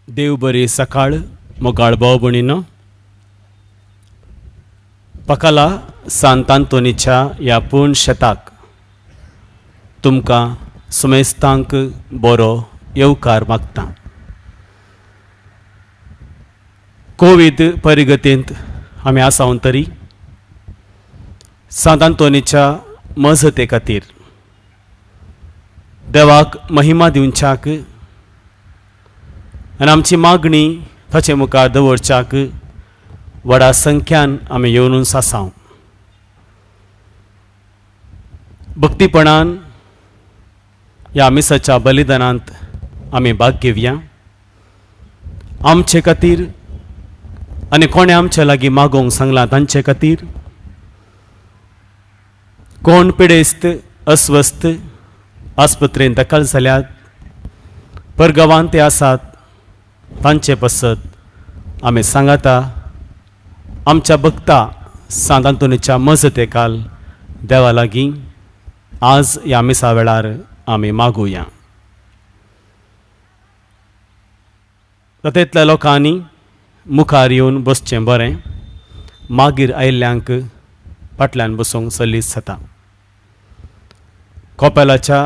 देव बरी सकाळ मोगाळ भाव भयणीनो. पकाला सांत आंतोनीच्या ह्या पूर्ण शेताक तुमकां सुमेस्तांक बरो येवकार मागता. कोवीड परिगतींत आमी आसावन तरी सांत आंतोनीच्या मजते खातीर देवाक महिमा दिवच्याक आनी आमची मागणी ताचे मुखार दवरच्याक व्हडा संख्यान आमी येवन सासांव. भक्तीपणान ह्या मिसाच्या बलिदानांत आमी भाग घेवया. आमचे खातीर आनी कोणें आमचे लागीं मागोवंक सांगलां तांचे खातीर, कोण पिडेस्त अस्वस्थ आस्पत्रेंत दाखल जाल्यात, परगांवांत ते आसात तांचे पसत आमी सांगाता आमच्या भक्ता सांत आंतोनीच्या मजतेकाल देवा लागीं आज ह्या मिसा वेळार आमी मागुया. तातूंतल्या लोकांनी मुखार येवन बसचें बरें, मागीर आयिल्ल्यांक फाटल्यान बसूंक सलीस जाता. कोपेलाच्या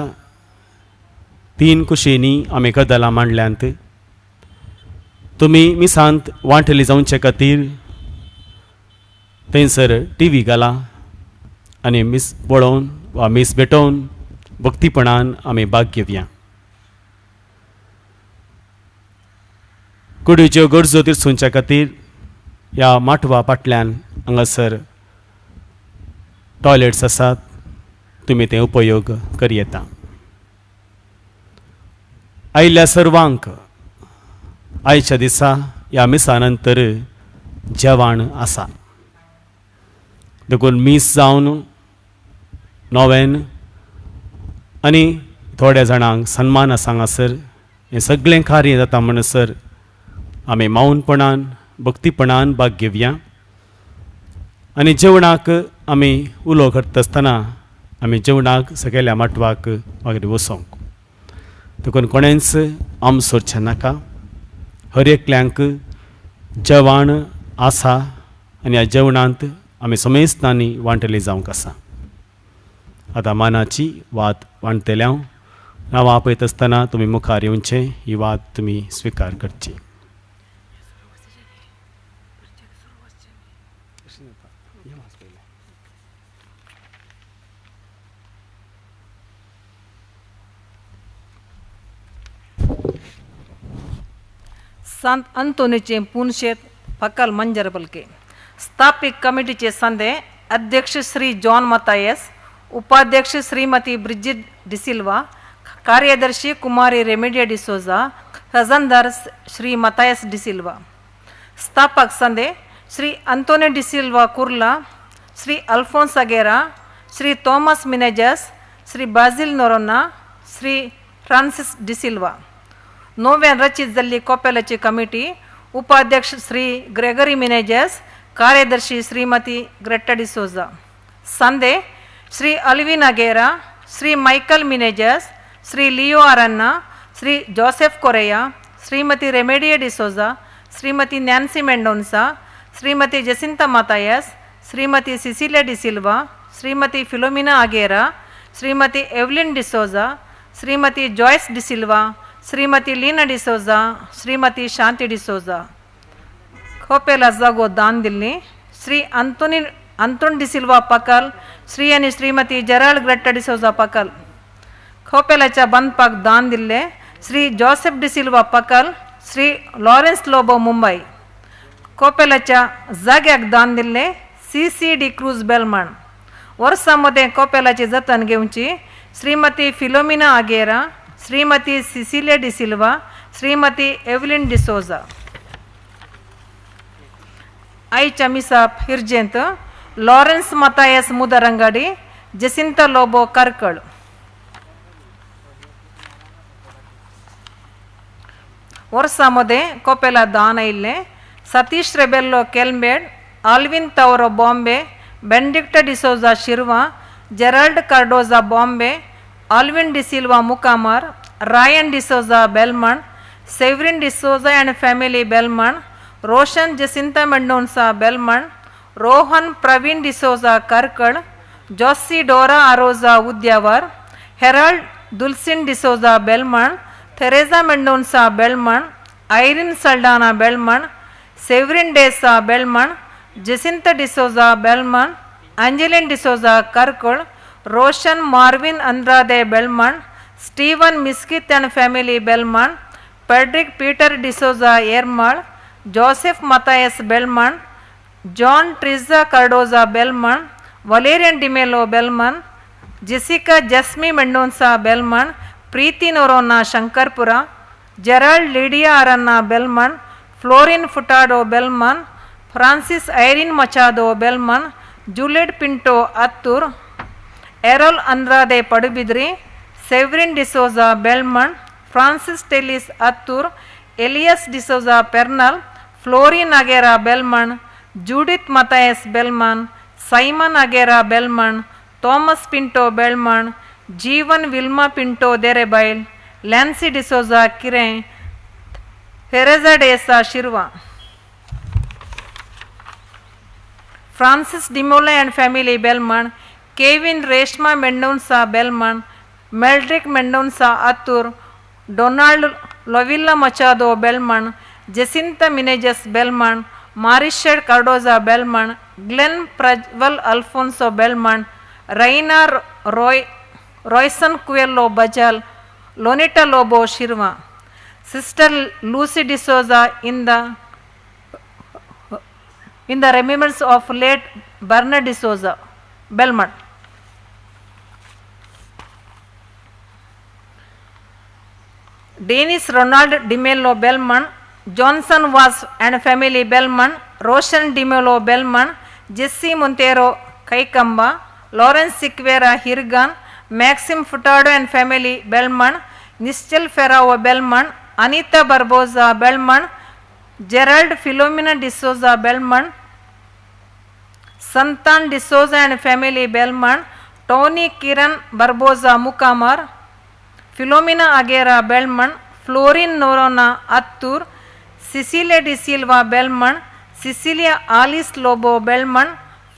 तीन कुशींनी आमी कदलां मांडल्यांत. तुमी मिसांत वांटली जावचे खातीर थंयसर टी व्ही घाला आनी मीस पळोवन वा मीस भेटोवन भक्तीपणान आमी भाग घेवया. कुडीच्यो गरजो तिरसुंच्या खातीर ह्या माटवा फाटल्यान हांगासर टॉयलेट्स आसात, तुमी ते उपयोग करयेता. आयिल्ल्या सर्वांक आयच्या दिसा ह्या मिसा नंतर जेवण आसा, देखून मीस जावन नोवेन आनी थोड्या जाणांक सन्मान आसा हांगासर. हें सगळें कार्य जाता म्हणसर आमी मौनपणान भक्तीपणान भाग घेवया आनी जेवणाक आमी उलो करता आसतना आमी जेवणाक सगळ्या माटवाक मागीर वसोंक. देखून कोणेंच आमसोरचें नाका. हर एकल्यांक जेवण आसा आनी ह्या जेवणांत आमी समेस्तांनी वांटली जावंक आसा. आतां मानाची वात वांटतले हांव. नांवां आपयत आसतना तुमी मुखार येवचें, ही वात तुमी स्विकार करची. सांत अंतोनीचे पुनशेत फकल मंजर बलके. स्थापिक कमिटीचे संदे अध्यक्ष श्री जॉन मतायस, उपाध्यक्ष श्रीमती ब्रिजिट डिसिल्वा, कार्यदर्शी कुमारी रेमेडिया डिसोजा, खजानदार श्री मतायस डिसिल्वा. स्थापक संदे श्री अंतोनी डिसिल्वा कुर्ला, श्री अल्फोन्स अगेरा, श्री थॉमस मिनेजस, श्री बाझिल नोरोना, श्री फ्रांसिस डिसिल्वा. नव्यान रचीत जाल्ली कोपेलाची कमिटी उपाध्यक्ष श्री ग्रेगरी मिनेजस, कार्यदर्शी श्रीमती ग्रेटा डिसोजा. संदे श्री अल्विन अगेरा, श्री मायकल मिनेजस, श्री लिओ अरन्ना, श्री जोसेफ कोरेया, श्रीमती रेमेडिया डिसोजा, श्रीमती नॅन्सी मेंडोन्सा, श्रीमती जसिंता मातायस, श्रीमती सिसिलिया डिसिल्वा, श्रीमती फिलोमिना अगेरा, श्रीमती एवलिन डिसोजा, श्रीमती जॉयस डिसिल्वा, श्रीमती लीना डिसोजा, श्रीमती शांती डिसोजा. खोपेला जागो दान दिल्ली श्री अंतोनी अंतोन डिसिल्वा पकल, श्री आनी श्रीमती जेराल्ड ग्रेट्टा डिसोजा पकल. खोपेलाच्या बांदपाक दान दिल्ले श्री जोसेफ डिसिल्वा पकल, श्री लॉरेन्स लोबो मुंबई. कोपेलाच्या जाग्याक दान दिल्ले C C D'Cruz Belman. वर्सां मदें कोपेलाची जतन घेवची श्रीमती फिलोमिना आगेरा, श्रीमती सिसिलिया डिसिल्वा, श्रीमती एवलिन डिसोजा. आयच्या मिसाप हिरजेंत लॉरेन्स मतायस मुदरंगाडी, जसिंता लोबो करकळ. वर्सां मदें कोपेला दान आयिल्लें Satish Rebello Kalmady, Alwyn Tauro Bombay, Benedicta D'Souza Shirva, Gerald Cardoza Bombay, Alwyn D'Silva Mukamar, Ryan D'Souza Belman, Severin D'Souza and family Belman, Roshan Jacinta Mendonca Belman, Rohan Praveen D'Souza Karkal, Josie Dora Aroza Udyavar, Harold Dulcin D'Souza Belman, Teresa Mendonca Belman, Irene Saldana Belman, Severin Desa Belman, Jacinta D'Souza Belman, Angeline D'Souza Karkal, Roshan Marvin Andrade Belman, Steven Miskit and family Belman, Patrick Peter D'Souza Ermal, Joseph Matthias Belman, John Triza Cardoza Belman, Valerian Dimelo Belman, Jessica Jasmi Mendonca Belman, Preeti Noronha Shankarpura, Gerald Lydia Aranna Belman, Florin Furtado Belman, Francis Irene Machado Belman, Juliet Pinto Attur, Errol Andrade Padubidri, Severin D'Souza Belman, Francis Tellis Attur, Elias D'Souza Pernal, Florin Agera Belman, Judith Matthias Belman, Simon Agera Belman, Thomas Pinto Belman, Jeevan Wilma Pinto Derebail, Lancy D'Souza Kiren, Theresa Desa Shirva. Francis Dimola and family Belman, Kevin Reshma Mendonca Belman, Meldrick Mendonca Attur, Donald Lovilla Machado Belman, Jacinta Minejas Belman, Marishad Cardoza Belman, Glenn Prajwal Alfonso Belman, Raina Roy, Royson Coelho Bajal, Lonita Lobo Shirva. Sister Lucy D'Souza in the remembrance of late Bernard D'Souza, Belmont. Dennis Ronald D'Mello Bellman, Johnson Was and family Bellman, Roshan D'Mello Bellman, Jesse Montero Kaikamba, Lawrence Siqueira Hirgan, Maxim Furtado and family Bellman, Nischal Ferrao Bellman, Anita Barboza Bellman, Gerald Philomena D'Souza Bellman, Santan D'Souza and family Bellman, Tony Kiran Barboza Mukamar, Philomena Agera Bellman, Florin Norona Attur, Cecilia De Silva Bellman, Cecilia Alice Lobo Bellman,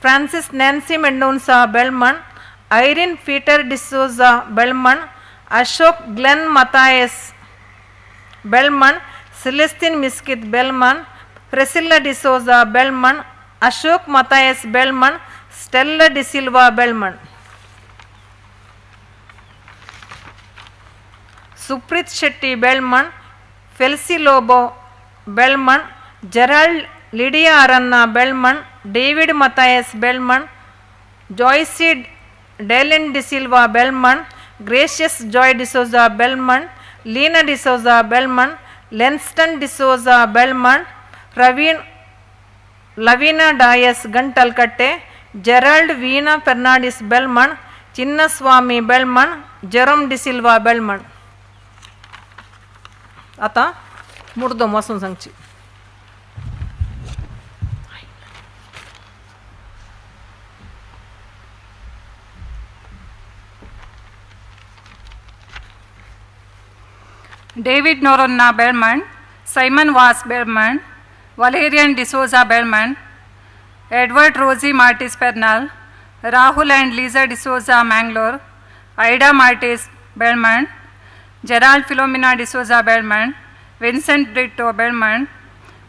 Francis Nancy Mendonca Bellman, Irene Peter D'Souza Bellman, Ashok Glenn Matthias Bellman, Celestine Miskit Bellman, Priscilla D'Souza Bellman, Ashok Matthias Bellman, Stella D'Silva Bellman. Suprit Shetty Bellman, Felsi Lobo Bellman, Gerald Lydia Aranna Bellman, David Matthias Bellman, Joyce Dalen D'Silva Bellman, Gracious Joy D'Souza Bellman, Lena D'Souza Bellman, Lenston D'Souza Bellman, Raveen Lavina Dias Gantalkatte, Gerald Veena Fernandez Bellman, Chinnaswamy Bellman, Jerome D'Silva Bellman. आतां मुर्दम वाचून सांगची. David Noronha Bellman, Simon Vaz Bellman, Valerian D'Souza Bellman, Edward Rosie Martis Pernal, Rahul and Lisa D'Souza Mangalore, Ida Martis Bellman, Gerald Philomena D'Souza Bellman, Vincent Brito Bellman,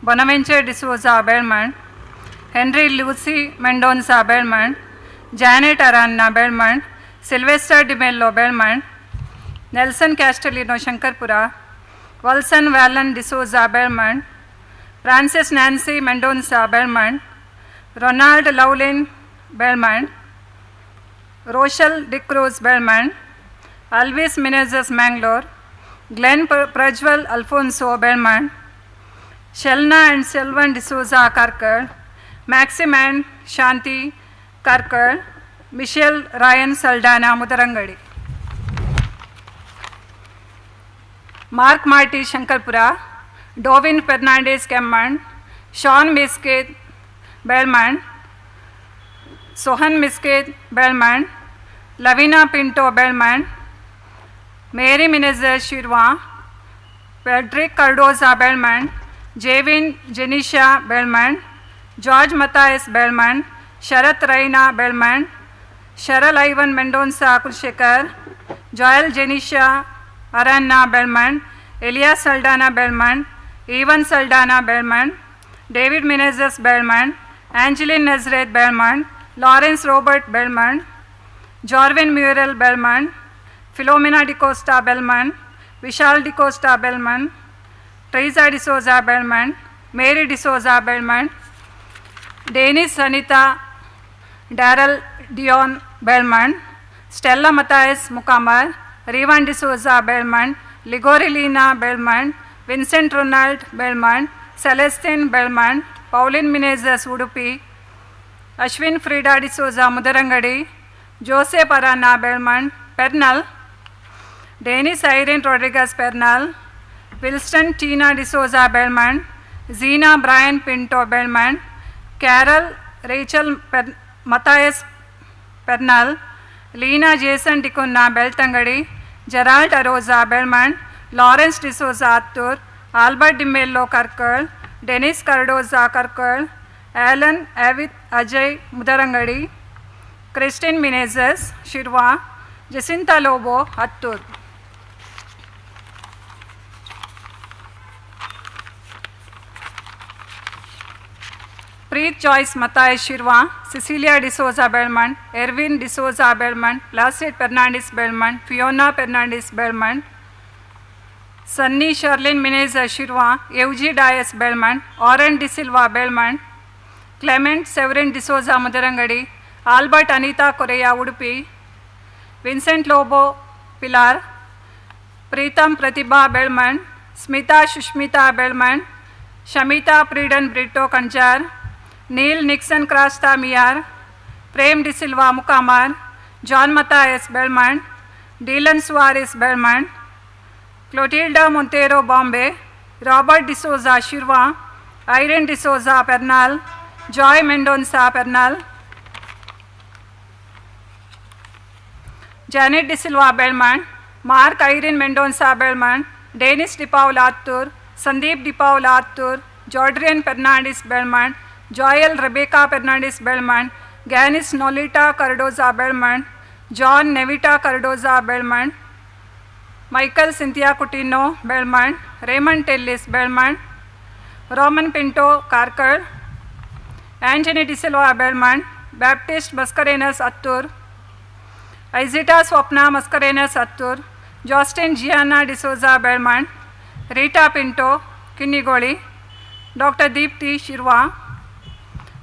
Bonaventure D'Souza Bellman, Henry Lucy Mendonca Bellman, Janet Aranna Bellman, Sylvester D'Mello Bellman, Nelson Castellino Shankarpura, Wilson Vallon D'Souza Bellman, Francis Nancy Mendonca Bellman, Ronald Laulin Bellman, Rochelle D'Cruz Bellman, Alvis Menezes Mangalore, Glenn Prajwal Alfonso Bellman, Shelna and Selvan D'Souza Karkar, Maxim and Shanti Karkar, Michelle Ryan Saldana Mudarangadi. Mark Marty Shankarpura, Dovin Fernandez Kemman, Sean Miskit Bellman, Sohan Miskit Bellman, Lavina Pinto Bellman, Mary Menezes Shirwa, Frederick Cardoza Belmond, Jevin Jenisha Belmond, George Mathias Belmond, Sharath Raina Belmond, Sharal Ivan Mendonca Kulshekar, Joel Jenisha Aranna Belmond, Elias Saldana Belmond, Evan Saldana Belmond, David Menezes Belmond, Angeline Nazareth Belmond, Lawrence Robert Belmond, Jorvin Muriel Belmond, Philomena D'Costa Belmond, Vishal D'Costa Belmond, Teresa D'Souza Belmond, Mary D'Souza Belmond, Dennis Anita Daryl Dion Belmond, Stella Mathias Mukamar, Revan D'Souza Belmond, Ligorilina Belmond, Vincent Ronald Belmond, Celestine Belmond, Pauline Menezes Udupi, Ashwin Frida D'Souza Mudarangadi, Joseph Arana Belmond, Pernal, Dennis Irene Rodriguez Pernal, Wilston Tina D'Souza Belmond, Zena Brian Pinto Belmond, Carol Rachel Mathias Pernal, Leena Jason D'Cunha Belthangady, Gerald Arosa Belmond, Lawrence D'Souza Attur, Albert D'Mello Karkal, Dennis Cardoza Karkal, Alan Avith Ajay Mudarangadi, Christine Menezes Shirva, Jacinta Lobo Attur. Preet Joyce Mathias Shirva, Cecilia D'Souza Belmond, Erwin D'Souza Belmond, Placid Fernandes Belmond, Fiona Fernandes Belmond, Sunny Sherlyn Menezes Shirva, Evji Dias Belmond, Oren D'Silva Belmond, Clement Severin D'Souza Mudarangadi, Albert Anita Correa Udupi, Vincent Lobo Pilar, Pritam Pratibha Belmond, Smita Sushmita Belmond, Shamita Preden Brito Kanjar, Neil Nixon Crasta Miyar, Prem D'Silva Mukamar, John Mathias Belmond, Dylan Suarez Belmond, Clotilda Monteiro Bombay, Robert D'Souza Shirva, Irene D'Souza Pernal, Joy Mendonca Pernal, Janet D'Silva Belmond, Mark Irene Mendonca Belmond, Dennis D'Paula Attur, Sandeep D'Paula Attur, Jordrian Fernandes Belmond, Joel Rebecca Fernandes Belmond, Ganis Nolita Cardoza Belmond, John Nevita Cardoza Belmond, Michael Cynthia Coutinho Belmond, Raymond Tellis Belmond, Roman Pinto Karkal, Antony D'Silva Belmond, Baptist Mascarenhas Attur, Aizita Swapna Mascarenhas Attur, Justin Gianna D'Souza Belmond, Rita Pinto Kinnigoli, Doctor Deepti Shirva,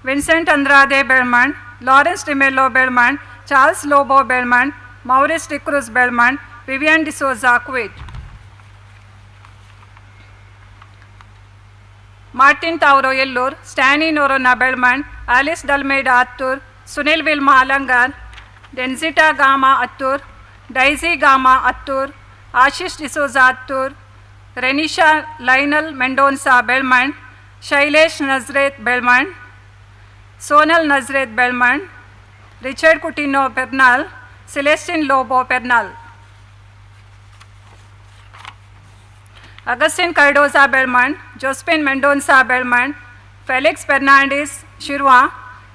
Vincent Andrade Belmond, Lawrence D'Mello Belmond, Charles Lobo Belmond, Maurice D'Cruz Belmond, Vivian D'Souza Kuwait. Martin Tauro Ellur, Stany Noronha Belmond, Alice D'Almeida Attur, Sunil Wilma Alangar, Denzita Gama Attur, Daisy Gama Attur, Ashish D'Souza Attur, Renisha Lionel Mendonca Belmond, Shailesh Nazareth Belmond, Sonal Nazareth Belmond, Richard Coutinho Pernal, Celestine Lobo Pernal. Augustine Cardoza Belmond, Josephine Mendonca Belmond, Felix Fernandes Shirva,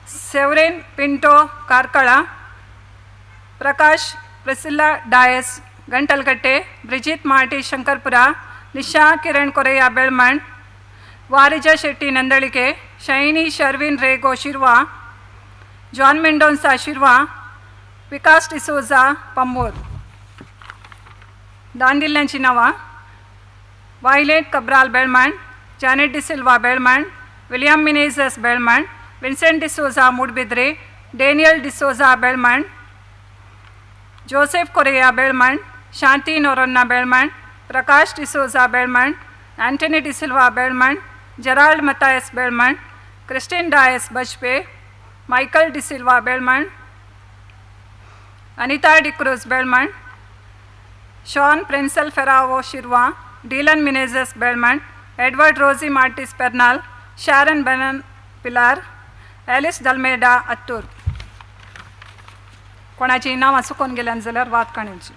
Severin Pinto Karkala, Prakash Priscilla Dias Gantalkatte, Brigitte Marty Shankarpura, Nisha Kiran Correa Belmond, Varija Shetty Nandalike, Shiny Sharvin Rego Shirva, John Mendonca Shirva, Vikas D'Souza Pambor. दांदिल्यांची नांवां Violet Cabral Belmond, Janet D'Silva Belmond, William Menezes Belmond, Vincent D'Souza Moodbidri, Daniel D'Souza Belmond, Joseph Correa Belmond, Shanti Noronha Belmond, Prakash D'Souza Belmond, Antony D'Silva Belmond, Gerald Mathias Belmond, Christine Dias Bajpe, Michael D'Silva Belmond, Anita D'Cruz Belmond, Sean Princel Ferrao Shirva, Dylan Menezes Belmond, Edward Rosy Martis Pernal, Sharon Benan Pilar, Alice D'Almeida Attur. कोणाची नांवां चुकोन गेल्यान जाल्यार वाद काडची.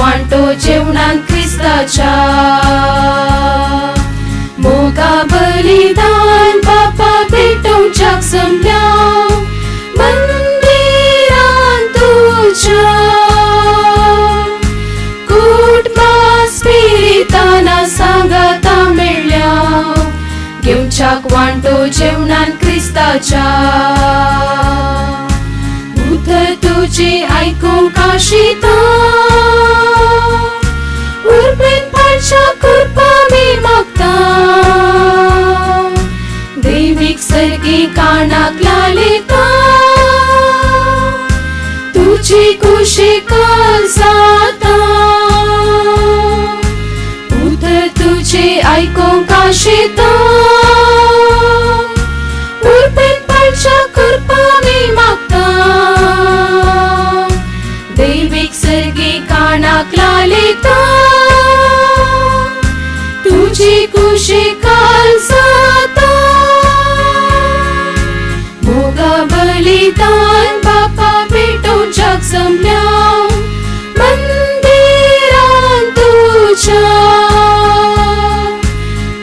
वांटो जेवणान क्रिस्ताच्या. मोगा बलिदान बापा भेटोवच्याक जमल्या मंदिरान तुज्या. कुटुंबा स्पिरिताना सांगाता मेळ्ळ्या घेवच्याक वांटो जेवणान क्रिस्ताच्या. उतर तुजें आयकूंक आशिता उर्बेन पाळच्या कृपा मी मागता. देवीक सर्गी कानाक लायता तुजी कुशी जाता. उतर तुजें आयकूंक आशिता उर्बेन पाळच्या कृपा मी मागता. देवीक सर्गी कानाक लायता तुजी कुशी जाता. मोगा बलिदान बापा भेटोवच्याक जमल्या मंदिरान तुज्या.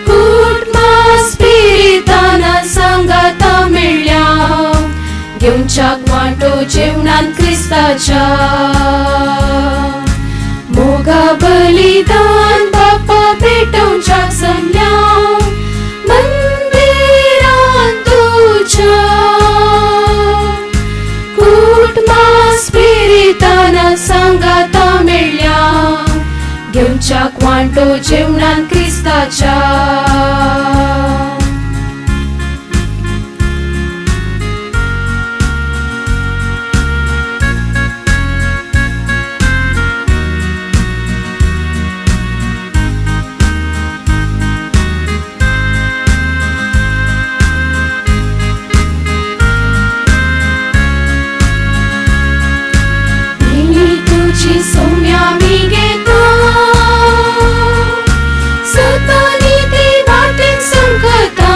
कुटुंबा स्पिरिताना सांगाता मेळ्ळ्या घेवच्याक वांटो जेवणान क्रिस्ताच्या. मोगा बलिदान बापा भेटोवच्याक जमल्या मंदिरान तुज्या. कुटुंबा स्पिरिताना सांगाता मेळ्ळ्या घेवच्याक वांटो जेवणान क्रिस्ताच्या. देणी तुजी सौम्या मी घेता सतानी ते वाटेन संकता.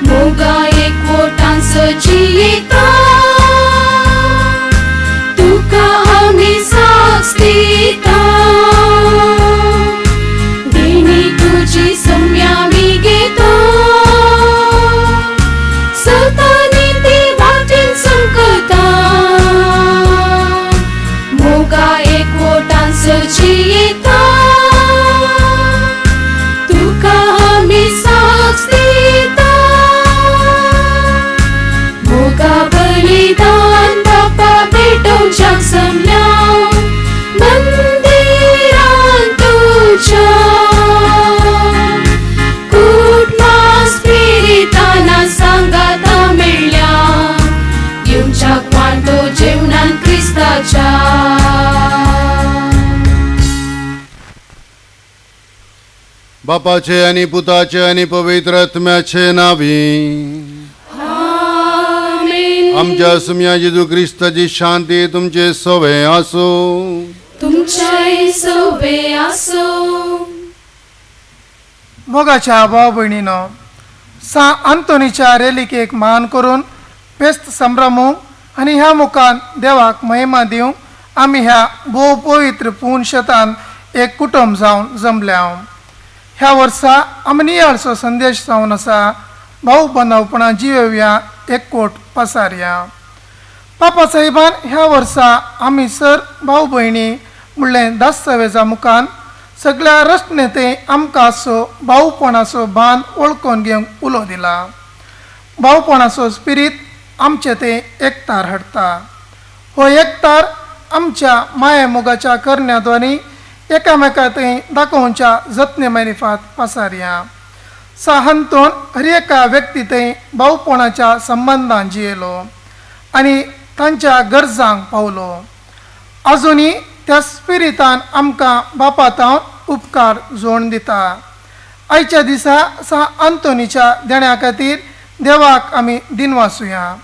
मोगा एकवटान सजियता तुका आमी साक्ष दिता. देणी तुजी सौम्या मी घेता सतानी ते वाटेन संकता. मोगा एकवटान सजियता तुका आमी साक्ष दिता. मोगा बलिदान बापा भेटोवच्याक जमल्या मंदिरान तुज्या. कुटुंबा स्पिरिताना सांगाता मेळ्ळ्या घेवच्याक वांटो जेवणान क्रिस्ताच्या. बापाचे आणि पुताचे आणि पवित्र आत्म्याचे नावी. आमेन. आमच्या सुम्या जेजू क्रिस्ताची शांती तुमचे सवे आसूं. तुमच्याय सोबे आसूं. मोगाच्या भाव भयणीनो, सा आंतोनीच्या रेलिकेक मान करून फेस्त संभ्रमूंक आनी ह्या मुखान देवाक महिमा दिवंक आमी ह्या भोव पवित्र पूर्ण शेतान एक कुटुंब जावन जमल्या. ह्या वर्सा आमी नियाळचो संदेश जावन आसा भाऊ बांदवपणां जियोवया, एकवट पसारया. पापा साहेबान ह्या वर्सा आमी सर भाव भयणी म्हणलें दास्तवेजा मुखान सगळ्या रचनेते आमकां असो भावपणाचो भान वळखून घेवंक उलो दिला. भावपणाचो स्पिरीत आमचे ते एकतार हाडटा. हो एकतार आमच्या माया मोगाच्या करण्याद्वारे एकामेका थंय दाखोवच्या जतने मारिफात पसारया. साहंतोन हर एका व्यक्ती थंय भावपणाच्या संबंदान जियेलो आनी तांच्या गरजांक पावलो. अजुनूय त्या स्पिरितान आमकां बापातावन उपकार जोडून दिता. आयच्या दिसा सा आंतोनीच्या देण्या खातीर देवाक आमी दिनवासुया.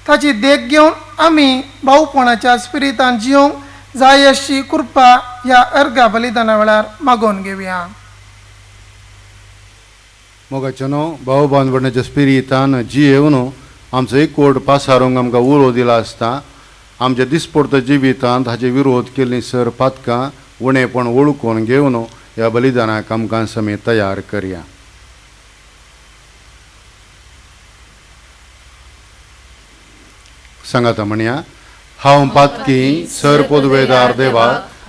ताची देख घेवन आमी भावपणाच्या स्पिरितान जियोंक जाय अशी कृपा ह्या अर्घा बलिदाना वेळार मागोवन घेवया. मोगाचें न्हू भाव बांदवडण्याच्या स्पिरितान जियेवन आमचो एकवट पासारूंक आमकां उलो दिला आसता. आमच्या दिसपडत जिवितांत हाचे विरोध केल्ली सर पातकां उणेपण वळखून घेवन ह्या बलिदानाक आमकां समेत तयार करया. सांगाता म्हणया, हांव पातकी सर पदवेदार देवा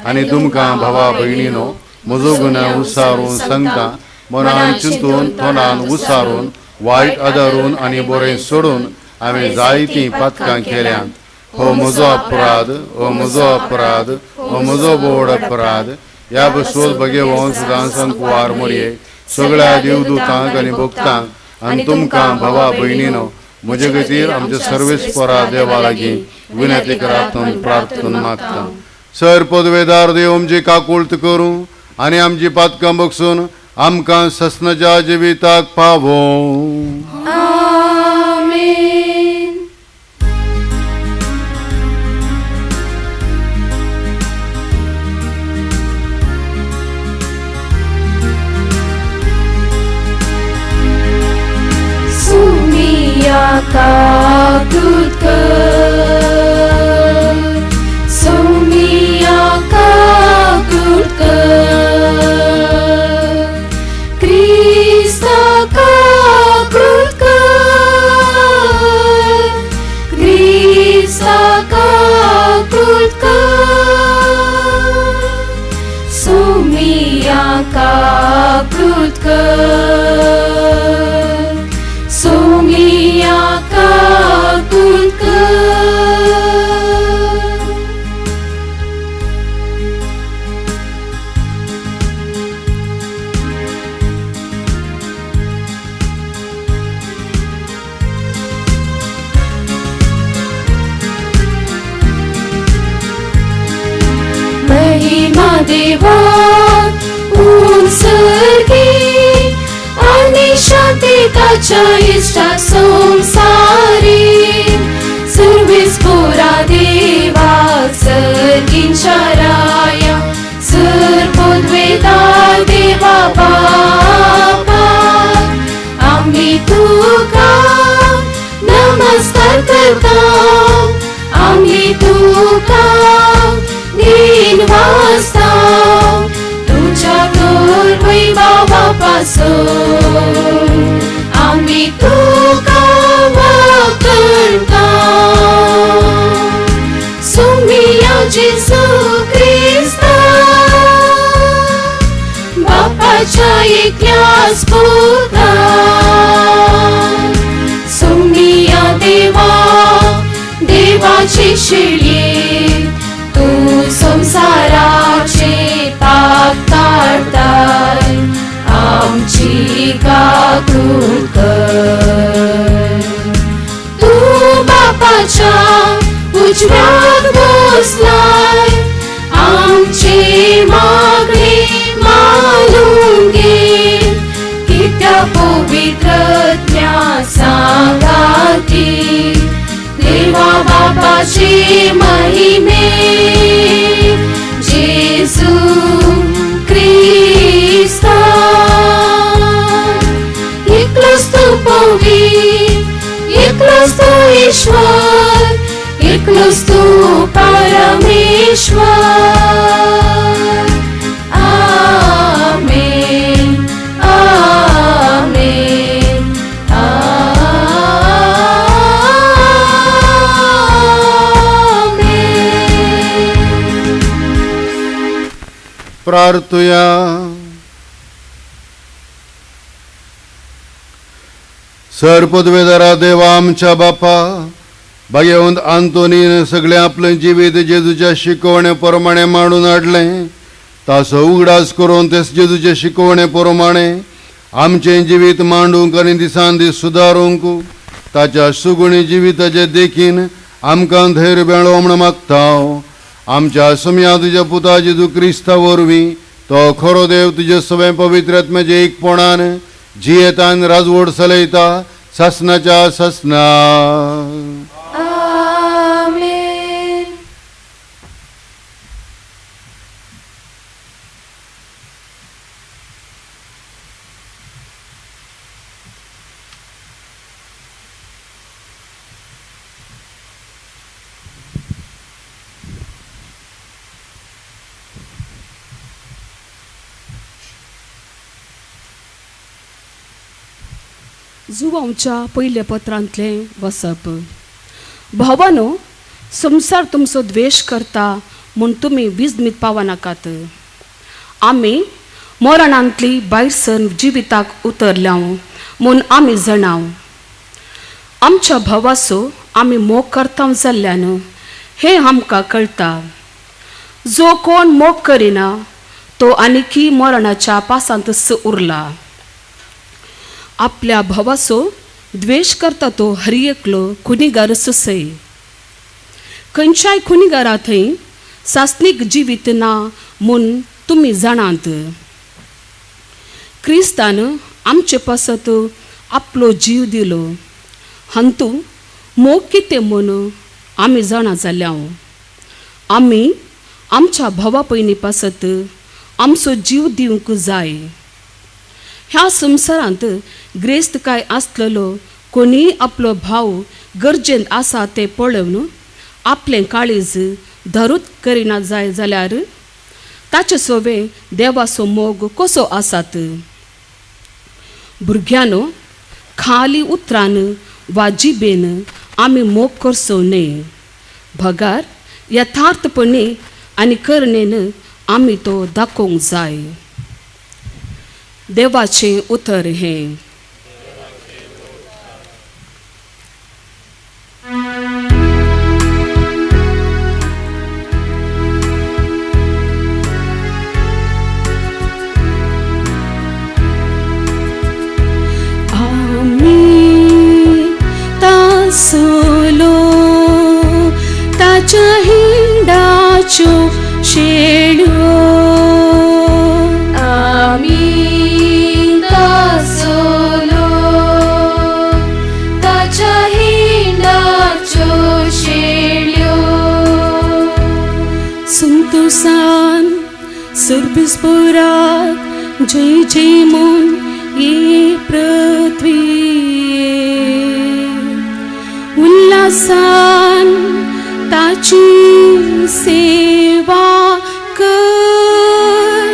आनी तुमकां भावा भयणीनो म्हजो गुन्यांव उसारून सांगता, मनान चिंतून तोंडान उसारून वायट आदारून आनी बरें सोडून हांवें जायतीं पातकां केल्यांत. हो म्हजो अपराध, हो म्हजो अपराध, हो म्हजो बोड अपराध. ह्या बसून भगेवन सदां संकुवार मोरये सगळ्या देवदूतांक आनी भक्तांक आनी तुमकां भावा भयणीनो म्हजे खातीर आमच्या सर्वेस्परा देवा लागीं विनंती करात प्रार्थना मागता. सर पदवेदार देव आमची काकुळट करूं आनी आमची पातकां बगसून आमकां ससनाच्या जिविताक पावोवं. आमेन. सुमिया काकुत कर, सुमिया काकुत कर, क्रिस्ता काकुत कर, क्रिस्ता काकुत कर, सुमिया काकुत कर, सुमिया काकुत कर. महिमा देवा उंचगी आणि शांती ताच्या इश्टा संसारी. सर्वेस पुरा देवा सर्गींच्या राया, सर पदवेदार देवा बापा, आम्ही तुका नमस्कार करता, आम्ही तुका दिन वाजता, तुझ्या तोर वैभवापासून आम्ही तुका वाकरता. सुमिया जेजू क्रिस्ता बापाच्या एकल्याच पुता, सुमिया देवा देवाची शिळये, तू संसाराचे पाप काडताय, आमची काकूट कर. तू बापाच्या उजव्याक बसलाय, आमचे मागणे मानून घे, कित्या पवित्रत्म्या सांगाती देवा बापाचे महिमे जेजू क्रिस्ता. एकलोच तू पवित्र, एकलोच तू ईश्वर, एकलोच तू परमेश्वर. आमेन, आमेन, आमेन. प्रार्थुया. सर पदवेदारा देवा आमच्या बापा, भाग्यवंत आंतोनीन सगळें आपलें जिवीत जेजूच्या शिकवणे प्रमाणे मांडून हाडलें. ताचो उगडास करून ते जेजूचे शिकवणे प्रमाणे आमचें जिवीत मांडूंक आनी दिसान दीस सुदारूंक ताच्या सुगुणी जिविताचे देखीन आमकां धैर्य मेळो म्हूण मागता. आमच्या समया तुज्या पुता जेजू क्रिस्ता वरवीं तो खरो देव तुजे सगळें पवित्र आत्म्याचे एकपणान जियेतान राजवड चलयता सासनाच्या सासना. आमेन. जुवांच्या पयल्या पत्रांतलें वसप. भावानो, संवसार तुमचो द्वेश करता म्हूण तुमी विजमीत पावनाकात. आमी मरणांतली भायर सर जिविताक उतरल्या म्हूण आमी जाणाव. आमच्या भावाचो आमी मोग करता जाल्ल्यान हें आमकां कळटा. जो कोण मोग करिना तो आनीकी मरणाच्या पासांतच उरला. आपल्या भावाचो द्वेश करता तो हर एकलो खुनीगारच सय. खंयच्याय खुनीगारा थंय सासणीक जिवीत ना म्हूण तुमी जाणात. क्रिस्तान आमचे पासत आपलो जीव दिलो. हांतू मोग कितें म्हूण आमी जाणा जाल्या. आमी आमच्या भावा पयलीं पासत आमचो जीव दिवंक जाय. ह्या संवसारांत ग्रेस्त काय आसलेलो कोणीय आपलो भाव गरजेंत आसा तें पळोवन आपलें काळीज धरूत करिना जाय जाल्यार ताचे सोवे देवाचो मोग कसो आसात. भुरग्यानो, खाली उतरान वा जिबेन आमी मोग करचो न्हय, बगार यथार्थपणी आनी करणेन आमी तो दाखोवंक जाय. देवाचें उतर हें. आमी तासलो ताच्या हिंडाच्यो शेळ्यो. आमी तासलो ताच्या हिंडाच्यो शेळ्यो. संतोसान सर्बिसपुराक जय जय म्हूण ये पृथ्वी उल्हासान ताची सेवा कर.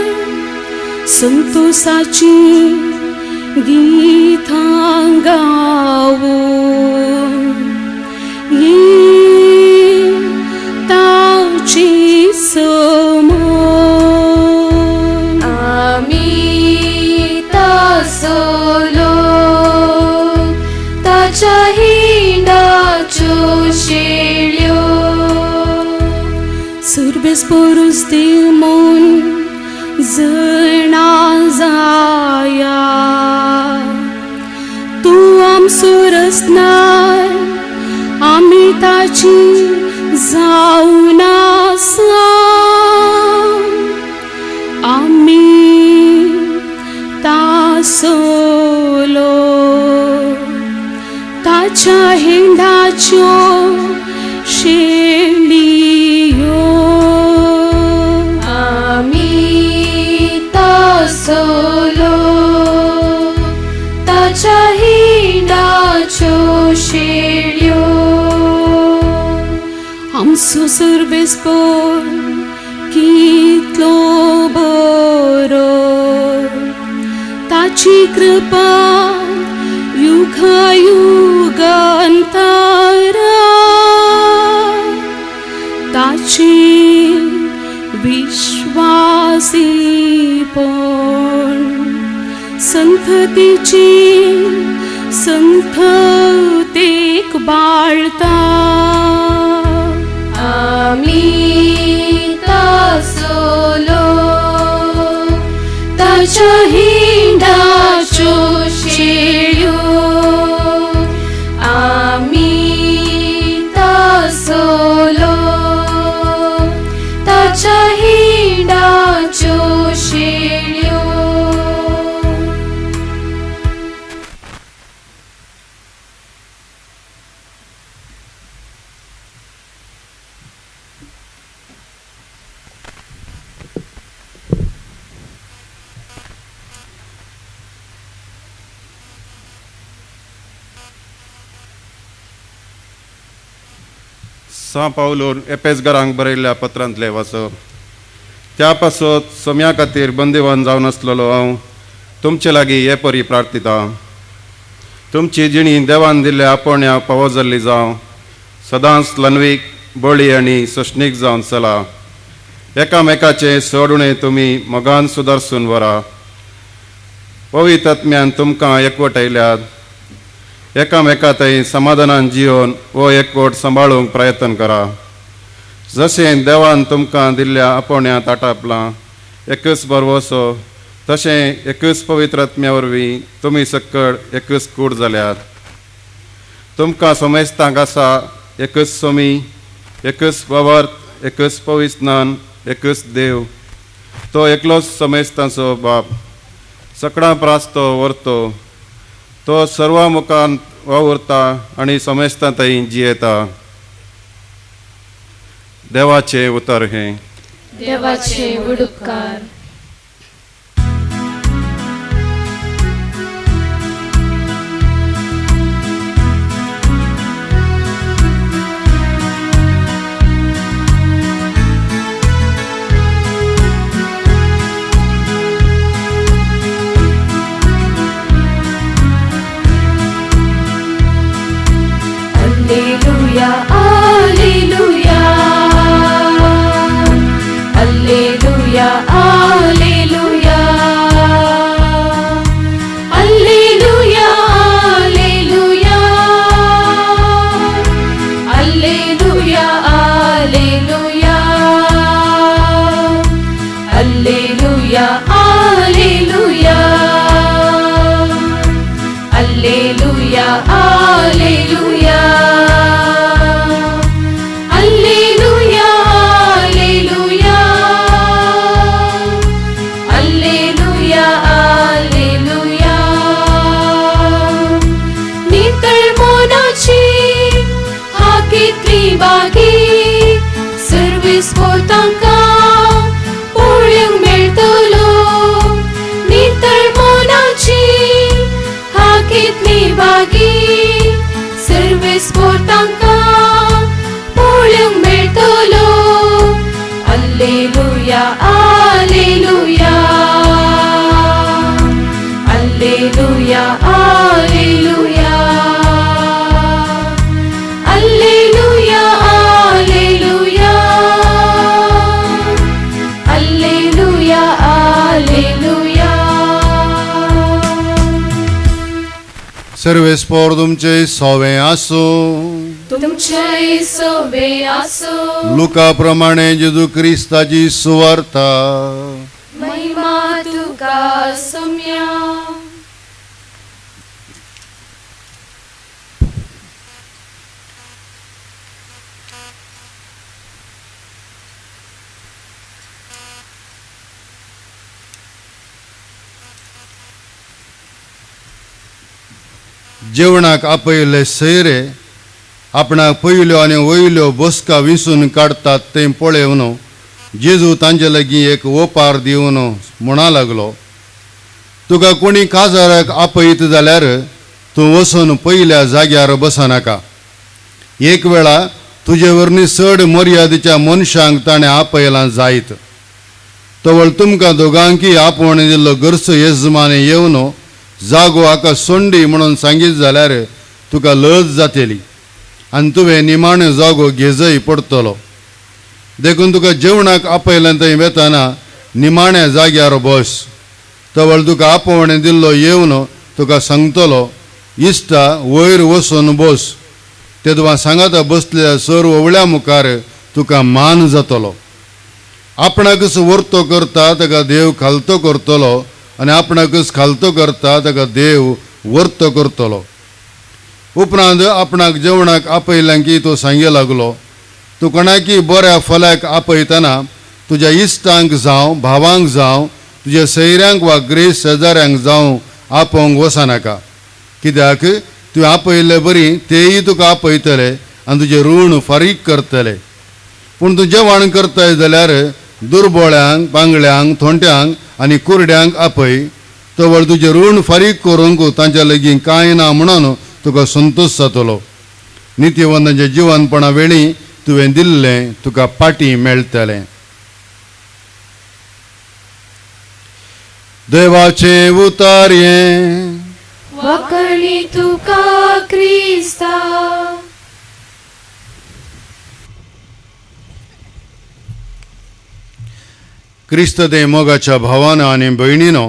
संतोषाची गीतां गावून ये ताची समोर. आमी तासलो ताच्या हिंडाच्यो शेळ्यो. सुरबेस पुरुस देव म्हूण जणा जाया. तूं आमचो रचणार, आमी ताची जावन आसा. आमी तासलो ताच्या हिंडाच्यो शेळयो. आमी तासलो ताच्या हिंडाच्यो शेळयो. आमचो सर्वेस्पोर कितलो बरो, ताची कृपा युगायुगांतरा. ताची विश्वासीपण संततीची संततेक बाळता. आमी तासलो ताच्या हिंडाच्यो शेळयो. आमी तासलो ताच्या हिंडाच्यो शेळयो. सां पावलोन एपेसगरांक बरयल्ल्या पत्रांतलें वाचप. त्या पासत सम्या खातीर बंदिवान जावन आसलेलो हांव तुमचे लागीं हे परी प्रार्थितां. तुमची जिणी देवान दिल्ल्या आपोवण्या पावो जाल्ली जावं. सदांच लनवीक बळी आनी सोंसणीक जावन चला. एकामेकाचें चड उणें तुमी मोगान सुदारसून व्हरा. पवित्र आत्म्यान तुमकां एकवटायल्यात. एकामेका थंय समाधानान जिवन हो एकवट सांबाळूंक प्रयत्न करा. जशें देवान तुमकां दिल्ल्या आपोवण्यांत आटापलां एकच भरवसो, तशें एकच पवित्र आत्म्या वरवीं तुमी सक्कड एकच कूड जाल्यात. तुमकां समेस्तांक आसा एकच सोमी, एकच ववर्त, एकच पविस्नान, एकच देव. तो एकलोच समेस्तांचो बाप, सकडां प्रास तो व्हरतो, तो सर्वा मुखान वावुरता आनी समेस्तां थंय जियेता. देवाचें उतर हें. देवाचे उडुपकार. Alleluia, Alleluia, Alleluia, Alleluia, Alleluia, Alleluia, Alleluia, Alleluia, Alleluia, Alleluia, Alleluia, Alleluia, Alleluia, Alleluia, Alleluia, Alleluia. नितळ मनाची हाकितली बागी सर्वीस पोतांकां पळोवंक मेळटलो. नितळ मनाची हाकितली बागी सर्वीस पोतांकां पळोवंक मेळटलो. Alleluia, Alleluia, Alleluia, Alleluia, Alleluia, Alleluia, Alleluia, Alleluia. सर्वेस्पोर तुमचे सोवे आसूं. तुमचे सोवे आसो. लुका प्रमाणे जेजू क्रिस्ताची सुवार्ता. महिमा तुका सोम्या. जेवणाक आपयले सैरे आपणाक पयल्यो आनी वयल्यो बसका विसून काडटात तें पळोवन जेजू तांचे लागीं एक ओपार दिवन म्हणा लागलो, तुका कोणी काजाराक आपयत जाल्यार तूं वचून पयल्या जाग्यार बसनाका. एक वेळा तुजे वरवीं चड मर्यादेच्या मनशांक ताणें आपयलां जायत. तवळ तुमकां दोगांकय आपोवण दिल्लो गरजो येजमान येवन जागो हाका सोंडी म्हणून सांगीत जाल्यार तुका लज जातली आनी तुवें निमाणो जागो घेजय पडटलो. देखून तुका जेवणाक आपयलें थंय वेतना निमाण्या जाग्यार बस. तवळ तुका आपोवणें दिल्लो येवन तुका सांगतलो, इश्टा वयर वचून बस. तेदवा सांगाता बसल्या सर ओवळ्या मुखार तुका मान जातलो. आपणाकच वर्तो करता ताका देव खालतो करतलो आनी आपणाकच खालतो करता ताका देव वर्तो करतलो. उपरांत आपणाक जेवणाक आपयलें की तो सांगे लागलो, तूं कोणाकी बऱ्या फल्याक आपयतना तुज्या इश्टांक जावं, भावांक जावं, तुज्या सैऱ्यांक वा ग्रेस शेजाऱ्यांक जावं आपोवंक वचनाका. कित्याक तुवें आपयल्ले बरी तेय तुका आपयतले आनी तुजें ऋण फारीक करतले. पूण तूं जेवण करताय जाल्यार दुर्बोळ्यांक, बांगड्यांक, थोंट्यांक आनी कुरड्यांक आपय. तवळ तुजें ऋण फारीक करूंक तांच्या लागीं कांय ना म्हणून तुका संतोश जातलो. नितीवंतांच्या जिवनपणा वेळी तुवें दिल्लें तुका पाटी मेळटलें. देवाचें उतार हें. वाकणी तुका क्रिस्ता. क्रिस्त दे मोगाच्या भावानो आनी भयणीनो,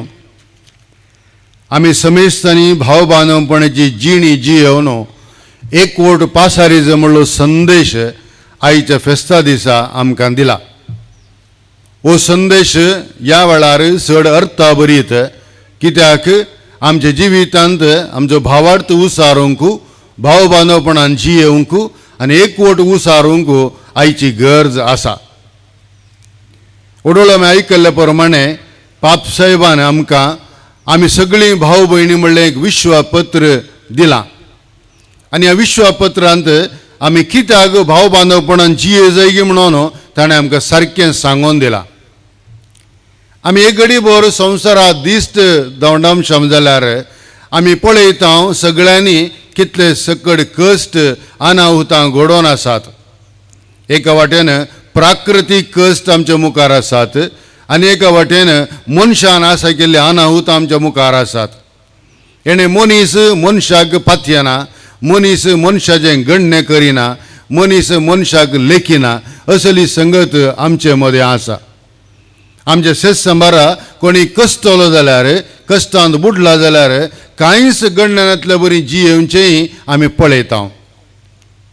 आमी समेस्तांनी भाव बांदवपणाची जिणी जियेवन एकवट पासारीज म्हणलो संदेश आयच्या फेस्ता दिसा आमकां दिला. हो संदेश ह्या वेळार चड अर्थाभरीत, कित्याक आमच्या जिवितांत आमचो भावार्थ उसारूंक, भाव बांदवपणान जियेवंक आनी एकवट उसारूंक आयची गरज आसा. ओडोळ आमी आयकल्ल्या प्रमाणे पाप साहेबान आमकां आमी सगळीं भाव भयणी म्हणलें एक विश्वपत्र दिलां आनी ह्या विश्वपत्रांत आमी कित्याक भाव बांदवपणान जिये जायगी म्हणून ताणें आमकां सारकें सांगून दिलां. आमी एक घडी भर संवसारांत दिश्ट दवंडामशम जाल्यार आमी पळयता सगळ्यांनी कितले सकड कश्ट अनाहुतां घडोवन आसात. एका वाटेन प्राकृतीक कश्ट आमच्या मुखार आसात आनी एका वाटेन मनशान आसा केल्ले अनाहूत आमच्या मुखार आसात. हेणें मनीस मनशाक पातयेना, मनीस मनशाचें गण्य करिना, मनीस मनशाक लेखिना, असली संगत आमचे मदें आसा. आमच्या शेत सांबारा कोणी कश्टलो जाल्यार, कश्टांत बुडला जाल्यार कांयच गण्यनांतल्या बरी जियेवचेंय आमी पळयता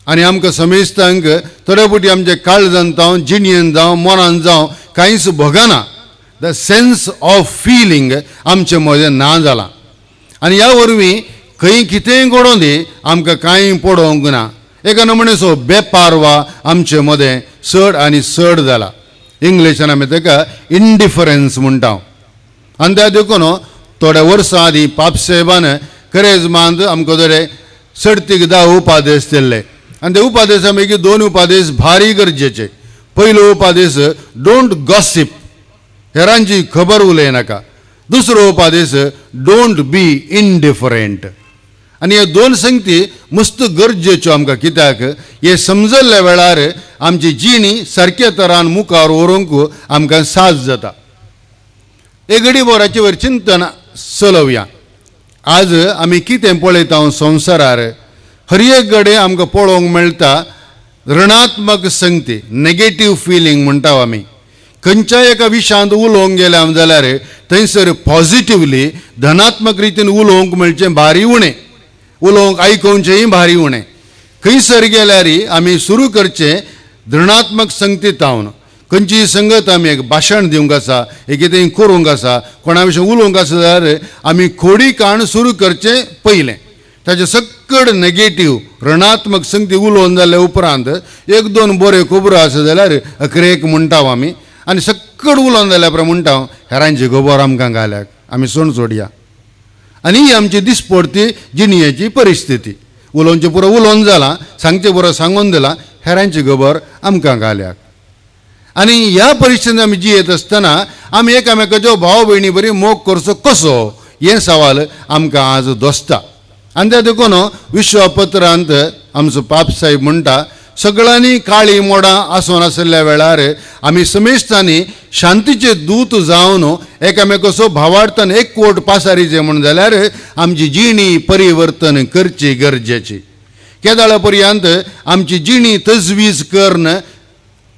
आनी आमकां समेस्तांक थोडे फावटी आमच्या काळजान जावं, जिणयेन जावं, मनान जावं कांयच भोगना. The sense of feeling आमचे मदें ना जालां आनी ह्या वरवीं खंय कितेंय घडोवन दी आमकां कांय पडोवंक ना. एका नमुनेचो बेपारवा आमचे मदें चड आनी चड जाला. इंग्लिशान आमी ताका इंडिफरन्स म्हणटा. आनी त्या देखून थोड्या वर्सां आदीं पापसाहेबान करेज मांद आमकां थोडे सडतीक 10 उपादेश दिल्ले आनी ते उपादेशा पैकी 2 उपादेश भारी गरजेचे. पयलो उपादेश, don't gossip, हेरांची खबर उलयनाका. दुसरो उपादेश, don't be indifferent. आनी हे 2 संगती मस्त गरजेच्यो आमकां, कित्याक हे समजल्ल्या वेळार आमची जिणी सारक्या तरान मुखार व्हरूंक आमकां साथ जाता. एक घडी बोराचे वयर चिंतन चलोवया. आज आमी कितें पळयता संवसारार, हर एक गडे आमकां पळोवंक मेळटा ऋणात्मक संगती, नेगेटीव फिलींग म्हणटा आमी. खंयच्याय एका विशयांत उलोवंक गेले आमी जाल्यार थंयसर पॉजिटिवली धनात्मक रितीन उलोवंक मेळचें भारी उणें, उलोवंक आयकोवचेंय भारी उणें. खंयसर गेल्यार आमी सुरू करचें ऋणात्मक संगती तावन. खंयचीय संगत आमी एक भाशण दिवंक आसा, एक कितें करूंक आसा, कोणा विशीं उलोवंक आसा जाल्यार आमी खोडी काण सुरू करचें पयलें. ताचे सक्कड नेगेटीव ऋणात्मक संगती उलोवन जाल्या उपरांत 1-2 बऱ्यो खबरो आसा जाल्यार अकरेक म्हणटा आमी आनी सक्कड उलोवन जाल्या उपरांत म्हणटा हेरांची खबर आमकां घाल्याक आमी सोण सोडया. आनी ही आमची दिसपडती जिणयेची परिस्थिती. उलोवचें पुरो उलोवन जालां, सांगचें पुरो सांगून दिलां, हेरांची खबर आमकां घाल्याक. आनी ह्या परिस्थितींत आमी जियेत आसतना आमी एकामेकाचो भाव भयणी बरी मोग करचो कसो हें सवाल आमकां आज दोसता. आनी त्या देखून विश्वपत्रांत आमचो पाप साहेब म्हणटा, सगळ्यांनी काळी मोडां आसून आशिल्ल्या वेळार आमी समेस्तांनी शांतीचे दूत जावन एकामेकाचो भावार्थान एकवट पासारीचे म्हूण जाल्यार आमची जिणी परिवर्तन करची गरजेची. केदाळा पर्यंत आमची जिणी तजवीज करून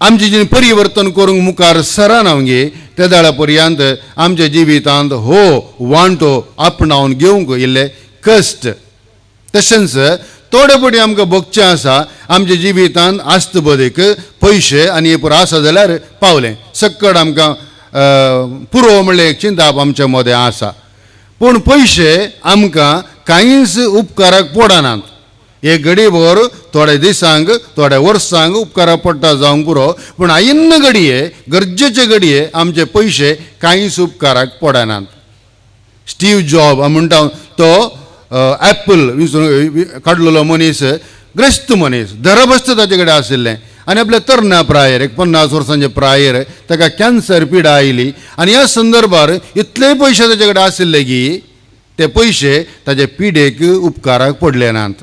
आमची जिणी परिवर्तन करूंक मुखार सरना गे त्या दाळा पर्यंत आमच्या जिवितांत हो वांटो आपणावन घेवंक इल्ले कश्ट. तशेंच थोडे फावटी आमकां भोगचें आसा आमच्या जिवितांत आस्त बदीक पयशे आनी पुरो आसा जाल्यार पावलें सक्कड आमकां पुरो म्हणलें एक चिंताप आमच्या मदें आसा. पूण पयशे आमकां कांयच उपकाराक पडनात. एक घडी भर थोड्या दिसांक थोड्या वर्सांक उपकाराक पडटा जावंक पुरो, पूण आयिन्न घडये गरजेचे घडये आमचे पयशे कांयच उपकाराक पडनात. स्टीव जॉब म्हणटा तो एप्पल काडलेलो मनीस, ग्रेस्त मनीस, धरबस्त ताचे कडेन आशिल्लें आनी आपल्या तरण्या प्रायेर एक 50 वर्सांचे प्रायेर ताका कॅन्सर पिडा आयली आनी ह्या संदर्भार इतले पयशे ताचे कडेन आशिल्ले की ते पयशे ताचे पिडेक उपकाराक पडले नात.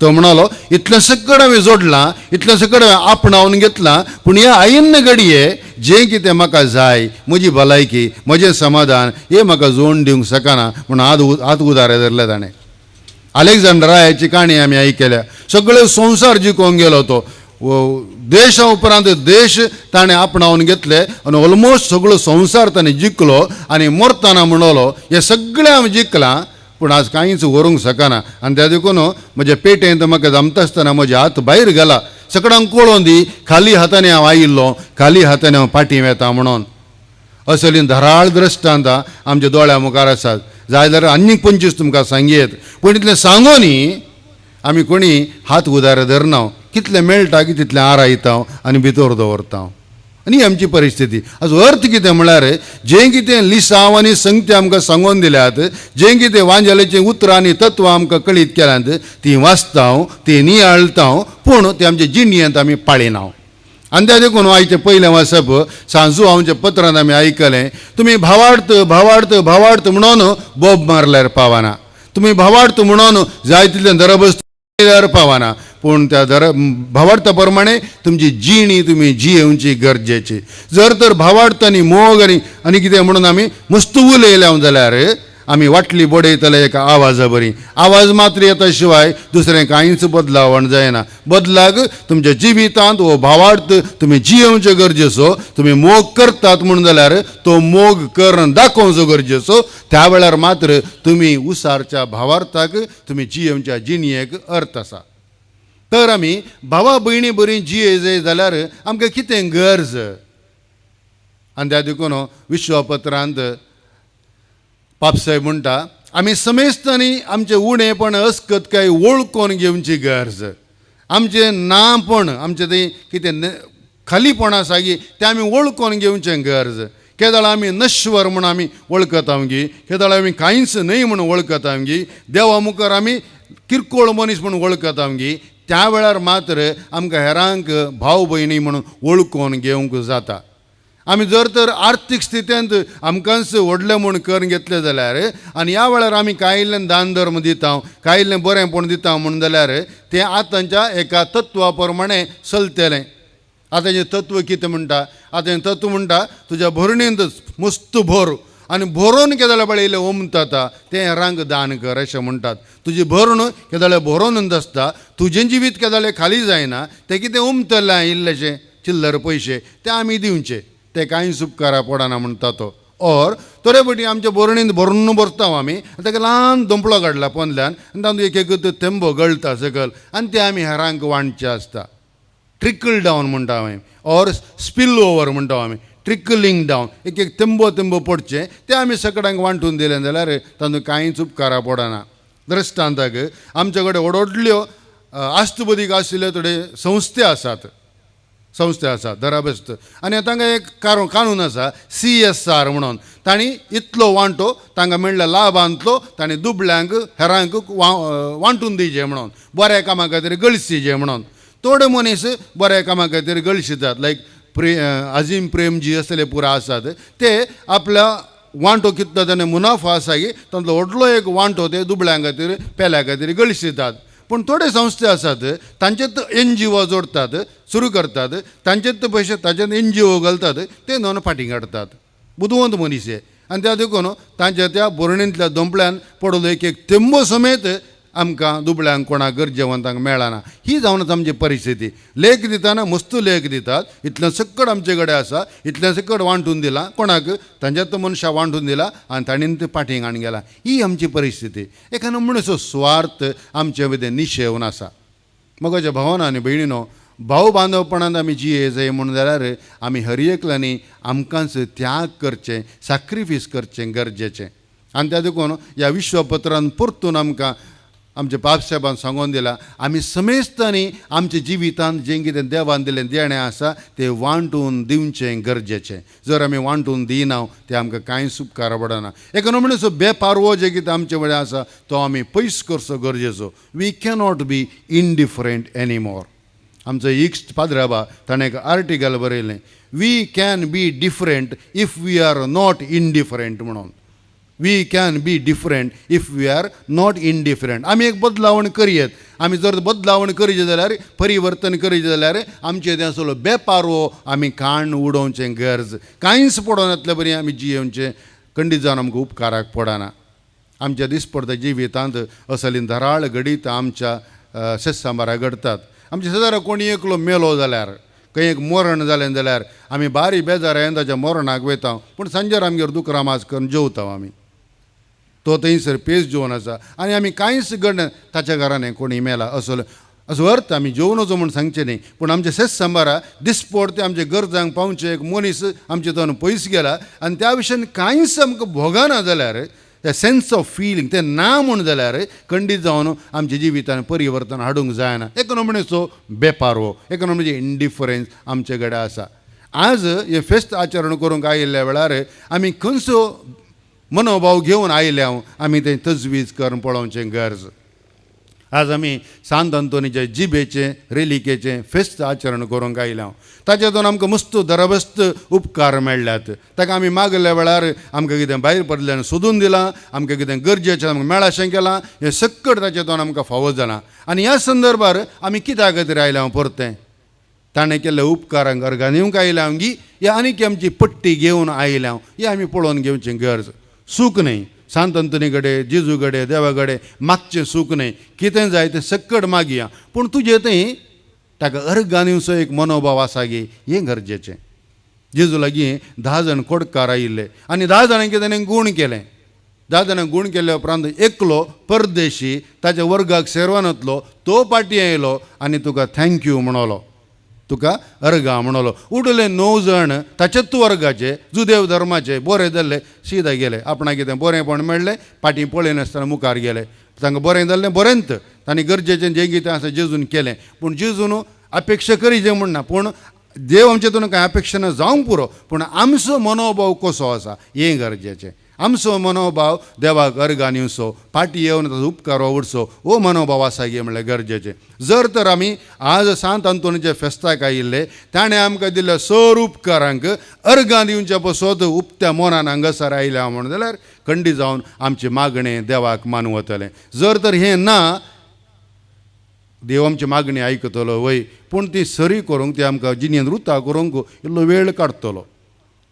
तो म्हणालो इतलें सकड हांवें जोडलां, इतलें सकड हांवें आपणावन घेतलां, पूण ह्या आयिन्न घडये जें कितें म्हाका जाय, म्हजी भलायकी, म्हजें समाधान हें म्हाका जोडून दिवंक शकना म्हूण हात उदारे धरले ताणें. अलेक्झांडर रायाची काणी आमी आयकल्या. सगळे संवसार जिखून गेलो तो, देशा उपरांत देश ताणें आपणावन घेतले आनी ऑलमोस्ट सगळो संवसार ताणें जिखलो आनी मरतना म्हणलो हें सगळें हांवें जिखलां पूण आज कांयच व्हरूंक शकना आनी त्या देखून म्हज्या पेटेंत म्हाका जमता आसतना म्हजे हात भायर घाला, सगळ्यांक कळोन दी खाली हातांनी हांव आयिल्लो, खाली हातांनी हांव फाटीं वेता म्हणून. असली धाराळ दृश्टांतां आमच्या दोळ्या मुखार आसात. जाय जाल्यार आनीक 25 तुमकां सांगयेत, पूण इतलें सांगोनी आमी कोणी हात उदार धरना, कितलें मेळटा की तितलें आरायता आनी भितर दवरता. आनी ही आमची परिस्थिती. हाचो अर्थ कितें म्हळ्यार जें कितें लिसांव आनी संगती आमकां सांगोन दिल्यात, जें कितें वांजेलाचीं उतरां आनी तत्वां आमकां कळीत केल्यांत, तीं वाचता, तीं नियाळटा, पूण ती आमच्या जिणयेंत आमी पाळिना. आनी त्या देखून आयचें पयलें वाचप सांजू हांवच्या पत्रांत आमी आयकलें, तुमी भावार्थ भावार्थ भावार्थ म्हणून बोब मारल्यार पावना, तुमी भावार्थ म्हणून जाय तितलें दरबस्त केल्यार पावना, पूण त्या दर भावार्था प्रमाणे तुमची जिणी तुमी जियेवची गरजेची. जर तर भावार्थ आनी मोग आनी आनी कितें म्हणून आमी मस्त उलयले जाल्यार आमी वाटली बडयतले एका आवाजा बरी, आवाज मात्र येता शिवाय दुसरें कांयच बदलावण जायना. बदलाक तुमच्या जिवितांत हो भावार्थ तुमी जियेवचे गरजेचो, तुमी मोग करतात म्हणून जाल्यार तो मोग करून दाखोवचो गरजेचो. त्या वेळार मात्र तुमी उसारच्या भावार्थाक तुमी जियेवच्या जिणयेक अर्थ आसा. तर आमी भावा भयणी बरी जिये जाय जाल्यार आमकां कितें गरज? आनी त्या देखून विश्वपत्रांत पापसाहेब म्हणटा, आमी समेस्तांनी आमचें उणेपण अस्कत काय वळखून घेवची गरज. आमचें नापण आमचें तें कितें खालीपण आसा की तें आमी वळखून घेवचें गरज. केदळ आमी नश्वर म्हूण आमी वळखता गी, केदळ आमी कांयच न्हय म्हूण वळखता गी, देवा मुखार आमी किरकोळ मनीस म्हूण वळखता गी, त्या वेळार मात्र आमकां हेरांक भाव भयणी म्हणून वळखून घेवंक जाता. आमी जर तर आर्थीक स्थितींत आमकांच व्हडलें म्हूण करून घेतलें जाल्यार आनी ह्या वेळार आमी कांय इल्लें दान धर्म दिता, कांय इल्लें बरेंपण दिता म्हूण जाल्यार तें आतांच्या एका तत्वा प्रमाणें चलतलें. आतांचें तत्व कितें म्हणटा? आतांचें तत्व म्हणटा तुज्या भरणींत मस्त भर आनी भरोवन केदळे पळय इल्लें ओमता तें हेरांक दान कर अशें म्हणटात. तुजी भरण केदळे भरोवन आसता, तुजें जिवीत केदळे खाली जायना, तें कितें ओमतलें इल्लेशें चिल्लर पयशे तें आमी दिवचें, ते कांयच उपकारा पडना म्हणटा तो. और थोडे फावटी आमच्या भरणींत भरून भरता आमी ताका ल्हान दोंपलो काडला पोंदल्यान आनी तातूंत एक एक थेंबो गळटा सकयल आनी ते आमी हेरांक वांटचे आसता. ट्रिकल डावन म्हणटा आमी, ऑर स्पिल ओवर म्हणटा आमी, ट्रिकलिंग डावन, एक एक थेंबो थेंबो पडचें तें आमी सगळ्यांक वांटून दिलें जाल्यार तातूंत कांयच उपकारा पडना. दृश्टांताक आमचे कडेन व्हड व्हडल्यो आस्तबदीक आशिल्ल्यो थोडे संस्थे आसात, संस्थे आसा दराबस्त, आनी तांकां एक कानून आसा CSR म्हणून. तांणी इतलो वांटो तांकां मेळ्ळ्या लाभांतलो तांणी दुबळ्यांक हेरांक वांटून दिवचें म्हणून, बऱ्या कामां खातीर गळशीचें म्हणून. थोडे मनीस बऱ्या कामां खातीर गळशितात, लायक अजीम प्रेमजी असले पुरा आसात, ते आपल्या वांटो कितलो ताणें मुनाफो आसा की तांतलो व्हडलो एक वांटो ते दुबळ्यां खातीर पेल्या खातीर गळशितात. पूण थोडे संस्थे आसात तांचेत NGO जोडटात, सुरू करतात, तांचेत पयशे तांचेत NGO घालतात, ते न्हय फाटीं काडटात. बुदवंत मनीस हे. आनी त्या देखून तांच्या त्या भरणींतल्या दोंपल्यान पडलो एक एक थेंबो समेत आमकां दुबळ्यांक कोणाक गरजेवंतांक मेळना. ही जावन आमची परिस्थिती. लेख दितना मस्त लेख दितात, इतलें सकट आमचे कडेन आसा, इतलें सकट वांटून दिलां कोणाक, तांच्यात मनशां वांटून दिलां आनी तांणी तें फाटीं हाडून गेलां. ही आमची परिस्थिती. एका नमुनेचो स्वार्थ आमचे मदें निशेवन आसा. मगोच्या भावान आनी भयणीनो, भाव बांदवपणांत आमी जिये जाय म्हणून जाल्यार आमी हर एकल्यांनी आमकांच त्याग करचें, सॅक्रिफीस करचें गरजेचें. आनी त्या देखून ह्या विश्वपत्रान परतून आमकां आमच्या बापसाहेबान सांगून दिलां, आमी समेस्तांनी आमच्या जिवितांत जें कितें देवान दिलें देणें आसा तें वांटून दिवचें गरजेचें. जर आमी वांटून दिना तें आमकां कांयच उपकार पडना. एका नमुनेचो बेपारवो जें कितें आमचे कडेन आसा तो आमी पयस करचो गरजेचो. We cannot be indifferent anymore. आमचो इश्ट पाद्राबा ताणें एक आर्टिकल बरयलें, we can be different if we are not indifferent म्हणून. We can be different if we are not indifferent. आमी एक बदलावण करयेत. आमी जर बदलावण करचें जाल्यार, परिवर्तन करचें जाल्यार आमचें तें आसलो बेपारवो आमी काण उडोवचें गरज. कांयच पडोन येतले बरी आमी जियेवचें खंडीत जावन आमकां उपकाराक पडना. आमच्या दिसपडत्या जिवितांत असली धराळ घडीत आमच्या शेतसांबारा घडतात. आमच्या शेजारा कोणी एकलो मेलो जाल्यार, खंय एक मरण जालें जाल्यार आमी बारी बेजार ताच्या मरणाक वयता, पूण सांजेर आमगेर दुकरां मास करून जेवता आमी. तो थंयसर पेज जेवन आसा आनी आमी कांयच घडना ताच्या घरान कोणी मेला असो असो अर्थ आमी जेवन वचो म्हूण सांगचें न्ही. पूण आमचे शेत सांबारा दिसपडते आमच्या गरजांक पावचें एक मनीस आमचे थंय पयस गेला आनी त्या विशयान कांयच आमकां भोगना जाल्यार त्या सेन्स ऑफ फिलींग तें ना म्हूण जाल्यार खंडीत जावन आमच्या जिवितान परिवर्तन हाडूंक जायना. एक नमणेचो बेपार हो, एक नमणेचो इंडिफरन्स आमचे कडेन आसा. आज हें फेस्त आचरण करूंक आयिल्ल्या वेळार आमी खंयचो मनोभाव घेवन आयल्या आमी तें तजवीज करून पळोवचें गरज. आज आमी सांत अंतोनीचे जिबेचें रेलिकेचें फेस्त आचरण करूंक आयल्या, ताच्यातून आमकां मस्त दरबस्त उपकार मेळ्ळ्यात. ताका आमी मागल्या वेळार आमकां कितें भायर पडल्यान सोदून दिलां, आमकां कितें गरजेचें आमकां मेळाशें केलां, हें सक्कड ताच्यातून आमकां फावो जालां. आनी ह्या संदर्भार आमी कित्या खातीर आयल्या परतें ताणें केल्ल्या उपकारांक अर्गां दिवंक आयल्या गी या आनीक आमची पट्टी घेवन आयल्या हें आमी पळोवन घेवचें गरज. सूख न्हय सांत अंतोनी कडेन, जेजू कडेन, देवा कडेन मागचें सूख न्हय, कितें जाय तें सक्कड मागया, पूण तुजें थंय ताका अर्गां दिवचो एक मनोभाव आसा गी हें गरजेचें. जेजू लागीं 10 जाण कोडकार आयिल्ले आनी 10 जाणांक ताणें गूण केलें. 10 जाणांक गूण केल्या उपरांत एकलो परदेशी ताच्या वर्गाक सेरवानांतलो तो पाटी आयलो आनी तुका thank you म्हणलो, तुका अर्गां म्हणलो. उडले 9 जाण ताचेच वर्गाचे जुदेव धर्माचे बरे जाल्ले सीधा गेले, आपणाक कितें बरेंपण मेळ्ळें फाटीं पळयनासतना मुखार गेले. तांकां बरें जाल्लें बरेंच, तांणी गरजेचें जें कितें आसा जेजून केलें. पूण जेजून अपेक्षा करीचें म्हूण ना, पूण देव आमचे कांय अपेक्षा ना जावंक पुरो, पूण आमचो मनोभाव कसो आसा हें गरजेचें. आमचो मनोभाव देवाक अर्गां दिवचो, फाटीं येवन ताचो उपकार वावुरचो हो मनोभाव आसा गे म्हणल्यार गरजेचें. जर तर आमी आज सांत अंतोनीच्या फेस्ताक आयिल्ले ताणें आमकां दिल्ल्या सर उपकारांक अर्गां दिवच्या पसत उपत्या मनान हांगासर आयल्या म्हूण जाल्यार खंडी जावन आमचें मागणें देवाक मानवतलें. जर तर हें ना, देव आमची मागणी आयकतलो वय, पूण ती सरी करूंक ती आमकां जिणेन रुता करूंक इल्लो वेळ काडटलो.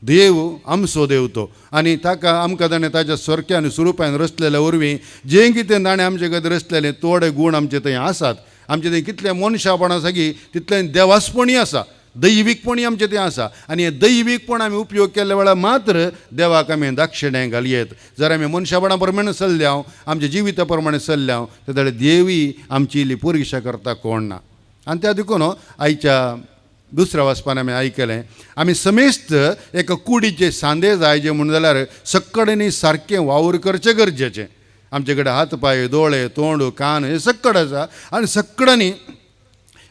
देव आमचो देव तो आनी ताका आमकां ताणें ताच्या सारक्या आनी स्वरुपान रचलेल्या वरवीं जें कितें ताणें आमचे खातीर रचलेलें थोडे गूण आमचे थंय आसात. आमचे थंय कितलें मनशापण आसा की तितलें देवासपणीय आसा, दैवीकपणी आमचें तें आसा. आनी हें दैवीकपण आमी उपयोग केल्ल्या वेळार मात्र देवाक आमी दाक्षिणें घालयेत. जर आमी मनशापणा प्रमाणे चल्ल्या, आमच्या जिविता प्रमाणे चल्ल्या जाल्यार देवी आमची इल्ली पुरगिशा करता कोण ना. आनी त्या देखून आयच्या दुसऱ्या वाचपान आमी आयकलें आमी समेस्त एका कुडीचे सांदे जाय जे म्हूण जाल्यार सक्कडेनी सारकें वावर करचें गरजेचें. आमचे कडेन हात पांय, दोळे, तोंड, कान हे सक्कड आसा आनी सक्कडांनी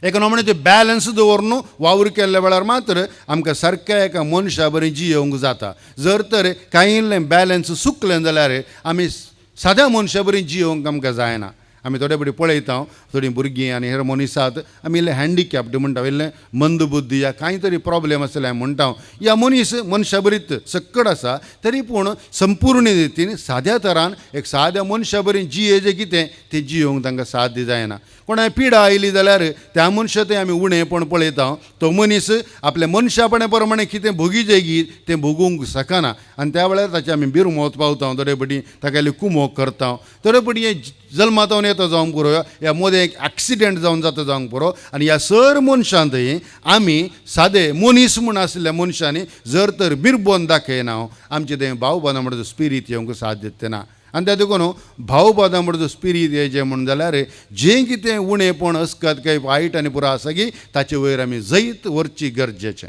एका नमण्याचें बॅलन्स दवरून वावर केल्ल्या वेळार मात्र आमकां सारक्या एका मनशा बरें जियोवंक जाता. जर तर कांय इल्लें बॅलन्स चुकलें जाल्यार आमी साद्या मनशा बरें जियोवंक आमकां जायना. आमी थोडे फावटी पळयता थोडीं भुरगीं आनी हेर मनीसात आमी इल्लें हँडिकॅप्ड म्हणटा, इल्लें मंदबुद्दी या कांय तरी प्रॉब्लेम आसलें म्हणटा. ह्या मनीस मनशा बरीच सक्कड आसा तरी पूण संपूर्ण रितीन साद्या तरान एक साद्या मनशा बरी जिये जें कितें तें जियोवंक तांकां साध्य जायना. कोणाय पिडा आयली जाल्यार त्या मनशा थंय आमी उणेपण पळयता, तो मनीस आपल्या मनशापणा प्रमाणे कितें भोगीजेगी तें भोगूंक शकना आनी त्या वेळार ताचे आमी बिरमोत पावता, थोडे फावटी ताका इल्ली कुमोक करता, थोडे फावटी हें जल्मातावन येता जावंक पुरो, ह्या मदें एक एक्सिडेंट जावन जाता जावंक पुरो. आनी ह्या सर मनशां थंय आमी सादे मनीस म्हूण आशिल्ल्या मनशांनी जर तर बिरबोन दाखयना आमचें तें भावबादां म्हणटा स्पिरीत येवंक साध्य ना. आनी त्या देखून भावबादां म्हणटा स्पिरीत येयचें म्हूण जाल्यार जें कितें उणेपण अस्कत काय वायट आनी पुरो आसा की ताचे वयर आमी जैत व्हरची गरजेचें.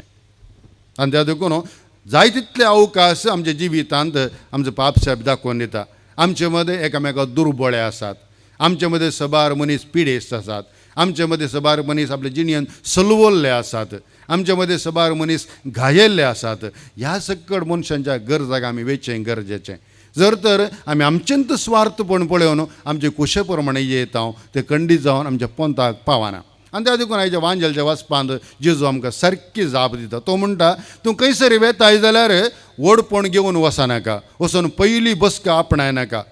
आनी त्या देखून जाय तितले अवकाश आमच्या जिवितांत आमचो पापसाहेब दाखोवन दिता. आमचे मदें एकामेका दुर्बळे आसात, आमचे मदें सबार मनीस पिडेस्त आसात, आमचे मदें सबार मनीस आपल्या जिणेन सलवल्ले आसात, आमचे मदें सबार मनीस घायेल्ले आसात. ह्या सक्कड मनशांच्या गरजाक आमी वेचें गरजेचें. जर तर आमी आमचेंत स्वार्थपण पळोवन आमचे कुशे प्रमाणे येता ते खंडीत जावन आमच्या पंथाक पावना. आनी त्या देखून आयच्या वांजेलच्या वाचपांत जेजू आमकां सारकी जाप दिता. तो म्हणटा तूं खंयसर वेताय जाल्यार व्हडपण घेवन वचनाका, वचून पयली बसका आपणायनाका,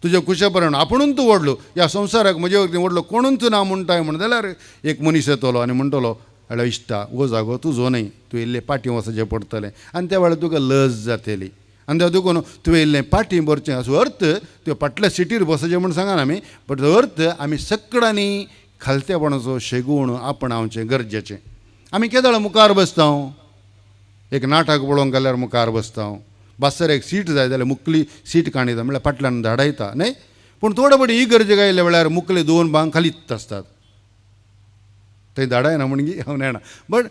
तुज्या कुशे प्रमाणे आपुणून तूं व्हडलो, ह्या संवसाराक म्हजे वरवीं व्हडलो कोणूच ना म्हणटाय म्हण जाल्यार एक मनीस येतलो आनी म्हणटलो हॅलो इश्टा, हो जागो तुजो न्हय, तूं इल्लें पाटी वचचें पडटलें आनी त्या वेळार तुका लज जातली. आनी त्या देखून तुवें इल्लें पाटी भरचें असो अर्थ त्यो फाटल्या सिटीर बसचें म्हूण सांगना आमी, बट अर्थ आमी सगळ्यांनी खालतेपणाचो शेगूण आपणावचें गरजेचें. आमी केदळ मुखार बसता, एक नाटक पळोवंक गेल्यार मुखार बसता, बसर एक सीट जाय जाल्यार मुकली सीट काणयता म्हळ्यार फाटल्यान धाडायता न्हय, पूण थोडे फावटी ही गरजेक आयिल्ल्या वेळार मुकले दोन बांग खालीच आसतात, थंय धाडायना म्हणगी हांव नेणा, बट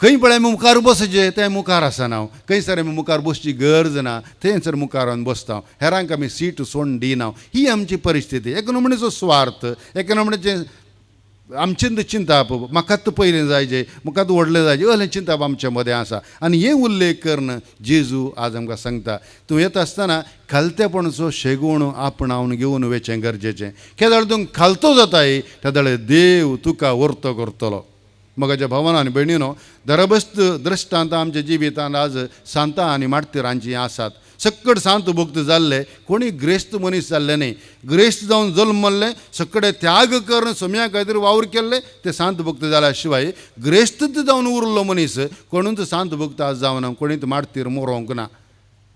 खंय पळय आमी मुखार बसचें तें मुखार आसना, हांव खंयसर आमी मुखार बसची गरज ना थंयसर मुखार बसता, हेरांक आमी सीट सोडून दिना. ही आमची परिस्थिती. एक नमणेचो स्वार्थ, एक नमणेचें आमचें चिंताप, म्हाकाच पयलें जायजें, म्हाकाच व्हडलें जायजें, असलें चिंताप आमचे मदें आसा. आनी हें उल्लेख करून जेजू आज आमकां सांगता, तूं येता आसतना खालतेपणाचो शेगूण आपणावन घेवन वचें गरजेचें. केदळ तूं खालतो जाताय तेदळे देव तुका वर्तो करतलो. मगाच्या भावान आनी भयणीनो, दरबस्त दृश्टांत आमच्या जिवितांत आज सांतां आनी मार्तिरांचीं आसात. सक्कड सांत भक्त जाल्ले, कोणी ग्रेस्त मनीस जाल्ले न्ही, ग्रेस्त जावन जल्मल्ले, सगळे त्याग करून सोम्या खातीर वावर केल्ले ते सांत भक्त जाल्या शिवाय ग्रेस्तच जावन उरलो मनीस कोणूच सांत भक्त आज जावना, कोणीच मार्तीर मोरोंक ना.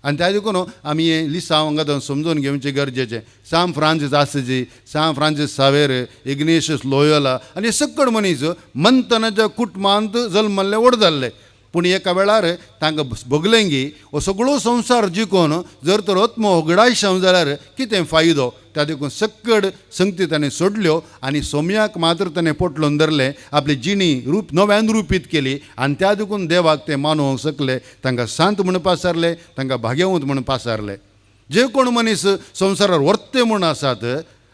आनी त्या देखून आमी हें लिसांव हांगा समजून घेवचें गरजेचें. San Francis Assisi, San Francis Xavier, Ignatius Loyola आनी सक्कड मनीस मंतनाच्या कुटुंबांत जल्मल्ले व्हड जाल्ले, पूण एका वेळार तांकां भोगलें की हो सगळो संवसार जिखून जर तर आत्मो होगडायशांव जाल्यार कितें फायदो. त्या देखून सक्कड संगती ताणें सोडल्यो आनी सोम्याक मात्र ताणें पोटलोन धरलें, आपली जिणी रूप नव्यान रुपीत केली आनी त्या देखून देवाक ते मानूंक शकले, तांकां सांत म्हूण पासारले, तांकां भाग्यवंत म्हूण पासारले. जे कोण मनीस संवसारार वर्ते म्हूण आसात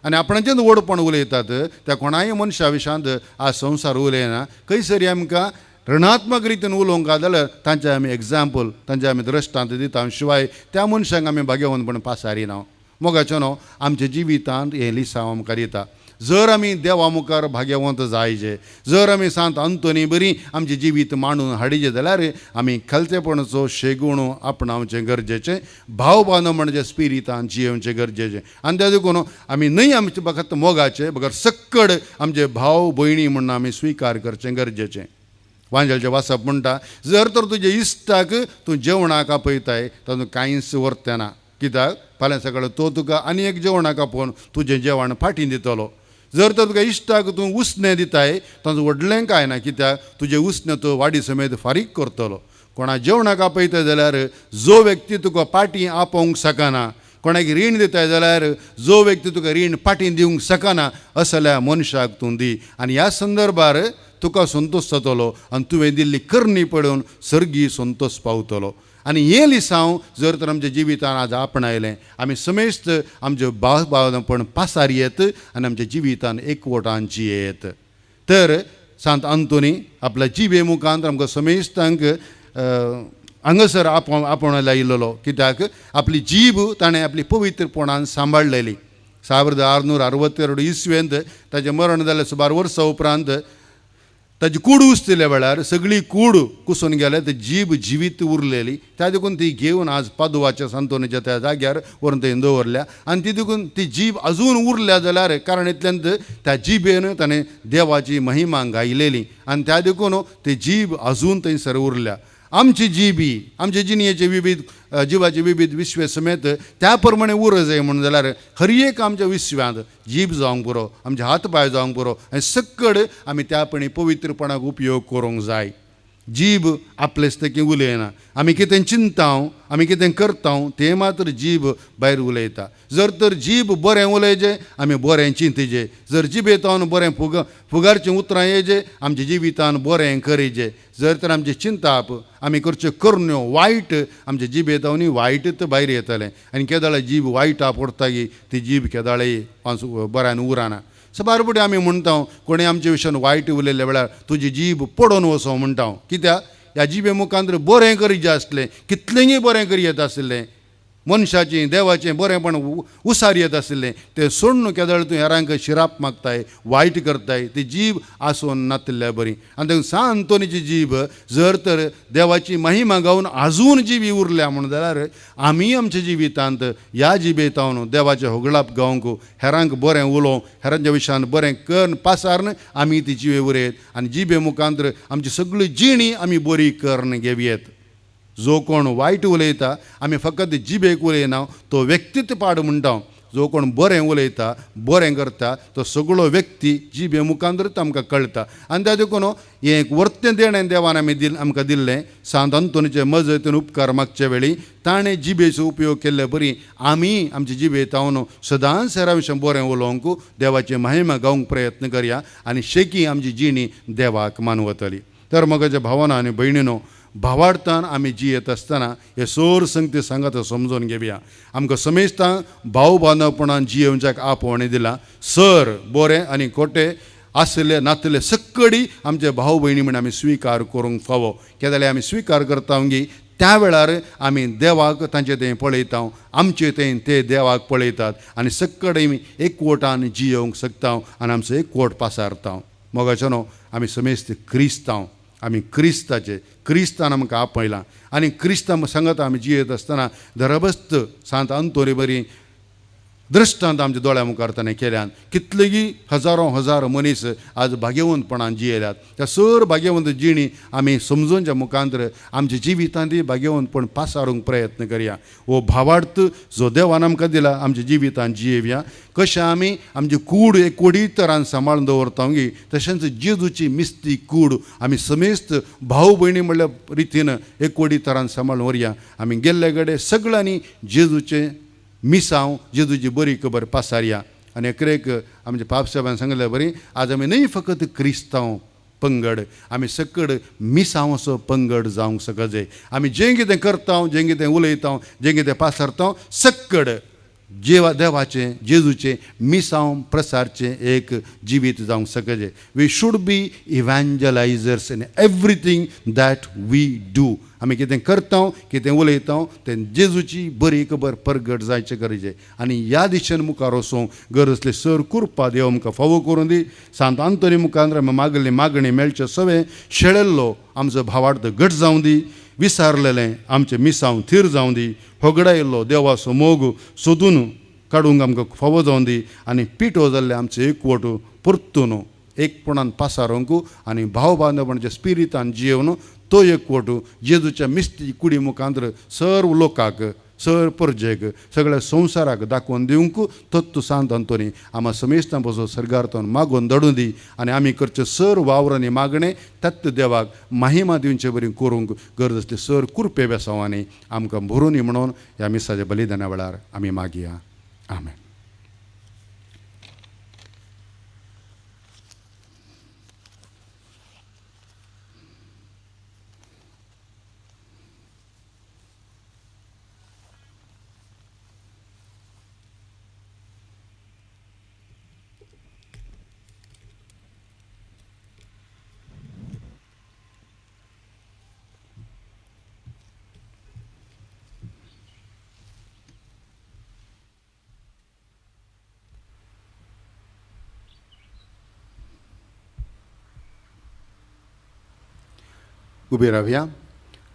आनी आपणाचेंच व्हडपण उलयतात त्या कोणाय मनशा विशांत आज संवसार उलयना. खंयसरी आमकां ऋणात्मक रितीन उलोवंक जाल्यार तांचें आमी एग्जाम्पल, तांचें आमी दृश्टांत दिता, शिवाय त्या मनशांक आमी भाग्यवंतपण पासारिना. मोगाचें न्हू आमच्या जिवितांत हें लिसांव आमकां दिता. जर आमी देवा मुखार भाग्यवंत जायचे, जर आमी सांत अंतोनी बरी आमचें जिवीत मांडून हाडिचें जाल्यार आमी खालतेपणाचो शेगूण आपणावचें गरजेचें, भाव बांदो म्हणजे स्पिरितान जियेवचें गरजेचें. आनी त्या देखून आमी न्हय आमचे फकत मोगाचें बगर सक्कड आमचे भाव भयणी म्हणून आमी स्विकार करचें गरजेचें. वांजेलचें वाचप म्हणटा, जर तर तुजे इश्टाक तूं जेवणाक आपयताय तातूंत कांयच वर्तना, कित्याक फाल्यां सकाळीं तो तुका आनी एक जेवणाक आपोवन तुजें जेवण फाटीं दितलो. जर तर तुका इश्टाक तूं उसणें दिताय तांचो व्हडलें कांय ना, कित्याक तुजें उसणें तो वाडी समेत फारीक करतलो. कोणा जेवणाक आपयता जाल्यार जो व्यक्ती तुका पाटी आपोवंक शकना, कोणाक रीण दिताय जाल्यार जो व्यक्ती तुका रीण पाटी दिवंक शकना असल्या मनशाक तूं दी. आनी ह्या संदर्भार तुका संतोश जातलो आनी तुवें दिल्ली करणी पळोवन सर्गी संतोश पावतलो. आनी हें लिसांव जर तर आमच्या जिवितान आज आपणायलें, आमी समेस्त आमचे भाव भावपण पासार येत आनी आमच्या जिवितान एकवटान जियेत. तर सांत अंतोनी आपल्या जिबे मुखांत आमकां समेस्तांक हांगासर आपोवन लायिल्लो, कित्याक आपली जीब ताणें आपली पवित्रपणान सांबाळलेली. 1662 इसवेंत ताचें मरण जालें. सुमार वर्सां उपरांत ताजी कूड उस्तिल्ल्या वेळार सगळी कूड कुसून गेले, ती जीब जिवीत उरलेली. त्या देखून ती घेवन आज पादुवाच्या सांतोनीच्या त्या जाग्यार व्हरून थंय दवरल्या आनी ती देखून ती जीब अजून उरल्या जाल्यार कारण इतल्यान त्या जिबेन ताणें देवाची महिमा गायलेली आनी त्या देखून ती जीब अजून थंयसर उरल्या. आमची जीबी आमचे जिणयेचे विविध जिवाचे विविध विश्वे समेत त्या प्रमाणे उर जाय म्हणून जाल्यार हर एक आमच्या विश्वांत जीब जावंक पुरो, आमचे हात पांय जावंक पुरो आनी सक्कड आमी त्या पणी पवित्रपणाक उपयोग करूंक जाय. जीब आपलेच तेकी उलयना, आमी कितें चिंताव आमी कितें करताव तें मात्र जीब भायर उलयता. जर तर जीब बरें उलयचे आमी बरें चिंतिचे, जर जिबेतावन बरें फुगारचीं उतरां येजे आमच्या जिवितान बरें करिजे. जर तर आमचें चिंताप आमी करच्यो करण्यो वायट आमच्या जिबेतावनी वायटच भायर येतलें आनी केदळे जीब वायट आपडटा ती जीब केदाळे बऱ्यान उरना. सबार फुडें आमी म्हणटा कोणी आमचे विशयान वायट उलयल्ल्या वेळार तुजी जीब पडोवन वचो म्हणटा, कित्याक ह्या जिबे मुखांत बरें करीत आसलें, कितलेंय बरें करी येता आशिल्लें, मनशाचें देवाचें बरेंपण उसार येत आशिल्लें, तें सोडून केदळ तूं हेरांक शिराप मागताय वायट करताय, ती जीब आसून नातिल्ल्या बरी. आनी तें सांत अंतोनीची जीब जर तर देवाची महिमा गावन आजून जिवी उरल्या म्हणून जाल्यार आमी आमच्या जिवितांत ह्या जिबेतावन देवाचें होगळाप गावंक हेरांक बरें उलोवंक हेरांच्या विशयान बरें करून पासारून आमी ती जिवे उरयत आनी जिबे मुखांत आमची सगळी जिणी आमी बरी करून घेवयेत. जो कोण वायट उलयता आमी फकत जिबेक उलयना, तो व्यक्तीत पाड म्हणटा. जो कोण बरें उलयता बरें करता तो सगळो व्यक्ती जिबे मुखांतरूच आमकां कळटा. आनी त्या देखून हें एक वर्तें देणें देवान आमी आमकां दिल्लें. सांत अंतोनीचे मजतीन उपकार मागचे वेळी ताणें जिबेचो उपयोग केल्ले बरी आमी आमचे जिबे तावन सदांच हेरा विशीं बरें उलोवंक देवाची महिमा गावंक प्रयत्न करया आनी शेकी आमची जिणी देवाक मानवतली. तर म्हज्या भावना आनी भयणीनो, भावार्थान आमी जियेत आसतना हे सोर संगती सांगात समजून घेवया. आमकां समेस्तां भाव बांदवपणान जियेवच्याक आपोवणें दिलां. सर बरें आनी खोटें आसले नातले सक्कडी आमचे भाव भयणी म्हण आमी स्विकार करूंक फावो. कित्याक जाल्यार आमी स्विकार करता गी त्या वेळार आमी देवाक तांचे थंय पळयता, आमचे थंय ते देवाक पळयतात आनी सक्कडी आमी एकवटान जियेवंक शकता आनी आमचो एकवट पासारता. मोगाचो न्हू आमी समेस्त क्रिस्तांव, आमी क्रिस्ताचे, क्रिस्तान आमकां आपयलां आनी क्रिस्ता सांगता आमी जियेत आसतना धरबस्त सांत अंतोनी बरी दृश्टांत आमच्या दोळ्या मुखार ताणें केल्यान. कितलेगी हजारो हजार मनीस आज भाग्यवंतपणान जियेल्यात. त्या सर भाग्यवंत जिणी आमी समजूनच्या मुखांतर आमच्या जिवितांत भाग्यवंतपण पासारूंक प्रयत्न करया. हो भावार्थ जो देवान आमकां दिला आमच्या जिवितांत जियेवया. कशें आमी आमची कूड एक कोडी तरान सांबाळून दवरता गी तशेंच जेजूची मिस्ती कूड आमी समेस्त भाव भयणी म्हणल्या रितीन एक कोडी तरान सांबाळून व्हरया. आमी गेल्ले कडेन सगळ्यांनी जेजूचें मिसांव जेजूची बरी खबर पासारया. आनी एकरेक आमच्या पापसाहेबान सांगले बरी आज आमी न्हय फकत क्रिस्तांव पंगड, आमी सकड मिसांव असो पंगड जावंक शकजे. आमी जें कितें करता, जें कितें उलयता, जें कितें पासारता सक्कड जेवा देवाचें जेजूचें मिसांव प्रसारचें एक जिवीत जावंक शकजे. We should be evangelizers in everything that we do. आमी कितें करता, कितें उलयता तें जेजूची बरी खबर परगट जायचें गरजें. आनी ह्या दिशेन मुखार वचूंक गरज आसली सर कृपा देव आमकां फावो करूं दी. सांत आंतोनी मुखार आमी मागली मागणी मेळचें सवें शेळेल्लो आमचो भावार्थ घट जावं दी, विसारलेलें आमचें मिसांव थीर जावं दी, होगडायल्लो देवाचो मोग सोदून काडूंक आमकां फावो जावं दी आनी पिठो जाल्लें आमचें एकवट परतून एकपणान पासारूंक आनी भाव बांदवपणाच्या स्पिरितान जियेवन तो एकवट जेजूच्या मिस्ती कुडी मुखांतर सर्व लोकांक सर परजेक सगळ्या संवसाराक दाखोवन दिवंक तत्व सांत अंतोनी आमा समेस्तां पसून सरगार्तोन मागोवन धाडून दी आनी आमी करचे सर वावर आनी मागणें तत्व देवाक महिमा दिवचे बरी करूंक गरज आसली सर कुरपे बेसांवांनी आमकां भरून म्हणून ह्या मिसाच्या बलिदाना वेळार आमी मागया. आमेन. उबी रावया,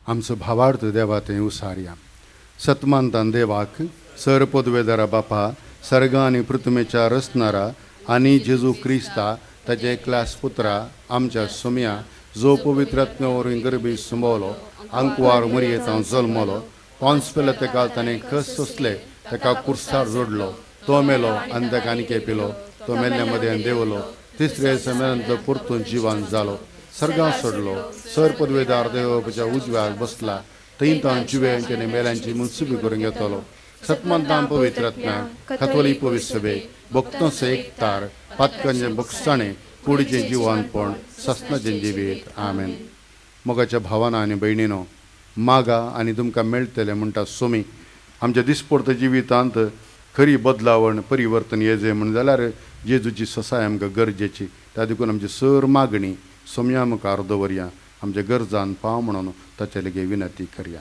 आमचो भावार्थ देवा थंय उसारया. सतमानतान देवाक सर पदवेदारा बापा सर्गा आनी पृथ्वीच्या रचणारा आनी जेजू क्रिस्ता ताचे एकल्यास पुत्रा आमच्या सोम्या जो पवित्र आत्म्या वरवीं गर्भी सुंबवलो, आंकवार मरयेंत जल्मलो, पोन्स पेले तेका ताणें कस सोंसले, ताका कुर्सार जोडलो, तो मेलो आनी ताका आनी केपिलो, तो मेल्ल्या मदें देंवलो, तिसऱ्या दिसा मेरेन तो परतून जिवान जालो, सर्गां सोडलो, सर पदवेदार देवाच्या उजव्याक बसला, थंय तो जिव्यांची आनी मेल्यांची मुन्सुबी करून घेतलो. सतमंतान पवित्र आत्म्या कथोली पवित्र सभे भक्तोंचो एकतार पातकांचें भोगसाणें कुडीचें जिवनपण ससनाचें जिवीत. आमेन. मोगाच्या भावाना आनी भयणीनो, मागा आनी तुमकां मेळटलें म्हणटा सोमी. आमच्या दिसपडत जिवितांत खरी बदलावण परिवर्तन येजे म्हण जाल्यार जेजूची ससाय आमकां गरजेची. त्या देखून आमची सर मागणी सोम्या मुखार दवरया, आमच्या गरजान पाव म्हणून ताचे लागीं विनंती करया.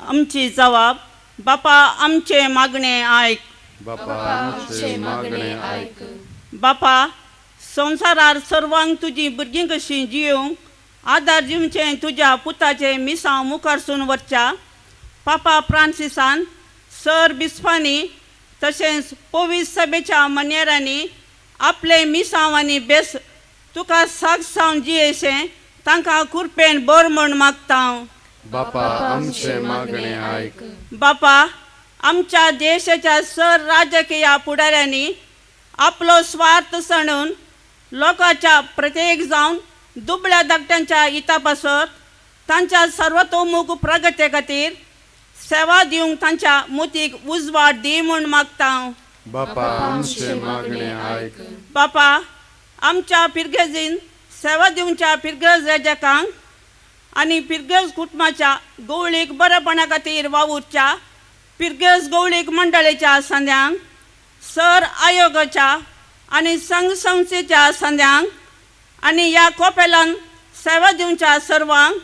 आमची जवाब बापा आमचे मागणे आयक, बापा आमचे मागणे आयक. बापा संवसारार सर्वांक तुजी भुरगीं कशीं जियोवंक आदार दिवचें तुज्या पुताचें मिसांव मुखारसून वचच्या पापा फ्रांसिसान सर बिस्पांनी तशेंच पवीस सभेच्या मनेरांनी आपले मिसांव आनी बेस तुका साक्ष जावन जियेशें तांकां कुरपेन बर म्हूण मागता. बापा आमचें मागणें आयक. बापा आमच्या देशाच्या सर राजकीय फुडाऱ्यांनी आपलो स्वार्थ सणून लोकांच्या प्रत्येक जावन दुबळ्या धाकट्यांच्या हिता पासत तांच्या सर्वतोमुख प्रगती खातीर सेवा दिवंक तांच्या मुतीक उजवाड दी म्हूण मागता. बापा आमचें मागणें आयक. बापा आमच्या पिरगेजीन सेवा दिवच्या पिरगेज रजकांक आनी पिरगेज कुटुंबाच्या गवळीक बरेपणा खातीर वावुरच्या पिरगेज गवळीक मंडळेच्या संद्यांक सर आयोगाच्या आनी संघ संस्थेच्या संद्यांक आनी ह्या कोपेलान सेवा दिवच्या सर्वांक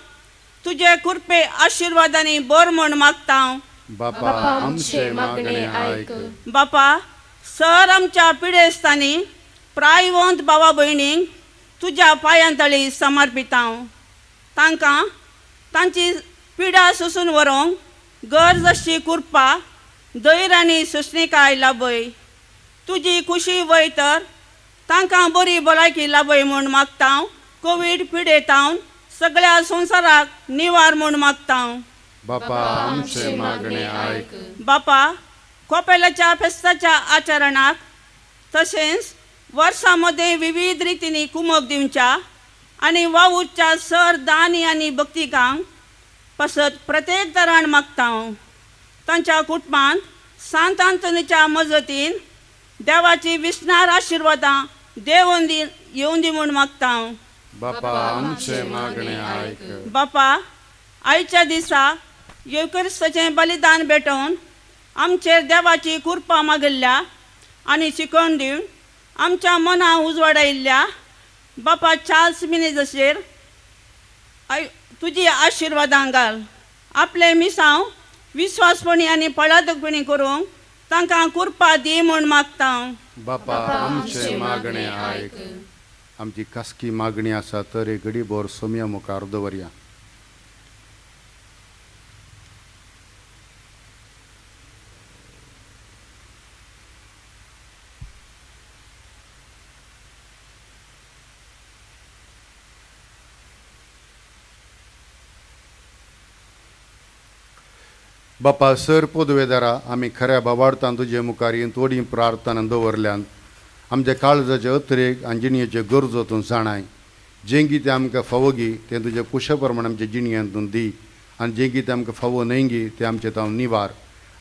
तुजे कृपे आशिर्वादांनी बर म्हूण मागता. बापा आमचें मागणें आयक. बापा सर आमच्या पिडेस्तांनी प्रायवंत भावा भयणींक तुज्या पांयां तळी समर्पिता. तांकां तांची पिडा सोसून व्हरूंक गरज आसची कृपा धैर्य आनी सोंसणीकाय लाभय. तुजी खुशी वय तर तांकां बरी भलायकी लाभय म्हूण मागता. कोवीड पिडेतावन सगळ्या संवसाराक निवार म्हूण मागता. बापा आमचें मागणें आयक. बापा कोपेलाच्या फेस्ताच्या आचरणाक तशेंच वर्सां मदें विविध रितींनी कुमक दिवच्या आनी वावुरच्या सर दानी आनी भक्तिकांक पासत प्रत्येक तरान मागता. तांच्या कुटुंबांत सांत आंतोनीच्या मजतीन देवाची विसनार आशिर्वादां देवून दी येवन दी म्हूण मागता. बापा आमचें मागणें आयक. बापा आयच्या दिसा येवक्रिस्ताचें बलिदान भेटोवन आमचेर देवाची कृपा मागिल्ल्या आनी शिकोवन दिवन आमच्या मनां उजवाडायिल्ल्या बापा चार्ल्स मिनेजशेर तुजी आशिर्वादां घाल. आपले मिसांव विस्वासपणी आनी पळादकपणी करूंक तांकां कृपा दी म्हूण मागता. बापा आमचें मागणें आयक. आमची खासगी मागणी आसा तर एक घडीभर सोम्या मुखार दवरया. बापा सर पोदवेदारा आमी खऱ्या बाबार्थान तुजे मुखार ही थोडी प्रार्थना दवरल्यान आमच्या काळजाचे अतिरेक आनी जिणयेच्यो गरजो तूं जाणाय. जें कितें आमकां फावोगी तें तुज्या कुशा प्रमाण आमच्या जिणयेंत तूं दी आनी जें कितें आमकां फावो न्हय तें आमचें तावन निवार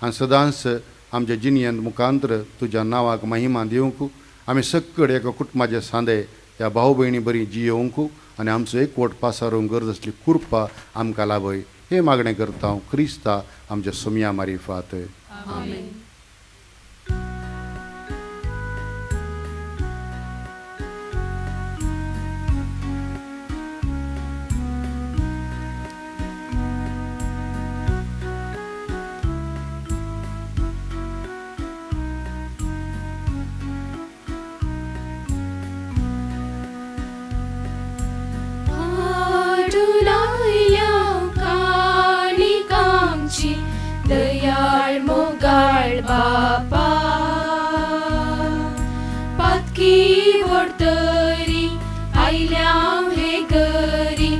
आनी सदांच आमच्या जिणयेंत मुखांतर तुज्या नांवाक महिमा दिवंक आमी सक्कड एका कुटुंबाचे सांदे ह्या भाव भयणी बरी जियोवंक आनी आमचो एकवट पासारूंक गरज आसली कृपा आमकां लाभय हे मागणें करता हांव क्रिस्ता आमच्या सोमया मारिफात. आमेन. दयाळ मोगाळ बापा पातकी व्हडतरी आयल्या हे घरी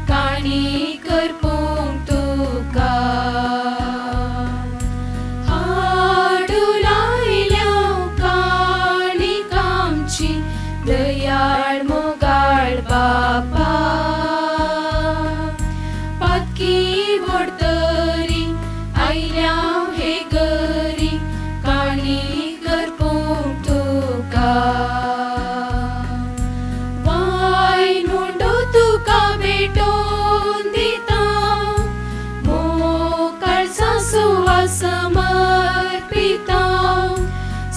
काणी करपूंक तुका हाडून आयल्या काणी कामची दयाळ मोगाळ बापा पातकी व्हडतरी आयल्या हे घरी काणी करपूंक तुका वायन मुंडो तुका भेटोवन दिता मोकाळचा सुवास समर्पिता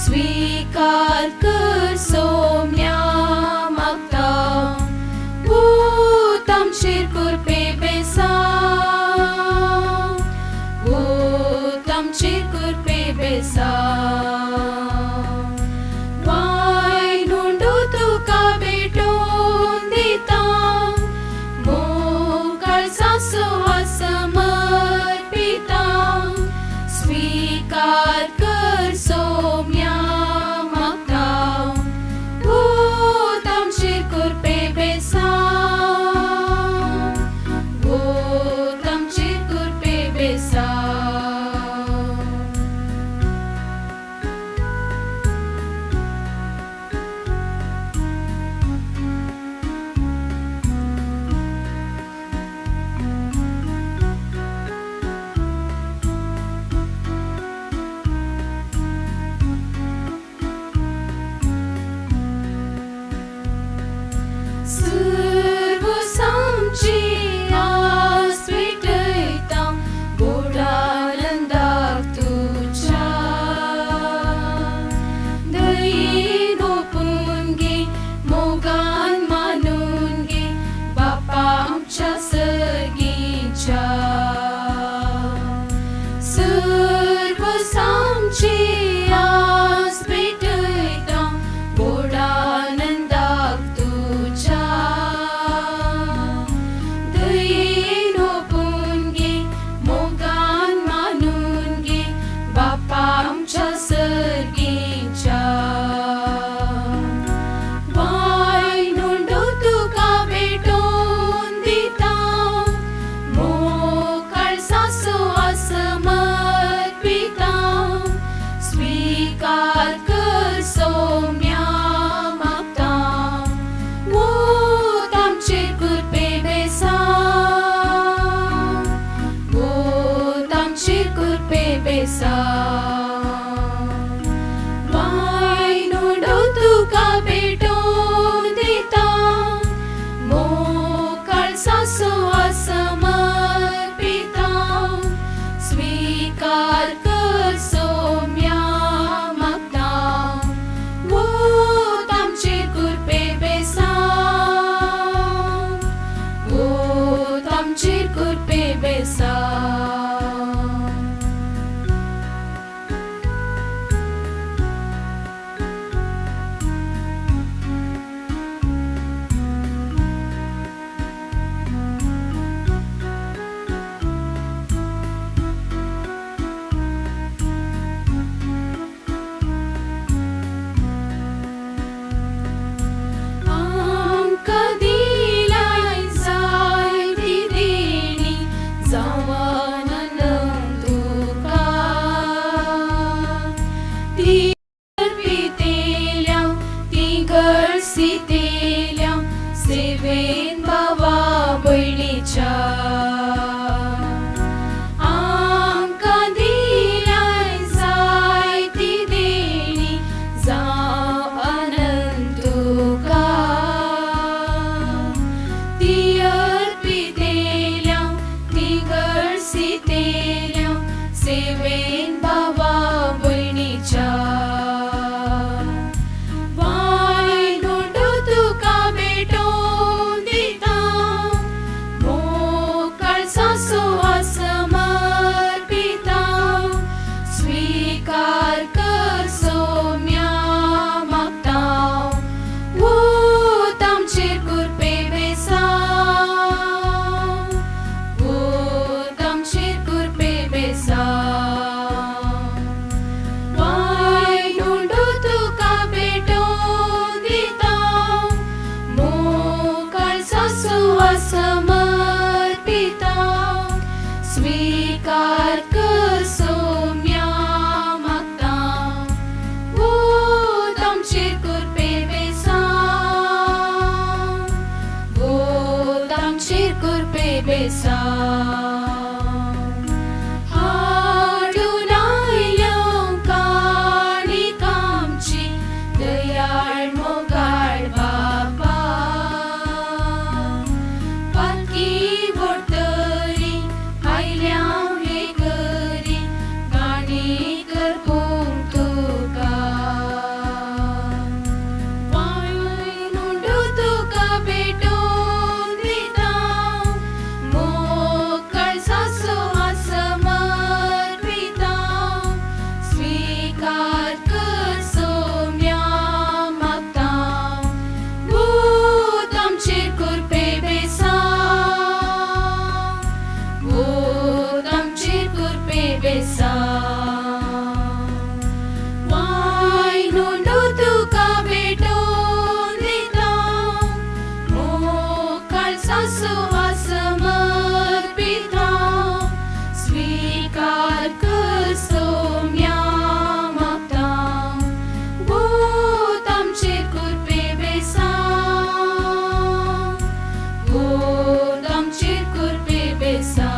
स्वीकार कर सोम्या मागता पूत आमचेर कृपे बेसा आमचेर कृपे बेसा वायन उंडो तुका भेटोवन दिता आमची आस भेटयता गोडानंदाक तुज्या दयेन ओपून घे मोगान मानून घे बापा आमच्या सर्गीच्या वायन उंडो तुका भेटोवन दिता मोग काळजाचो समर्पिता स्वीकार कर सौम्या मागता वोत आमचेर कृपे बेसा वोत आमचेर कृपे बेसा वायन उंडो तुका भेटोवन दिता मोग काळजाचो समर्पिता स्वीकार कर सौम्या मागता वोत आमचेर कृपे बेसा वोत आमचेर कृपे बेसा. आमकां दिलाय जाय ती देणी जावन अनंत तुका ती अर्पितेल्या ती गळसितेल्या सेवेन भावा भयणीच्या आमकां दिलाय जाय ती देणी जावं अनंत तुका ती अर्पितेल्या ती गळसितेल्या सेवेन भावा भयणीच्या वायन उंडो तुका भेटोवन दिता मोग काळजाचो समर्पिता स्वीकार कर सौम्या मागता वोत आमचेर कृपे बेसा वोत आमचेर कृपे बेसा वायन उंडो तुका भेटोवन दिता मोग काळजाचो समर्पिता स्वीकार कर सौम्या मागता वोत आमचेर कृपे बेसा वोत आमचेर कृपे बेसा. हाडून आयल्या काणीक आमची दयाळ मोगाळ बापा पालखी व्हडतरी आयल्या हे करी गाणी करपूंक तुका वायन उंडो तुका भेटोवन दिता मोग काळजाचो समर्पिता स्वीकार कर सौम्या मागता वोत आमचेर कृपे बेसा वोत आमचेर कृपे बेसा वायन उंडो तुका भेटोवन दिता मोग काळजाचो समर्पिता स्वीकार कर सौम्या मागता वोत आमचेर कृपे बेसा वोत आमचेर कृपे बेसा.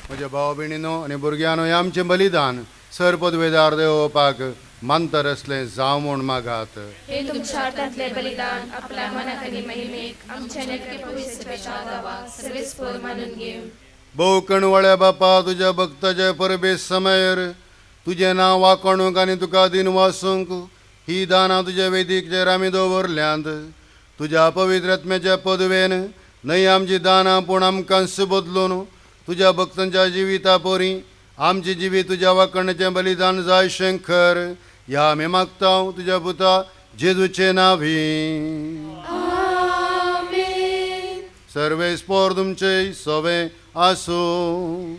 म्हज्या भाव भयणीनो आनी भुरग्यांनो हें आमचें बलिदान सर पदवेदार देवोवपाक मानतर असलें जावं म्हूण मागात. हे तुमच्या हातांतले बलिदान आपल्या मनाक आनी महिमेक आमच्या नेटके पवित्र सभेच्या दावाक सर्वेस्पर मानून घेवन भोव कणवळ्या बापा तुज्या भक्ताच्या परबे समयर तुजें नांव वाकोणूंक आनी तुका दिन वासूंक ही दानां तुज्या वेदीकचेर आमी दवरल्यांत. तुज्या पवित्र आत्म्याच्या पदवेन न्हय आमची दानां पूण आमकां बदलून तुज्या भक्तांच्या जिविता पोरी आमची जिवीत तुज्या वाकण्याचें बलिदान जाय शंकर ह्या आमी मागता तुज्या पुता जेजूचे नावी. सर्वेस्पोर तुमचे सोवे आसूं.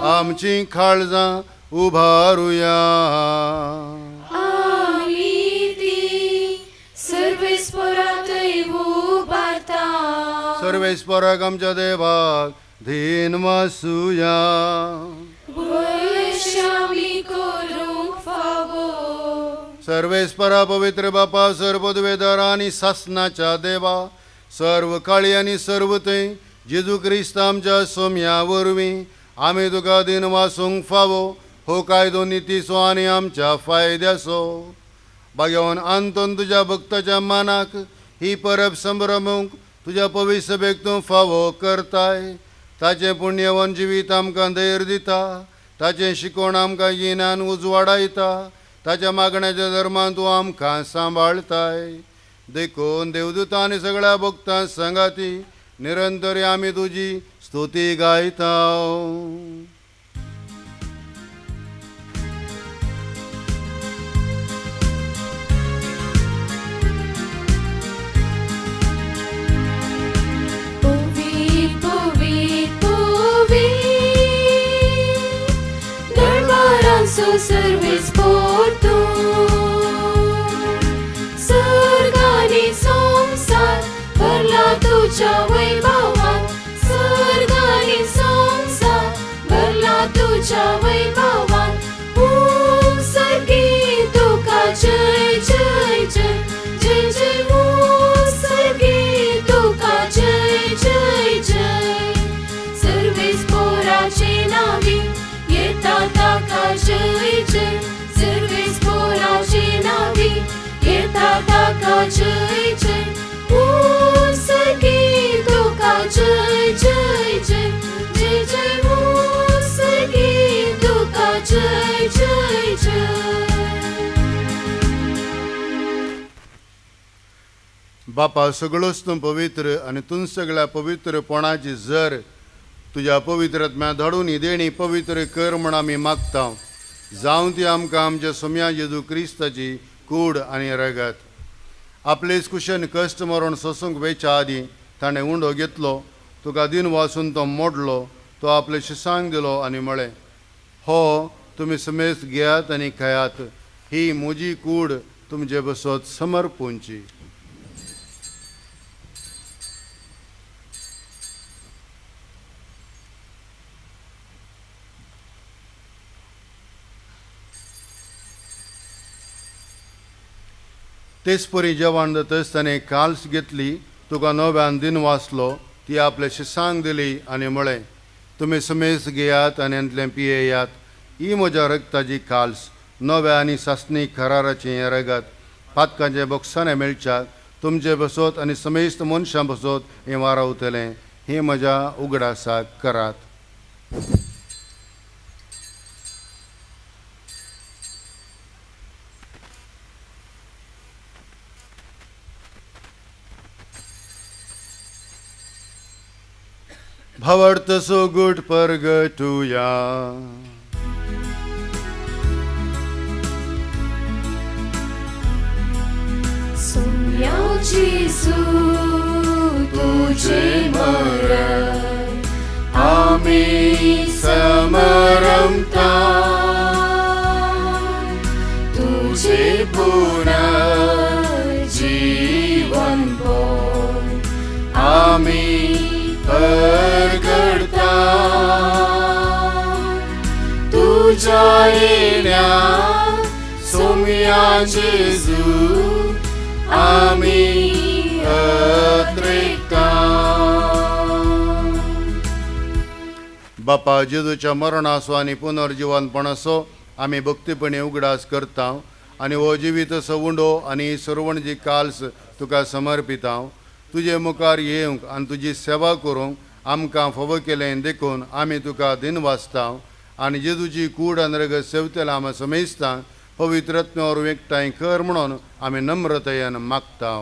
आमची काळजां उभारुया. सर्वेस्पोराक आमच्या देवाक धीन वासुया. सर्वेस्परा पवित्र बापा सर्वपदवेदार आनी सासनाच्या देवा सर्व काळी आनी सर्व थंय जेजू क्रिस्त आमच्या सोम्या वरवीं आमी तुका दिन वासूंक फावो हो कायदो नितीचो आनी आमच्या फायद्याचो. भाग्यवान आंतोन तुज्या भक्ताच्या मानाक ही परब संभ्रमूंक तुज्या पवित्र सभेक तूं फावो करताय. ताचें पुण्यवन जिवीत आमकां धैर्य दिता, ताचें शिकोवण आमकां गिन्यान उजवाडायता, ताच्या मागण्याच्या धर्मान तूं आमकां सांबाळताय. देखून देवदूतां आनी सगळ्या भक्तां सांगाती निरंतर आमी तुजी स्तुती गायता. Service porto सर्गानी संसार भरला तुझ्या वैभवान, सर्गानी संसार भरला तुझ्या वैभवान. ओम सर्गी तुका जय जय जय जय जय, ओम सर्गी तुका जय जय जय. सर्वेस पोराचे नावी येता ताका जय जय, सर्वेस पोराचे नावी येता ताका जय जय. ओम सर्गी तुका जय जय जय जय जय, ओम सर्गी तुका जय जय जय. बापा सगळोच तूं पवित्र आनी तूं सगळ्या पवित्रपणाची जर तुज्या पवित्र आत्म्या धाडून ही देणी पवित्र कर म्हण आमी मागता. जावं ती आमकां आमच्या सोम्या जेजू क्रिस्ताची कूड आनी रगत. आपलेच कुशन कश्ट मरण सोसूंक वेच्या आदीं ताणें उंडो घेतलो, तुका दिन वासून तो मोडलो, तो आपले शिसांक दिलो आनी म्हळें, हो तुमी समेस्त घेयात आनी खायात, ही म्हजी कूड तुमचे बसत समर्पूंची. तेचपरी जेवण जातच ताणें काल्स घेतली, तुका नव्यान दिन वाचलो, ती आपले शिसांक दिली आनी म्हळें, तुमी समेस्त घेयात आनी हांतलें पियेयात, ही म्हज्या रगताची काल्स, नव्या आनी सासणी कराराचें हें रगत, पातकांचे बोक्साणें मेळच्याक तुमचे बसत आनी समेस्त मनशां बसत हें वारावतलें, हें म्हज्या उगडासाक करात. भावार्थ सोगूट परगटुया. सोम्या जेजू तुझे मरण आमी समरमता, तुझे पुनर्जीवन आमी परगडता. तुझ्या येण्या सोम्या जेजू आमी अत्रेकता. बापा जेजूच्या मरणाचो आनी पुनर्जिवनपणाचो आमी भक्तीपणी उगडास करता आनी हो जिवीत सवुंडो आनी सर्वणजी काल्स तुका समर्पिता. तुजे मुखार येवंक आनी तुजी सेवा करूंक आमकां फावो केलें देखून आमी तुका दिन वाचता आनी जेजूची कूड आनी रगत सेवतेला आमी समेस्ता पवित्र आत्म्या वरवीं एकठांय कर म्हणून आमी नम्रतायेन मागता.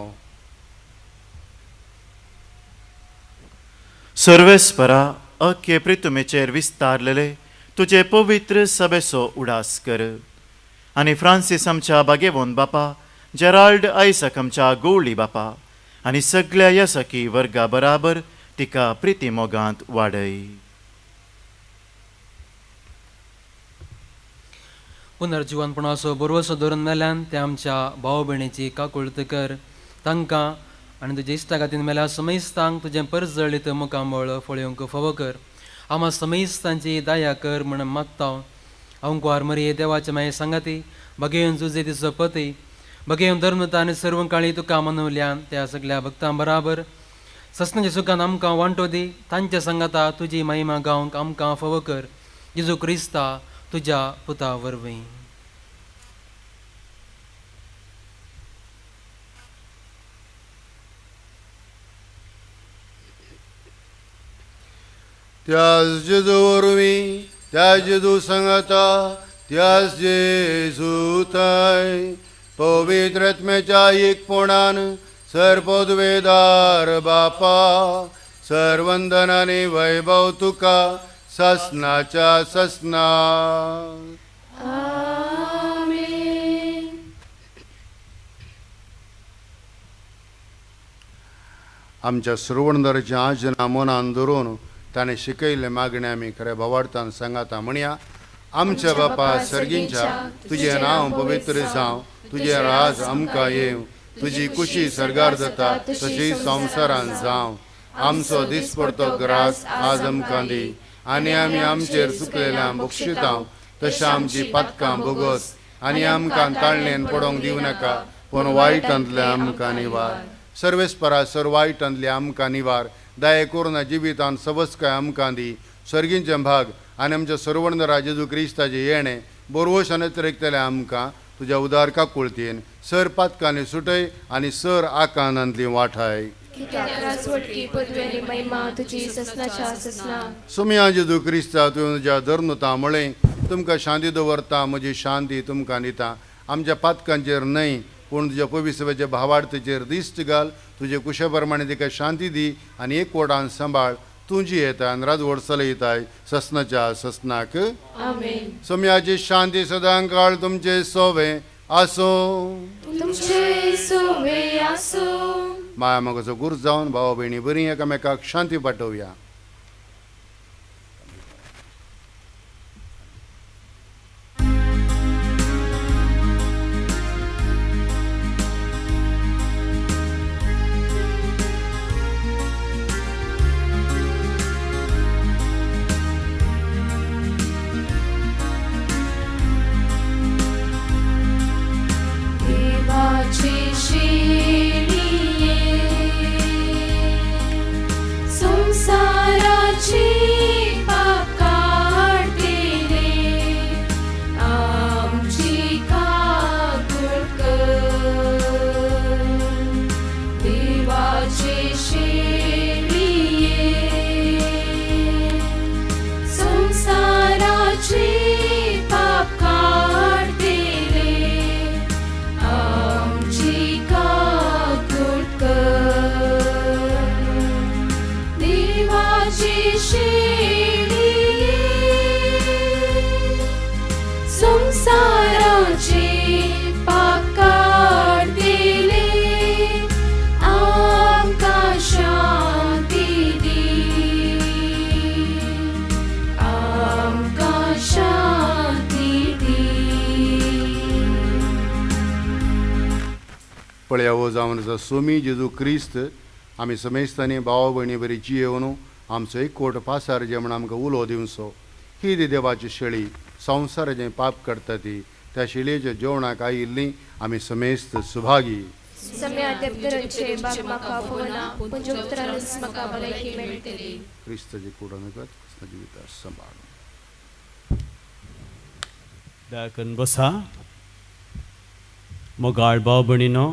सर्वेस्परा अख्खे प्रितुमेचेर विस्तारलेले तुजे पवित्र सभेचो उडास कर आनी फ्रांसीस आमच्या बागेवोन बापा, जेराल्ड आयसक आमच्या गवळी बापा आनी सगळ्या येसकी वर्गा बराबर तिका प्रिती मोगांत वाडय. पुनर्जिवनपणाचो बरवसो धरून मेल्यान ते आमच्या भाव भयणीची काकुळत कर. तांकां आनी तुज्या इश्टा खातीर मेल्या समेस्तांक तुजें परजळीत मुखामळ फळयोवंक फावो कर. आमा समेस्तांची दया कर म्हण मागता. अंकुवार मरिये देवाचे माये सांगाती बगेवन जुजे तिचो पती बगेवन धर्मता आनी सर्व काळी तुका मनवल्यान त्या सगल्या भक्तां बराबर सस्नाच्या सुखान आमकां वांटो दी. तांच्या सांगाता तुजी महिमा गावंक आमकां फावो कर. जेजू क्रिस्ता तुज्या पुता वरवीं. त्यास जेजू वरवीं, त्या जेजू सांगाता, त्यास जेजू थंय पवित्र आत्म्याच्या एकपणान सर्वपदवेदार बापा सर्वंदनानी वैभव तुका ससनाच्या ससना. आमच्या श्रवणदाराच्या आजना मनान धरून ताणें शिकयल्लें मागणें आमी खरें भावार्थान सांगाता म्हणया. आमच्या बापा सर्गींच्या, तुजें नांव पवित्र जावं, तुजें राज आमकां येवं, तुजी कुशी सर्गार जाता तशी संवसारान जावं. आमचो दिसपडतो ग्रास आज आमकां दी आनी आमी आमचेर चुकलेल्या बक्षितांव तशें आमची पातकां भोगोस आनी आमकां ताळणेन पडोवंक दिवं नाका, पूण वायटांतलें आमकां निवार. सर्वेस्परा सर वायटांतलें आमकां निवार. दया करून जिवितान सवस्काय आमकां दी. सर्गींचें भाग आनी आमच्या सर्वणदरा जेजू क्रिस्ताचें येणें बोरवश अनतिरिक्तलें आमकां तुज्या उदार काकुळतीन सर पातकांनी सुटय आनी सर आकांतांतली वाठाय. सुमया जेजू क्रिस्ता तुवें तुज्या धर्नुता म्हळें तुमकां शांती दवरता, म्हजी शांती तुमकां दिता. आमच्या पातकांचेर न्हय पूण तुज्या पवित्रच्या भावार्थेचेर दिश्ट घाल. तुजे कुशे प्रमाणे तिका शांती दी आनी एकवटान सांबाळ. तुजी येता आनी राजवट चलयताय ससनाच्या ससनाक. सोम्याची शांती सदां काळ तुमचे सोवे आसूं. माया मोगाचो गुरू जावन भाव भयणी बरी एकामेकाक शांती पाठोवया. पळया हो जावन आसा सोमी जेजू क्रिस्त. आमी समेस्तांनी भाव भयणी बरी जियेवन आमचो एकवट पासार जे म्हण आमकां उलो दिवचो. ही ती देवाची शेळी संवसाराचें पाप करता ती त्या शेळयेच्या जेवणाक आयिल्ली आमी समेस्त सुभागी. क्रिस्ताची कुडनगत जिविता सांबाळ. दया करून बसा. मोगाळ भाव भयणीनो,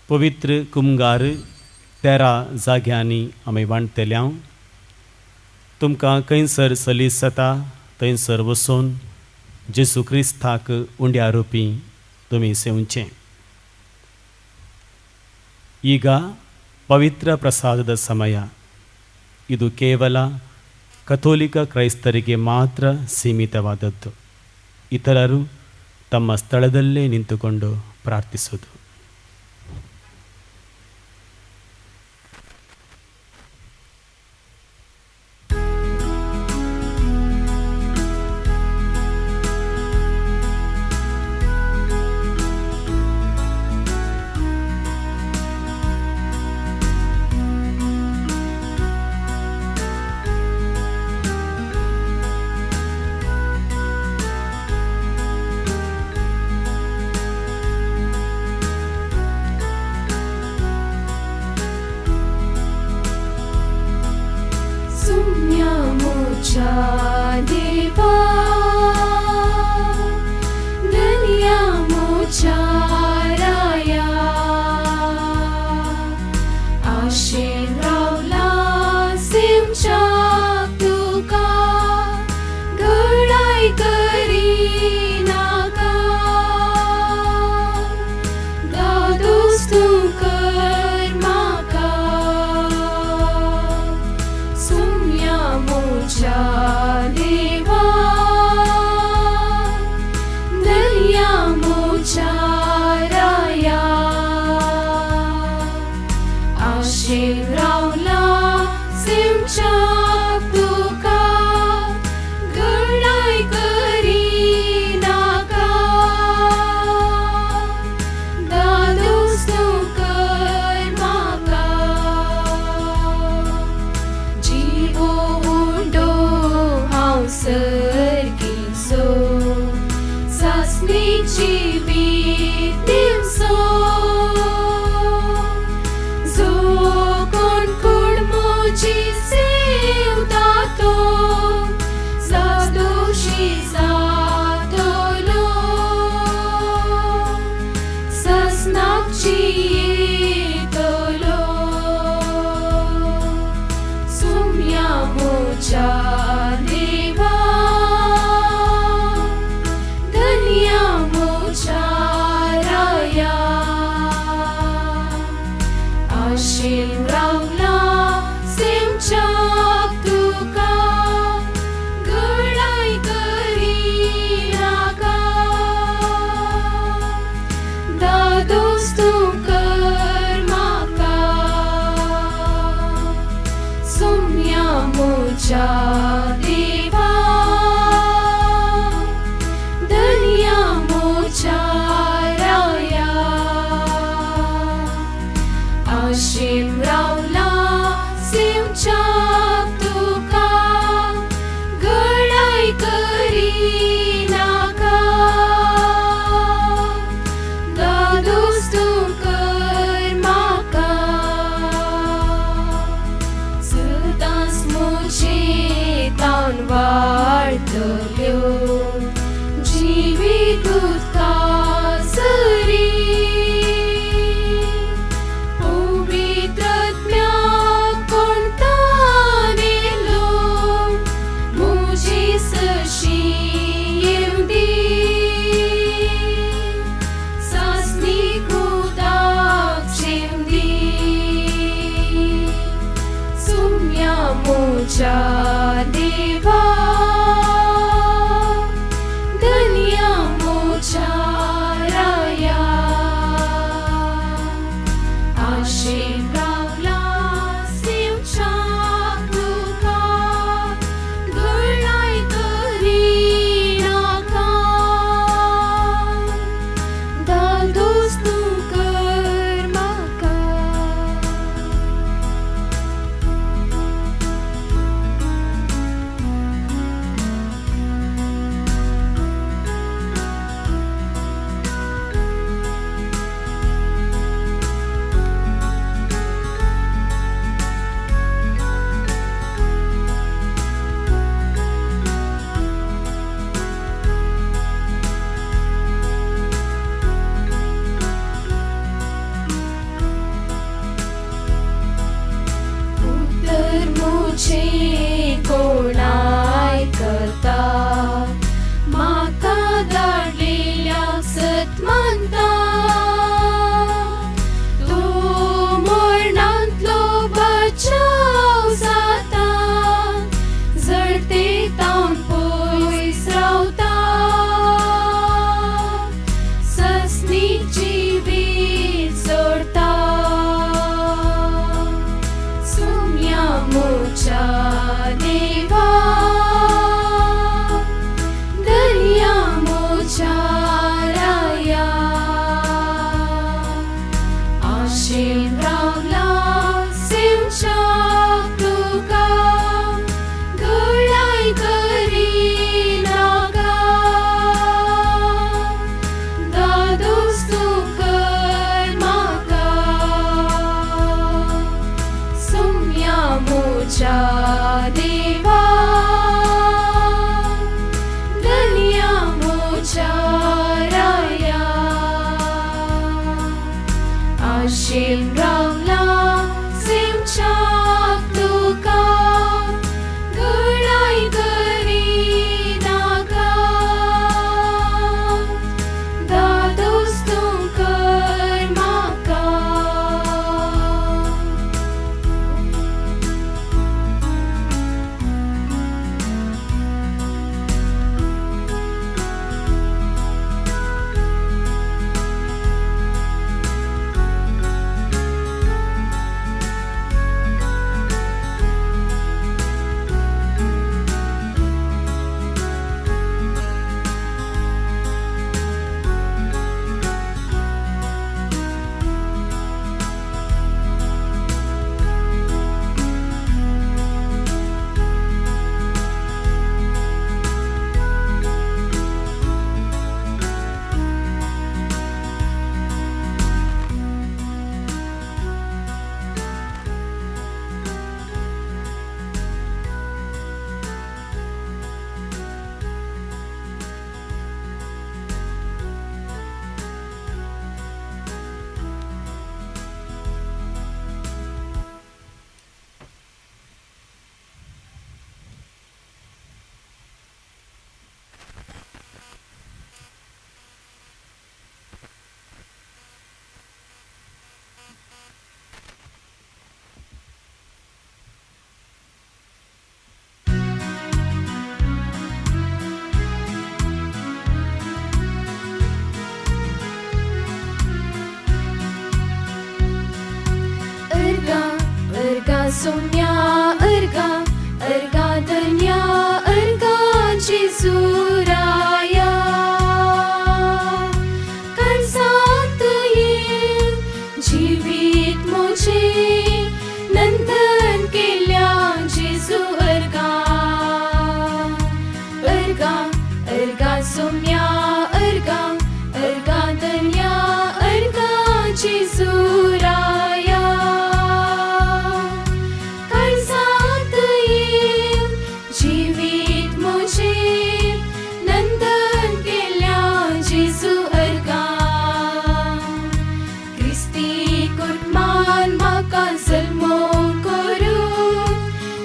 पवित्र कुमगार 13 जाग्यांनी आमी वांटतल्या. तुमकां खंयसर सलीस जाता थंयसर वचून जेजू क्रिस्ताक उंड्या रुपी तुमी सेवचें. ಈಗ ಪವಿತ್ರ ಪ್ರಸಾದದ ಸಮಯ. ಇದು ಕೇವಲ ಕಥೋಲಿಕ ಕ್ರೈಸ್ತರಿಗೆ ಮಾತ್ರ ಸೀಮಿತವಾದದ್ದು. ಇತರರು ತಮ್ಮ ಸ್ಥಳದಲ್ಲೇ ನಿಂತುಕೊಂಡು ಪ್ರಾರ್ಥಿಸುವುದು. सोम्या अर्गा अर्गा धन्या अर्गा जेजूराया काळजांत येवन जिवीत म्हजें नंदन केल्या जेजू अर्गा अर्गा अर्गा सोम्या अर्गा अर्गा धन्या अर्गा जेजूराया काळजांत येवन जिवीत म्हजें नंदन केल्या जेजू अर्गा क्रिस्ती कुटमान म्हाका जल्मो करून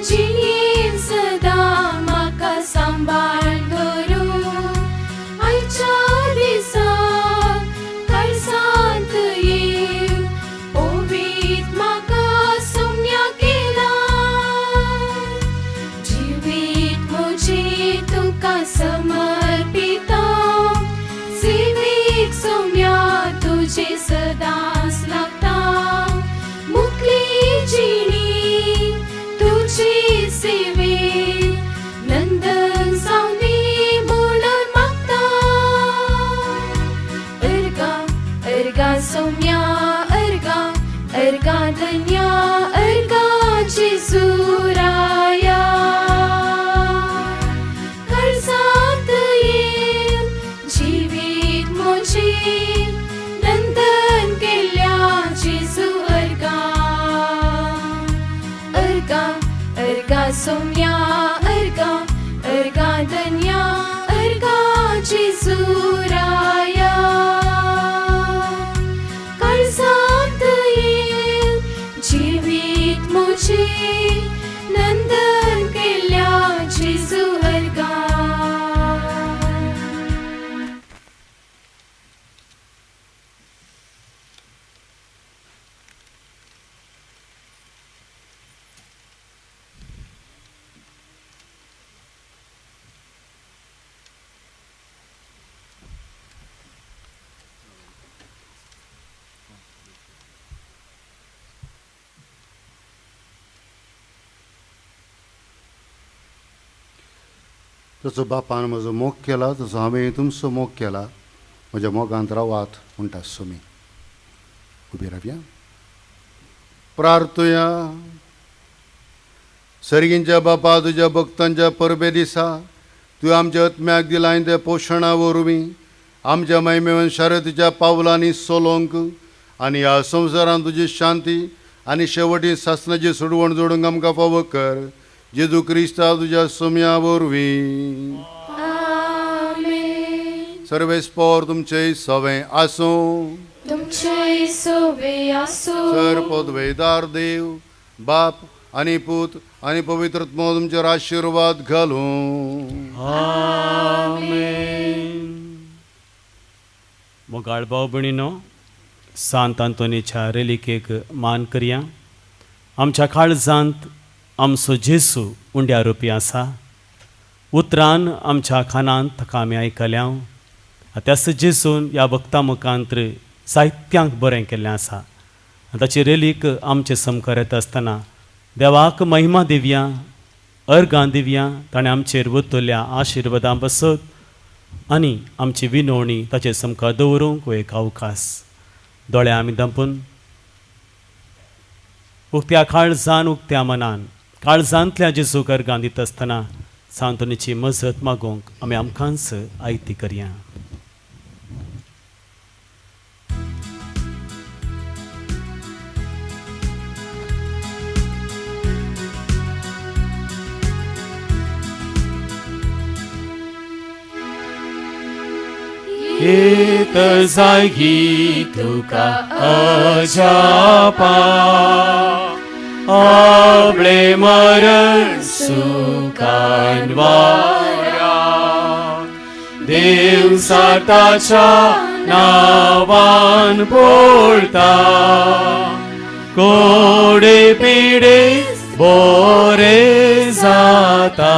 जिणेन सदां म्हाका सांबाळ दवरून आयच्या दिसा काळजांत येवन ओवीत म्हाका सोम्या केला जिवीत म्हजें तुका समर्पिता सेवेक सोम्या तुजें सदांच लागता मुकली जिणी तुजे सेवेन नंदन जावनी म्हणून मागता अर्गा अर्गा सोम्या अर्गा अर्गा धन्या अर्गा जेजूराया काळजांत येवन जिवीत म्हजें नंदन केल्या जेजू अर्गा अर्गा अर्गा सोम्या अर्गा अर्गा धन्या अर्गा जेजूराया काळजांत येवन जिवीत म्हजें नंदन केल्या जेजू अर्गा. जसो बापान म्हजो मोग केला तसो हांवें तुमचो मोग केला, म्हज्या मोगांत रावात म्हणटा सोमी. उबी रावया, प्रार्थुया. सर्गींच्या बापा, तुज्या भक्तांच्या परबे दिसा तुवें आमच्या आत्म्याक दिलां त्या पोशणा वरवीं आमच्या महिमेवन शारतीच्या पावलांनी सोलोंक आनी ह्या संवसारांत तुजी शांती आनी शेवटी सासणाची सोडवण जोडूंक आमकां फावो कर, जेजू क्रिस्ता तुज्या सोम्या वरवीं. आमेन. सर्वेस्पोर तुमचे सवें आसूं, तुमचे सोवे आसूं. सर पदवेदार देव बाप आनी पूत आनी पवित्र आत्मो तुमचेर आशिर्वाद घालूं. आमेन. मोगाळ भाव भयणीनो, सांत आंतोनीच्या रेलिकेक मान करया. आमच्या काळजांत आमचो जेजू उंड्या रुपी आसा. उतरान आमच्या खानांत ताका आमी आयकल्या. त्याच जेजून ह्या भक्ता मुखांत साहित्यांक बरें केल्लें आसा. ताची रेलीक आमचे समकार येता आसतना देवाक महिमा दिवया, अर्गां दिवया. ताणें आमचेर वतल्या आशिर्वादां बसत आनी आमची विनवणी ताचे समकार दवरूंक एक अवकाश. दोळे आमी दंपून उक्त्या काळजान उक्त्या मनान काळजांतल्या जेजूक अर्गां दिता आसतना सांतोनीची मजत मागूंक आमी आमकांच आयती करया. येत जागी तुका अजापा आपले मरण सुखान वारा देव साताच्या नावान बोलता कोडे पिडे बोरे जाता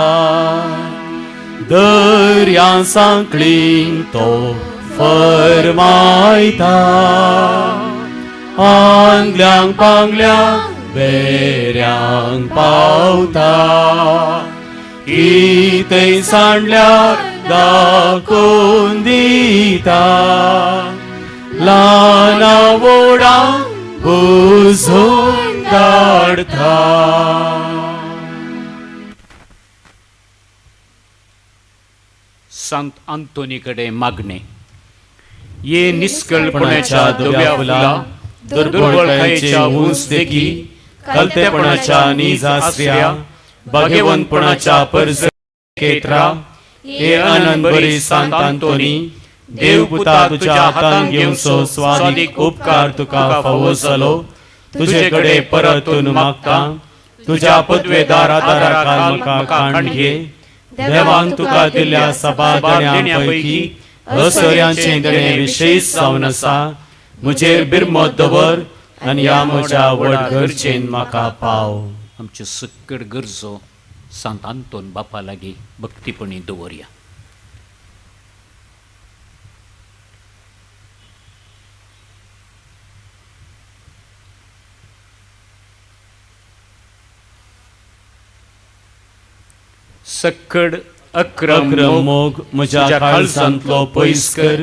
दर्या सांकळीं तो फरमायता आंगल्यांक पांगल्यांक बेऱ्यांक पावता कितें सांडल्यार दाखोवन दिता ल्हाना व्हडांक बुजोवन धाडटा. सांत आंतोनी कडेन मागणें. ये निस्कळपणाच्या धव्या फुला, दुर्बळकायेच्या उंच देखी, कलतेपणाच्या नीज आसऱ्या, भगवंतपणाच्या परज केत्रा, हे आनंद बरी सांत आंतोनी, देव पुता तुझ्या हातान घेवचो स्वादीक उपकार तुका फावो जालो. तुजे कडेन परतून मागता, तुज्या पदवेदार आदाराखाल म्हाका खाण घे. देवान तुका दिल्ल्या सभा देण्या पैकी असऱ्यांचें देणें विशेश जावन आसा. म्हजेर बिरमत दवर आनी ह्या म्हज्या व्हड गरजेन म्हाका पाव. आमच्यो सक्कड गरजो सांत आंतोन बापा लागीं भक्तीपणी दवरया. सक्कड अक्रम मोग म्हज्या काळजांतलो पयस कर,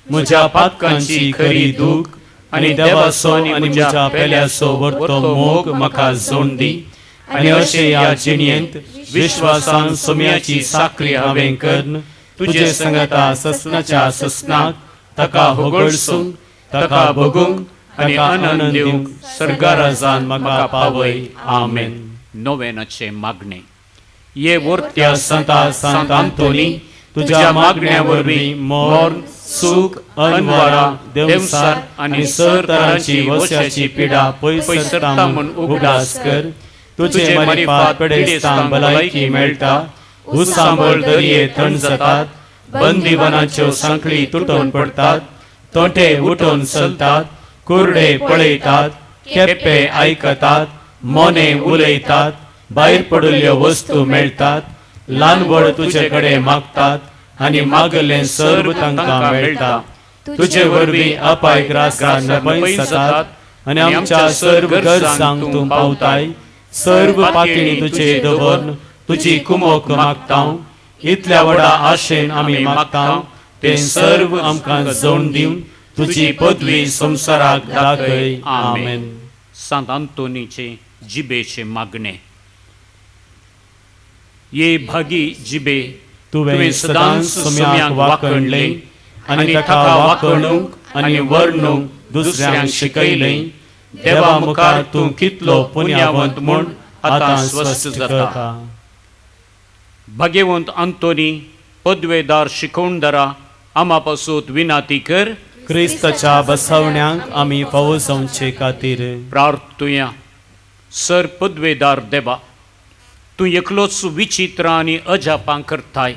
म्हज्या पातकांची खरी दूख आनी देवाचो आनी म्हज्या पेल्याचो व्हरतो मोग म्हाका जोड दी. आनी अशें ह्या जिणेंत विश्वासान सोम्याची साकरी हांवें करून तुजे संगता ससनाच्या ससनाक ताका होगळसूंक, ताका भोगूंक आनी आनंद दिवंक सर्गाराजान म्हाका पावय. आमेन. नोवेनाचें मागणें. ये त्या संता सांत आंतोनी, तुज्या मागण्या वरवीं मर्ण, सूख, अनवारा, देवसार आनी सर तरांची वस्याची पिडा पयस सरता म्हूण उगडास कर. तुजे मारिफात पिडेस्तांक भलायकी मेळटा, उसांबळ दर्ये थंड जातात, बंदीवनाच्यो सांखळी तुटोवन पडटात, तोंटे उठोवन चलतात, कुर्डे पळयतात, केप्पे आयकतात, मोने उलयतात, भायर पडिल्ल्यो वस्तू मेळटात, ल्हान व्हड तुजे कडेन मागतात आनी मागलें सर्व तांकां मेळटा. तुजे वरवीं अपायग्रासान पयस जातात आनी आमच्या सर्व गरजांक तूं पावताय. सर्व पातळी तुजे दवरून तुजी कुमोक मागता. इतल्या व्हडा आशेन आमी मागता तें सर्व आमकां जोड दिवन तुजी पदवी संवसाराक दाखय. आमेन. सांत आंतोनीचे जिबेचें मागणें. ये भागी जिबे, तुवें सदांच सोम्याक वाकणलें आनी ताका वाकणूंक आनी वर्णूंक दुसऱ्यांक शिकयलें. देवा मुखार तूं कितलो पुण्यावंत म्हूण आतां स्वस्थ जाता. भाग्यवंत आंतोनी, पदवेदार शिकोवणदारा, आमा पासून विनाती कर. क्रिस्ताच्या बसवण्यांक आमी फावो जावचे खातीर प्रार्थुया. सर पदवेदार देवा, तूं एकलोच विचित्र आनी अजापां करताय.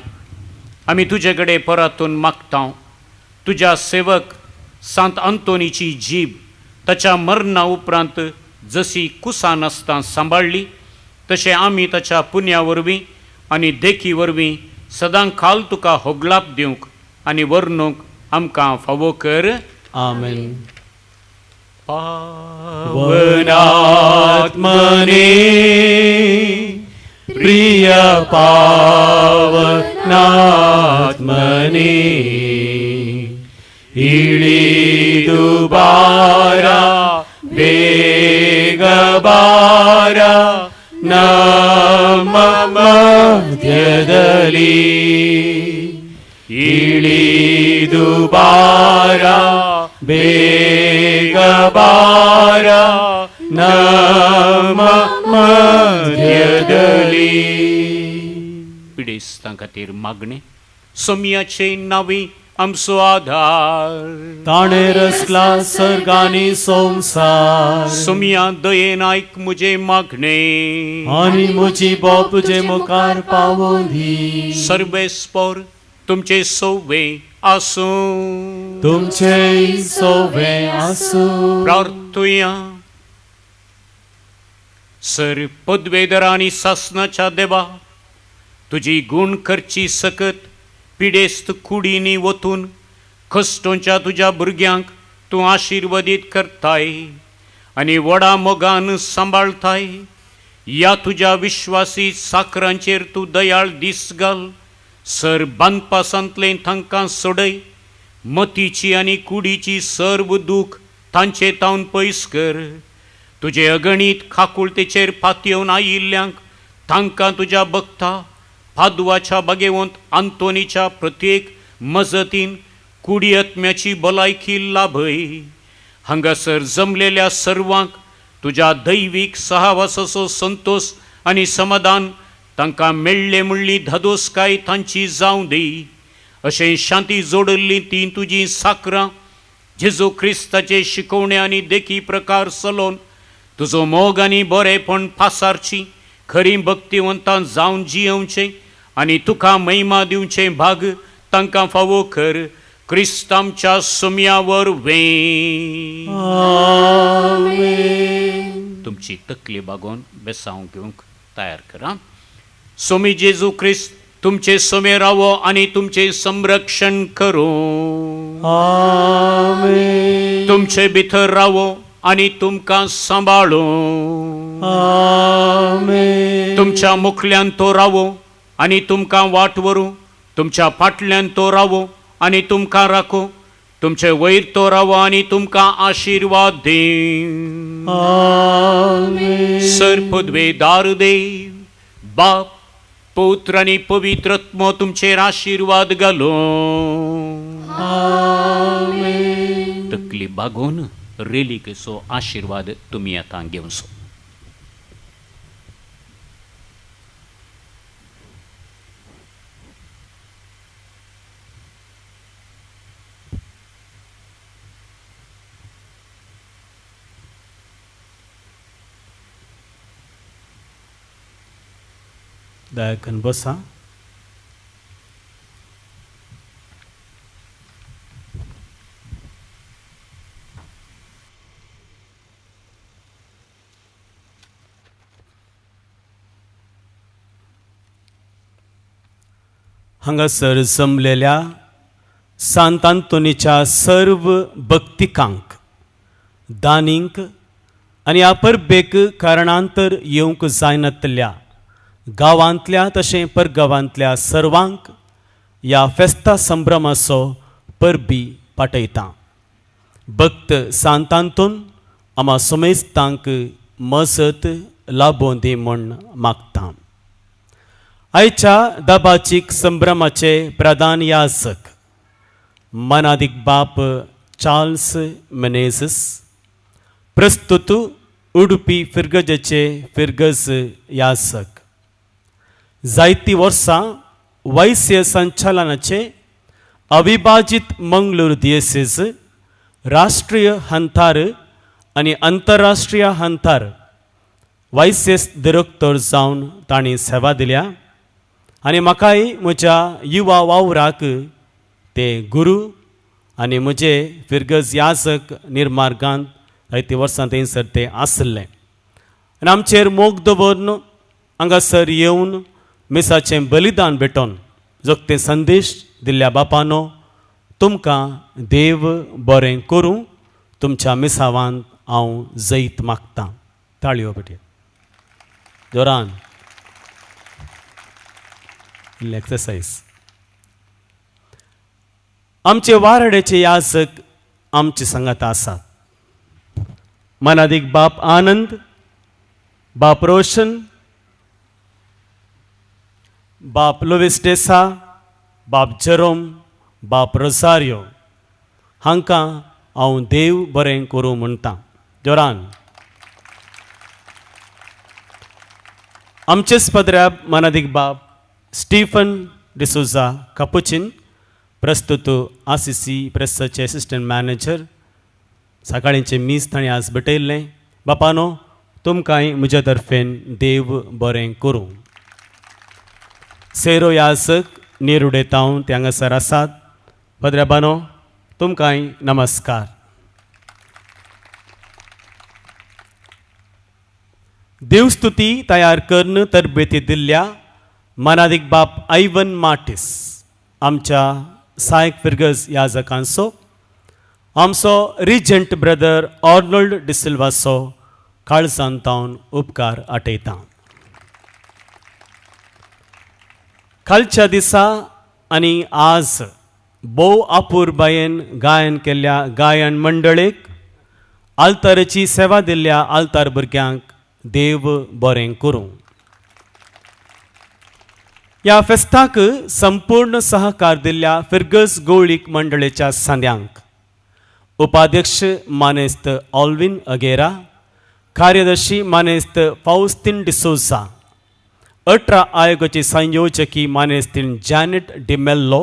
आमी तुजे कडेन परतून मागता, तुज्या सेवक सांत आंतोनीची जीब ताच्या मरणा उपरांत जशी कुसां नासतना सांबाळ्ळी, तशें आमी ताच्या पुण्या वरवीं आनी देखी वरवीं सदां खाल तुका होगलाप दिवंक आनी वर्णूंक आमकां फावो कर. आमेन. पावनात्मने प्रिय पावनात्मने इळी बारा बेग बारा नम मध्यदली इळी बारा बेग बारा नम मध्यदली. पिडेस्तां खातीर मागणें. सोम्याचे नावी आमचो आधार, ताणें रचला सर्गानी संवसार. सोम्या दयेन आयक म्हजें मागणें आनी म्हजी बोब तुजे मुखार पावोवन दी. सर्वेस्पोर तुमचे सोवे आसूं, तुमचे सोवे आसूं. प्रार्थुया. सर पदवेदर आनी सासनाच्या देवा, तुजी गूण करची सकत पिडेस्त कुडींनी वतून खस्टोंच्या तुज्या भुरग्यांक तूं आशिर्वदीत करताय. आनी व्हडा मोगान सांबाळताय. ह्या तुज्या विश्वासी साकरांचेर तूं दयाळ दीस घाल. सर बांदपासांतलें तांकां सोडय. मतीची आनी कुडीची सर्व दूख तांचे तावन पयस कर. तुजे अगणीत काकुळतेचेर पातयेवन आयिल्ल्यांक तांकां तुज्या भक्ता पादवाच्या बागेवंत आंतोनीच्या प्रत्येक मजतीन कुडी आत्म्याची भलायकी लाभय. हांगासर जमलेल्या सर्वांक तुज्या दैवीक सहवासाचो संतोश आनी समाधान तांकां मेळ्ळें म्हणली धादोसकाय तांची जावं दी. अशें शांती जोडिल्लीं तीं तुजीं साकरां जेजू क्रिस्ताचे शिकोवणे आनी देखी प्रकार चलोवन तुजो मोग आनी बरेपण पासारची खरी भक्तिवंतां जावन जियेवचें आनी तुका महिमा दिवचें भाग तांकां फावो कर. क्रिस्त आमच्या सोम्या वरवीं. तुमची तकली बागोवन बेसांव घेवंक तयार करा. सोमी जेजू क्रिस्त तुमचे सोमे रावो आनी तुमचें संरक्षण करूं. तुमचे भितर रावो आनी तुमकां सांबाळूं. तुमच्या मुखल्यान तो रावो आनी तुमकां वाट व्हरूं. तुमच्या फाटल्यान तो रावो आनी तुमकां राखूं. तुमचे वयर तो रावो आनी तुमकां आशिर्वाद दी. सर पदवेदार देव बाप पुत्र आनी पवित्र आत्मो तुमचेर आशिर्वाद घालूं. तकली बागोवन रेलिकेचो आशिर्वाद तुमी आतां घेवचो. दयाकन बसा. हांगासर जमलेल्या सांत आंतोनीच्या सर्व भक्तिकांक दानींक आनी ह्या परबेक कारणांतर येवंक जायनातल्या गांवांतल्या तशें परगांवांतल्या सर्वांक ह्या फेस्ता संभ्रमाचो परबी पाठयता. भक्त सांत आंतोन आमा समेस्तांक मजत लाभोवं दी म्हूण मागता. आयच्या दबाचीक संभ्रमाचे प्रधान याजक मनादीक बाप चार्ल्स मेनेझस, प्रस्तुत उडुपी फिरगजेचे फिरगज याजक, जायतीं वर्सां वैश्य संचालनाचे अविभाजीत मंगळूर दियेसीस, राष्ट्रीय हंतार आनी अंतरराष्ट्रीय हंतार वायसेस दिरेक्तर जावन तांणी सेवा दिल्या आनी म्हाकाय म्हज्या युवा वावराक ते गुरू आनी म्हजे फिरगज याजक निर्मार्गांत जायतीं वर्सां थंयसर ते आसले आनी आमचेर मोग दवरून हांगासर येवन मिसाचें बलिदान भेटोवन जोगते संदेश दिल्ल्या बापानो तुमकां देव बरें करूं. तुमच्या मिसावांत हांव जैत मागतां. ताळयो पेटय जोरान इल्ली एक्सरसायज. आमचे वारड्याचे याजक आमचे सांगात आसात. मनादीक बाप आनंद, बाप रोशन, बाप लुवीस डेसा, बाप जेरोम, बाप रोजारियो हांकां हांव देव बरें करूं म्हणटा. जोरान आमचेच पदऱ्या मनादीक बाप स्टीफन डिसोजा कपुचीन, प्रस्तुत आसीसी प्रेसाचे असिस्टंट मॅनेजर, सकाळींचें मीस ताणें आज भेटयल्लें. बापानो तुमकांय म्हज्या तर्फेन देव बरें करूं. सेरो याजक नेरुडे तावन ते हांगासर आसात. पदऱ्याबानो तुमकांय नमस्कार. देवस्तुती तयार करून तरबेती दिल्ल्या मनादीक बाप आयवन मार्टीस आमच्या सायक फिरगज याजकांचो आमचो रिजंट ब्रदर ऑर्नोल्ड डिसिल्वाचो काळजान तावन उपकार आटयता. कालच्या दिसा आनी आज भोव अपुरबायेन गायन केल्ल्या गायन मंडळेक, आल्ताराची सेवा दिल्ल्या आल्तार भुरग्यांक देव बरें करूं. ह्या फेस्ताक संपूर्ण सहकार दिल्ल्या फिर्गज गोळीक मंडळेच्या सांद्यांक, उपाध्यक्ष मानेस्त ऑल्विन अगेरा, कार्यदर्शी मानेस्त फावस्तीन डिसोजा, 18 आयोगाची संयोजकी मानेस्तीन जॅनेट डिमेल्लो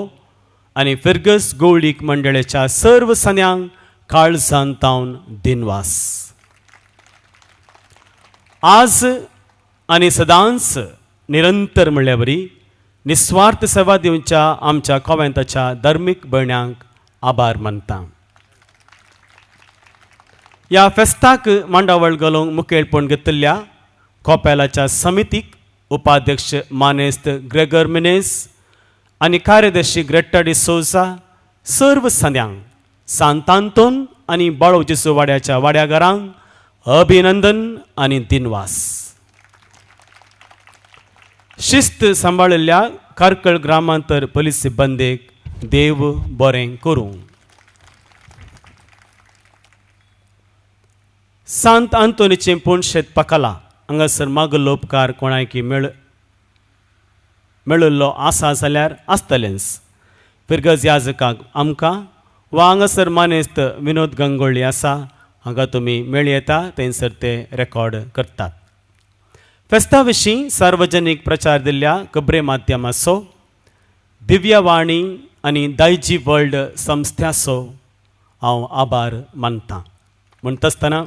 आनी फिर्गस गोळीक मंडळेच्या सर्व सांद्यांक काळजान तावन दिनवास. आज आनी सदांच निरंतर म्हणल्यार बरी निस्वार्थ सेवा दिवच्या आमच्या कोवेंताच्या धर्मीक भयण्यांक आभार मानता. ह्या फेस्ताक मांडावळ घालूंक मुखेलपण घेतिल्ल्या कोपेलाच्या समितीक उपाध्यक्ष मानेस्त ग्रेगर मिनेस आनी कार्यदर्शी ग्रेटा डिसोजा, सर्व संद्यांक सांतांतोन आनी बाळो जेसू वाड्याच्या वाड्याघरांक अभिनंदन आनी दिनवास. शिस्त सांबाळिल्ल्या कार्कळ ग्रामांतर पोलीस सिब्बंदेक देव बरें करूं. सांत आंतोनीचें पूण शेत पकाला हांगासर मागलो उपकार कोणायकी मेळिल्लो आसा जाल्यार आसतलेंच. फिरगज याजकाक आमकां वा हांगासर मानेस्त विनोद गंगोळी आसा, हांगा तुमी मेळयता, थंयसर ते रेकॉर्ड करतात. फेस्ता विशीं सार्वजनीक प्रचार दिल्ल्या खबरे माध्यमाचो, दिव्यवाणी आनी दायजी वर्ल्ड संस्थ्याचो हांव आभार मानतां. म्हणटा आसतना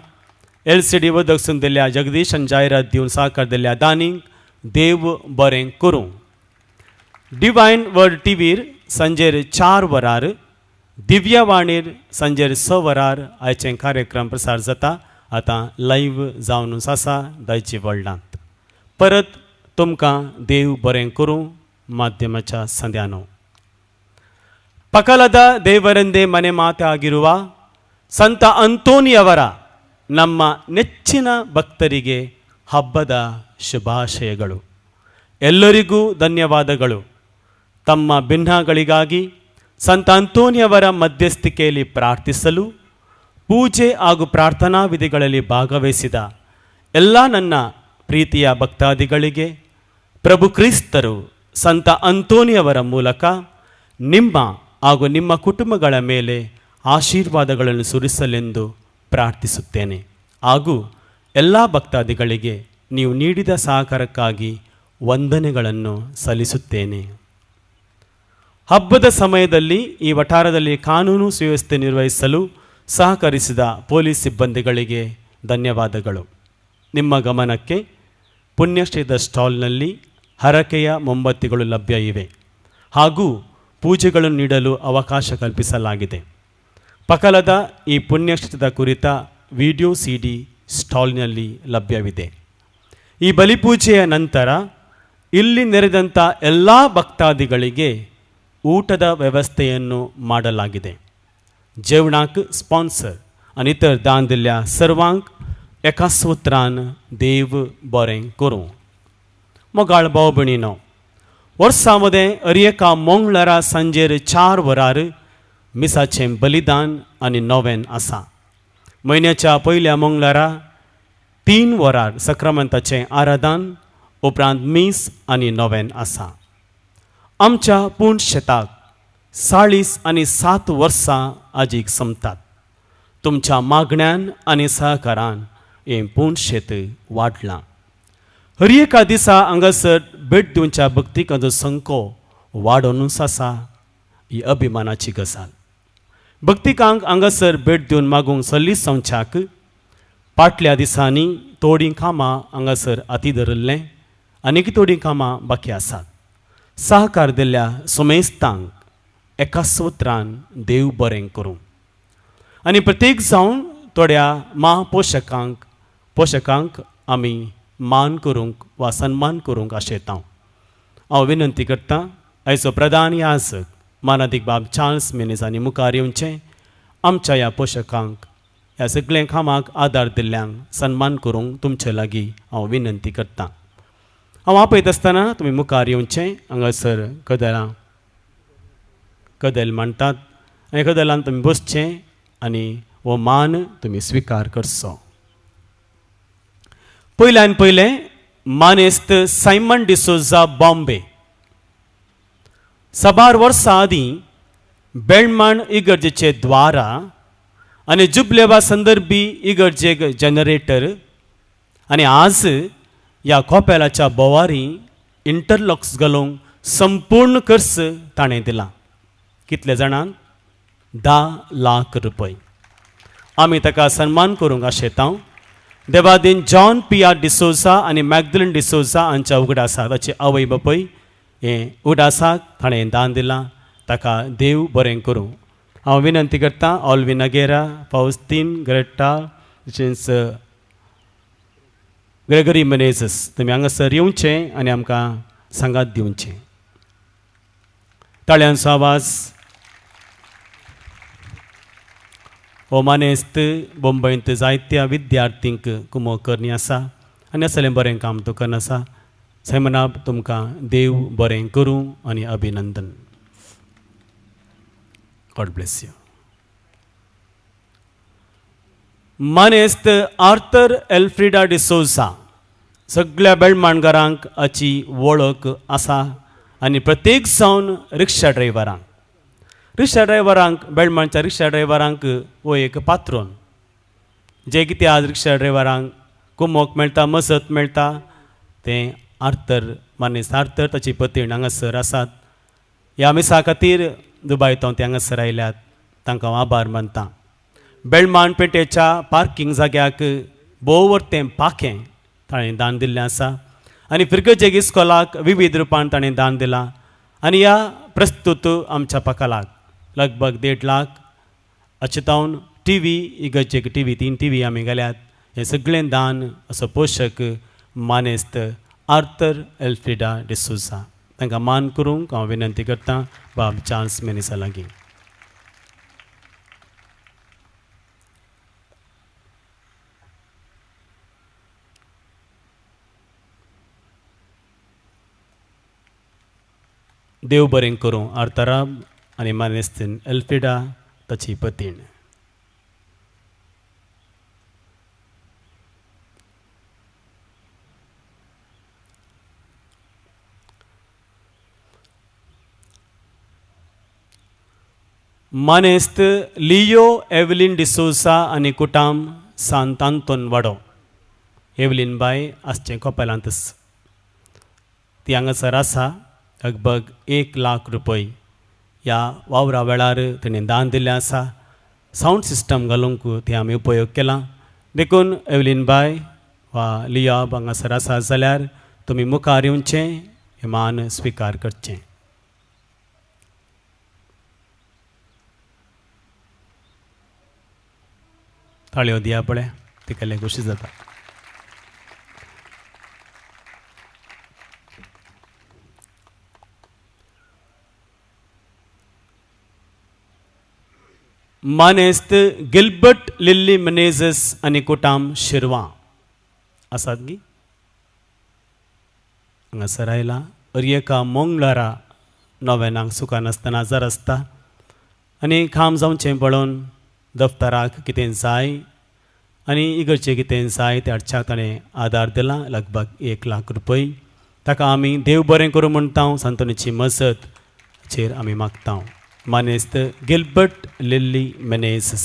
एलसीडी वदक दिल्ल्या जगदीशन जायरात दिवन साकार दिल्ल्या दानीक देव बरें करूं. डिवायन वर्ल्ड टीव्हीर सांजेर 4 वरार, दिव्यवाणीर सांजेर 6 वरार आयचे कार्यक्रम प्रसार जाता. आतां लायव्ह जावन आसा दायजी वर्ल्डांत. परत तुमकां देव बरें करूं माध्यमाच्या संद्यानो. ಪಕಲದ ದೇವರೆಂದೇ ಮನೆ ಮಾತಾಗಿರುವ ಸಂತ ಅಂತೋನಿಯವರ ನಮ್ಮ ನೆಚ್ಚಿನ ಭಕ್ತರಿಗೆ ಹಬ್ಬದ ಶುಭಾಶಯಗಳು. ಎಲ್ಲರಿಗೂ ಧನ್ಯವಾದಗಳು. ತಮ್ಮ ಭಿನ್ನಗಳಿಗಾಗಿ ಸಂತ ಅಂತೋನಿಯವರ ಮಧ್ಯಸ್ಥಿಕೆಯಲ್ಲಿ ಪ್ರಾರ್ಥಿಸಲು ಪೂಜೆ ಹಾಗೂ ಪ್ರಾರ್ಥನಾ ವಿಧಿಗಳಲ್ಲಿ ಭಾಗವಹಿಸಿದ ಎಲ್ಲ ನನ್ನ ಪ್ರೀತಿಯ ಭಕ್ತಾದಿಗಳಿಗೆ ಪ್ರಭು ಕ್ರಿಸ್ತರು ಸಂತ ಅಂತೋನಿಯವರ ಮೂಲಕ ನಿಮ್ಮ ಹಾಗೂ ನಿಮ್ಮ ಕುಟುಂಬಗಳ ಮೇಲೆ ಆಶೀರ್ವಾದಗಳನ್ನು ಸುರಿಸಲೆಂದು ಪ್ರಾರ್ಥಿಸುತ್ತೇನೆ. ಹಾಗೂ ಎಲ್ಲ ಭಕ್ತಾದಿಗಳಿಗೆ ನೀವು ನೀಡಿದ ಸಹಕಾರಕ್ಕಾಗಿ ವಂದನೆಗಳನ್ನು ಸಲ್ಲಿಸುತ್ತೇನೆ. ಹಬ್ಬದ ಸಮಯದಲ್ಲಿ ಈ ವಠಾರದಲ್ಲಿ ಕಾನೂನು ಸುವ್ಯವಸ್ಥೆ ನಿರ್ವಹಿಸಲು ಸಹಕರಿಸಿದ ಪೊಲೀಸ್ ಸಿಬ್ಬಂದಿಗಳಿಗೆ ಧನ್ಯವಾದಗಳು. ನಿಮ್ಮ ಗಮನಕ್ಕೆ, ಪುಣ್ಯಕ್ಷೇತ್ರ ಸ್ಟಾಲ್ನಲ್ಲಿ ಹರಕೆಯ ಮೊಂಬತ್ತಿಗಳು ಲಭ್ಯ ಇವೆ ಹಾಗೂ ಪೂಜೆಗಳನ್ನು ನೀಡಲು ಅವಕಾಶ ಕಲ್ಪಿಸಲಾಗಿದೆ. ಪಕಲದ ಈ ಪುಣ್ಯಕ್ಷೇತ್ರದ ಕುರಿತ ವಿಡಿಯೋ ಸಿಡಿ ಸ್ಟಾಲ್ನಲ್ಲಿ ಲಭ್ಯವಿದೆ. ಈ ಬಲಿಪೂಜೆಯ ನಂತರ ಇಲ್ಲಿ ನೆರೆದಂಥ ಎಲ್ಲ ಭಕ್ತಾದಿಗಳಿಗೆ ಊಟದ ವ್ಯವಸ್ಥೆಯನ್ನು ಮಾಡಲಾಗಿದೆ. जेवणाक स्पॉन्सर आनी इतर दान दिल्ल्या सर्वांक एका सुत्रान देव बरें करूं. मोगाळ भाव भयणीनो, वर्सां मदें हर एका मंगळारा सांजेर 4 वरार मिसाचें बलिदान आनी नोवेन आसा. म्हयन्याच्या पयल्या मंगळारा 3 वरार सक्रामंताचें आराधन, उपरांत मीस आनी नोवेन आसा. आमच्या पूण शेताक 47 वर्सां आजीक सोंपतात. तुमच्या मागण्यान आनी सहकारान हें पूण शेत वाडलां. हर एका दिसा हांगासर भेट दिवच्या भक्तिकांचो संको वाडोवनूच आसा. ही अभिमानाची गजाल. भक्तिकांक हांगासर भेट दिवन मागूंक सल्लीस जावच्याक फाटल्या दिसांनी थोडीं कामां हांगासर हाती धरिल्लें, आनीक थोडीं कामां बाकी आसात. सहकार दिल्ल्या सुमेस्तांक एका सुत्रान देव बरें करूं. आनी प्रत्येक जावन थोड्या म्हापोशकांक पोशकांक आमी मान करूंक वा सन्मान करूंक आशेता. हांव विनंती करतां, आयचो प्रधान याजक मानादीक बाब चार्ल्स मिनेजांनी मुखार येवचें आमच्या ह्या पोशकांक ह्या सगळ्या कामाक आदार दिल्ल्यांक सन्मान करूंक तुमचे लागीं हांव विनंती करतां. हांव आपयत आसतना तुमी मुखार येवचें. हांगासर कदेलां कदेल मांडटात आनी कदेलान तुमी बसचें आनी हो मान तुमी स्विकार करचो. पयल्यान पयलें मानेस्त सायमन डिसोजा बॉम्बे. साबार वर्सां आदीं बेळमाण इगर्जेचे द्वारा आनी जुबलेवा संदर्भी इगर्जेक जनरेटर आनी आज ह्या कोपेलाच्या बोवारी इंटरलॉक्स घालूंक संपूर्ण खर्च ताणें दिला. कितले जाणांक? 10 लाख रुपये. आमी ताका सन्मान करूंक आशेता. देवादीन जॉन पी आर डिसोजा आनी मॅगदलीन डिसोजा हांच्या उगडासाक ताची आवय बापूय हे उगडासाक ताणें दान दिलां. ताका देव बरें करूं. हांव विनंती करतां ऑल्विन अगेरा, फावस्तीन ग्रेटा, तशेंच ग्रेगरी मेनेजस तुमी हांगासर येवचें आनी आमकां सांगात दिवचें. ताळ्यांचो आवाज. हो मानेस्त बोंबयंत जायत्या विद्यार्थींक कुमो करणी आसा आनी असलें बरें काम तूं करना आसा. सायमनाब तुमकां देव बरें करूं आनी अभिनंदन. God bless you. मानेस्त आर्थर एल्फ्रिडा डिसोजा. सगळ्या बेळमाणकारांक हाची वळख आसा आनी प्रत्येक जावन रिक्षा ड्रायव्हरांक बेळमाणच्या रिक्षा ड्रायव्हरांक हो एक पात्रोन जे कितें आज रिक्षा ड्रायव्हरांक कुमोक मेळटा, मजत मेळटा तें आर्थर मानेस्त आर्थर ताची पतीण हांगासर आसात. ह्या मिसा खातीर दुबाय तो ते हांगासर आयल्यात, तांकां हांव आभार मानतां. बेळमाण पेटेच्या पार्किंग जाग्याक भोव तें पाखें ताणें दान दिल्लें आसा आनी फिरगजेग इस्कोलाक विविध रुपान ताणें दान दिलां आनी ह्या प्रस्तुत आमच्या पाकालाक लगभग 1.5 लाख अचेतावन टी व्ही इगर्जेक टी व्ही 3 टी व्ही आमी घाल्यात. हें सगळें दान असो पोशक मानेस्त आर्थर एल्फ्रिडा डिसोजा तांकां मान करूंक हांव विनंती करतां बाब चार्ल्स मेनिसा लागीं. देव बरें करूं आर्थराब आनी मानेस्तीन एल्फ्रिडा ताची पतीण. मानेस्त लियो एवलीन डिसोजा आनी कुटाम सांत आंतोन वाडो. एवलीन बाय आसचें कोपेलांतच ती हांगासर आसा. लगभग 1 लाख रुपये ह्या वावरा वेळार तिणें दान दिल्लें आसा. सावंड सिस्टम घालूंक ती आमी उपयोग केला. देखून एवलीन बाय वा लियाब हांगासर आसा जाल्यार तुमी मुखार येवचें, हें मान स्विकार करचें. ताळयो दिया पळय तितलें खोशी जाता. मानेस्त गिल्बर्ट लिल्ली मेनेजस आनी कुटाम शिरवां आसात गी हांगासर आयला. अर एका मंगळारा नव्यानाक सुका नासतना आजार आसता आनी काम जावचें पळोवन दफ्तराक कितें जाय आनी इगर्जे कितें जाय त्या हाडच्याक ताणें आदार दिला लगभग 1 लाख रुपये. ताका आमी देव बरें करूं म्हणटा. सांतोनीची मजत चेर आमी मागता. मानेस्त गिल्बर्ट लिल्ली मेनेजस.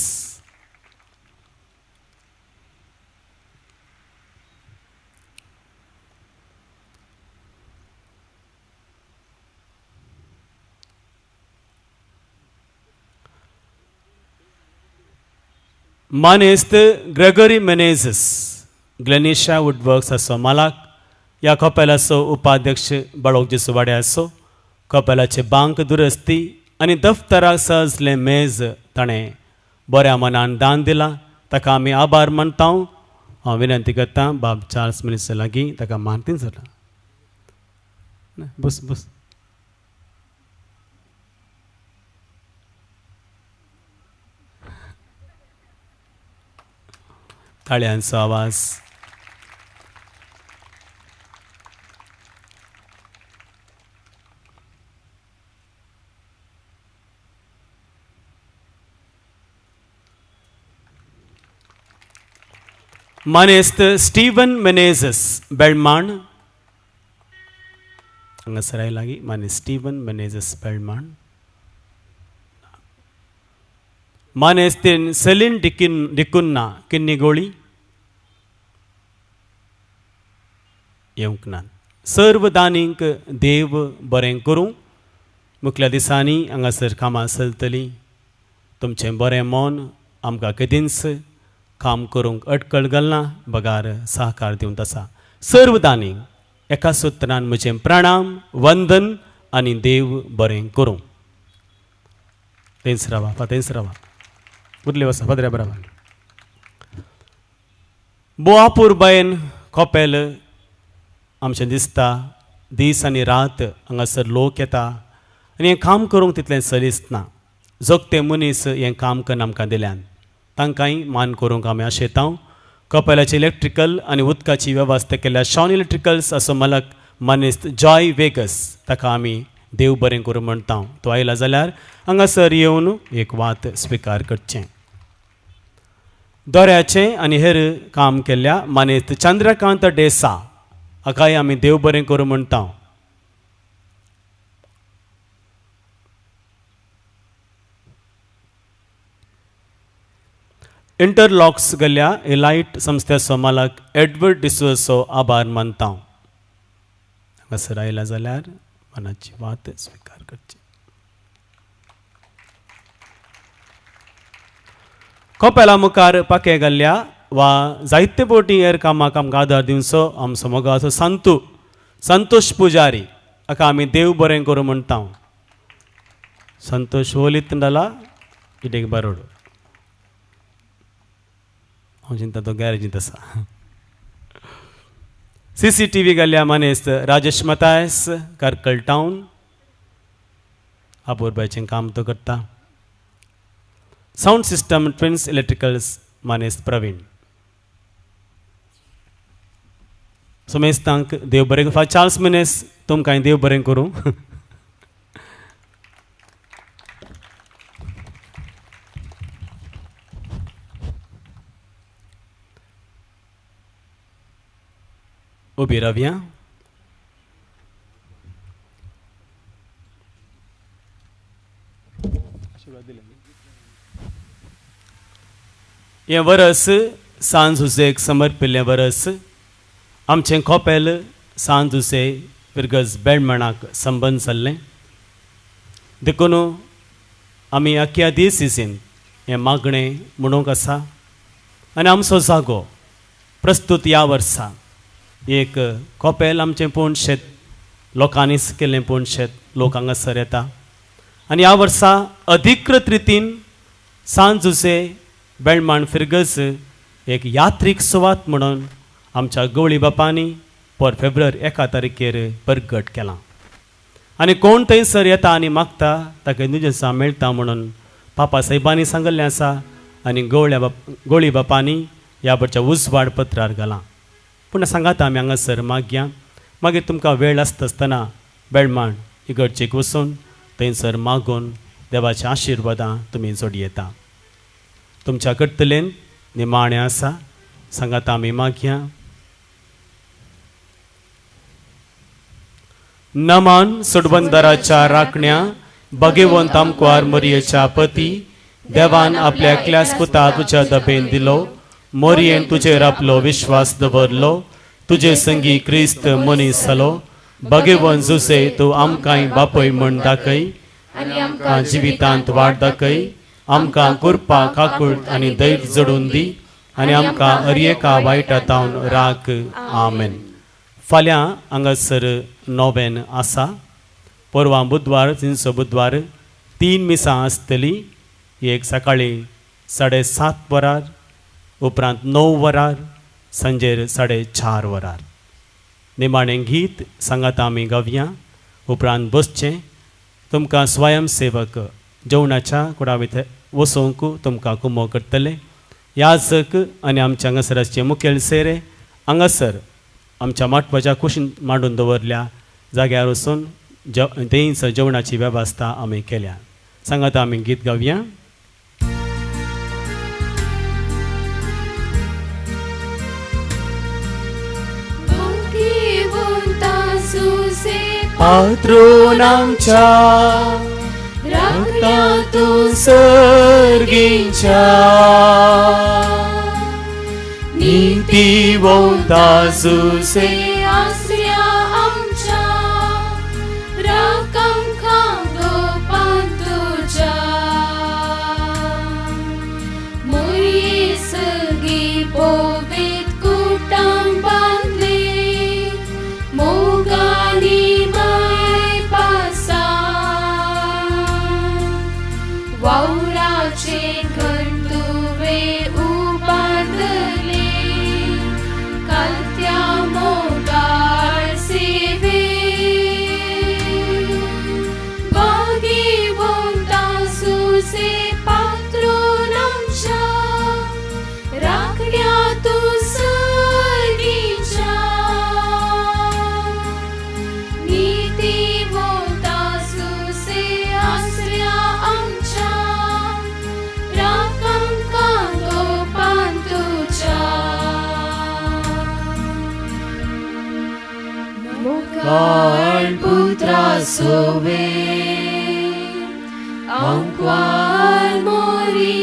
मानेस्त ग्रेगरी मेनेजस ग्लेनिशा वुडवर्क्स आसो मालाक. ह्या कपेलाचो उपाध्यक्ष बाळोक जेसुवाडे आसो. कपेलाचे बांक दुरस्ती आनी दफ्तराक सजलें मेज ताणें बऱ्या मनान दान दिलां. ताका आमी आभार मानता. हांव विनंती करतां बाब चार्ल्स मिनिस्टर लागीं ताका मानतीन जाता. बस बस. ताळयांचो आवाज. मानेस्त स्टीवन मेनेझस बेळमाण हांगासर आयला लागीं. मानेस्त स्टीवन मेनेझस बेळमाण. मानेस्तीन सेलीन डिकुन्ना किन्नीगोळी येवंक ना. सर्व दानींक देव बरें करूं. मुखल्या दिसांनी हांगासर कामां चलतलीं. तुमचें बरें मन आमकां केदींच काम करूंक अटकळ घालना बगार सहकार दिवंक आसा. सर्व दानींक एका सुत्रान म्हजें प्रणाम वंदन आनी देव बरें करूं. थंयच रावा, थंयच रावा, उरले वसा पदऱ्या बराबर. बोआपूर बायन कोपेल आमचें दिसता दीस आनी रात हांगासर लोक येता आनी हें काम करूंक तितलें सलीस ना. जोगते मनीस हें काम करून आमकां दिल्यान तांकांय मान करूंक आमी आशेता. कपेलाची इलेक्ट्रिकल आनी उदकाची वेवस्था केल्या शॉन इलेक्ट्रिकल्स असो मालक मानेस्त जॉय वेगस ताका आमी देव बरें करूं म्हणटा. तो आयला जाल्यार हांगासर येवन एक वात स्विकार करचें. दोऱ्याचें आनी हेर काम केल्ल्या मानेस्त चंद्रकांत डेसा हाकाय आमी देव बरें करूं म्हणटा. इंटरलॉक्स गेल्ल्या एलायट संस्थेचो मालक एडवर्ड डिसोजो आभार मानता. हांगासर आयला जाल्यार मनाची वात स्विकार करची. कोपेला मुखार पाके घाल्ल्या वा जायते बोटी हेर कामाक आमकां आदार दिवचो आमचो मोगाचो संतू संतोष पुजारी हाका आमी देव बरें करूं म्हणटा. संतोष ओलीत जाला इटेक बारोड हांव चिंता तो गॅरेजींत आसा. CCTV घाल्ल्या मानेस्त राजेश मतायस कार्कल टावन आपोरबायचें काम तो करता. सावंड सिस्टम ट्विन्स इलेक्ट्रिकल्स मानेस्त प्रवीण. समेस्तांक देव बरें. फादर चार्ल्स मिनेस तुमकां देव बरें करूं. उबी रावया. हें वरस सांज जुजेक समर्पिल्लें वरस. आमचें कोपेल सांज जुजे फिरगज बेळमणाक संबंद जाल्लें देखून आमी आख्या दिसीन हें मागणें म्हणूंक आसा. आनी आमचो जागो प्रस्तूत ह्या वर्सा एक कोपेल आमचें पूण शेत लोकांनीच केल्लें पूण शेत लोक हांगासर येता आनी ह्या वर्सा अधिकृत रितीन सांज जुजे बेळमाण फिरगज एक यात्रीक सुवात म्हणून आमच्या गवळी बापांनी पर फेब्रुवारी 1 तारखेर परगट केलां. आनी कोण थंयसर येता आनी मागता ताका इंदुजेंसां मेळटा म्हणून पापा साहेबांनी सांगिल्लें आसा आनी गवळी बापांनी ह्या बरच्या उजवाड पत्रार घालां. पूण सांगात आमी हांगासर मागया मागीर तुमकां वेळ आसता आसतना बेळमाण इगर्जेक वचून थंयसर मागून देवाच्या आशिर्वादां तुमी जोडयेता. तुमच्या कडतलेन निमाणें आसा सांगात आमी मागया. नमान सोडबंदराच्या राखण्या भगेवंत आमकुवार मोरयेच्या पती देवान आपल्या एकल्याच पुता तुज्या दबेन दिलो. मोरयेन तुजेर आपलो विश्वास दवरलो. तुजे संगी क्रिस्त मनीस जालो. भगेवंत जुजे तूं आमकांय बापय म्हण दाखय आनी आमकां जिवितांत वाट दाखय. आमकां कुरपा काकूळ आनी धैर्य जोडून दी आनी आमकां हर एका वायटा तावन राख. आमेन. फाल्यां हांगासर नोवेन आसा. परवां बुधवार तिनसो बुधवार 3 मिसां आसतलीं. एक सकाळीं 7:30 वरार, उपरांत 9 वरार, सांजेर 4:30 वरार. निमाणें गीत सांगात आमी गावया. उपरांत बसचें. तुमकां स्वयंसेवक जेवणाच्या कुडावित वचोंक तुमकां कुमो करतले. याजक आनी आमच्या हांगासर आसचे मुखेल सेरे हांगासर आमच्या माटवाच्या कुशीन मांडून दवरल्या जाग्यार वचून थंयच जेवणाची वेवस्था आमी केल्या. सांगात आमी गीत गावया. पात्रून आमच्या रक्तातून सर्गींच्या नीतिवंता सुसे आसऱ्या आमच्या राखम खांदो पांतुच्या मोरये सगळी पोवेत कुटां बांदले मोगानी माय पासा वावराचे घंटुवे उबारले कालत्या मोगाळ सेवे भागीवंता सुसे पात्रून आमच्या राखण्या तूं सर्गीच्या नीतिवंता सुसे आसऱ्या आमच्या राखम कांदो पांतुच्या मोगाळ पुत्रा सोवे आंकवार मोरी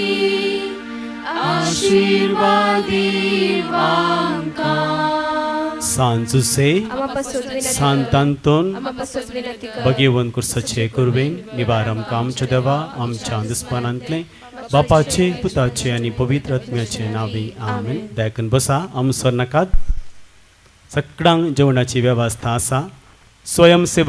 आशीर्वादी आमकां. सांजुसे सांतांतून भगेवन कुर्साचे कुर्बेन निवार आमकां आमच्या देवा आमच्या दुस्मानांतलें बापाचे पुताचे आनी पवित्र आत्म्याचे नांवी आमेन. दयाकन बसा. आमसर नाकात. सगळ्यांक जेवणाची वेवस्था आसा. स्वयंसेवक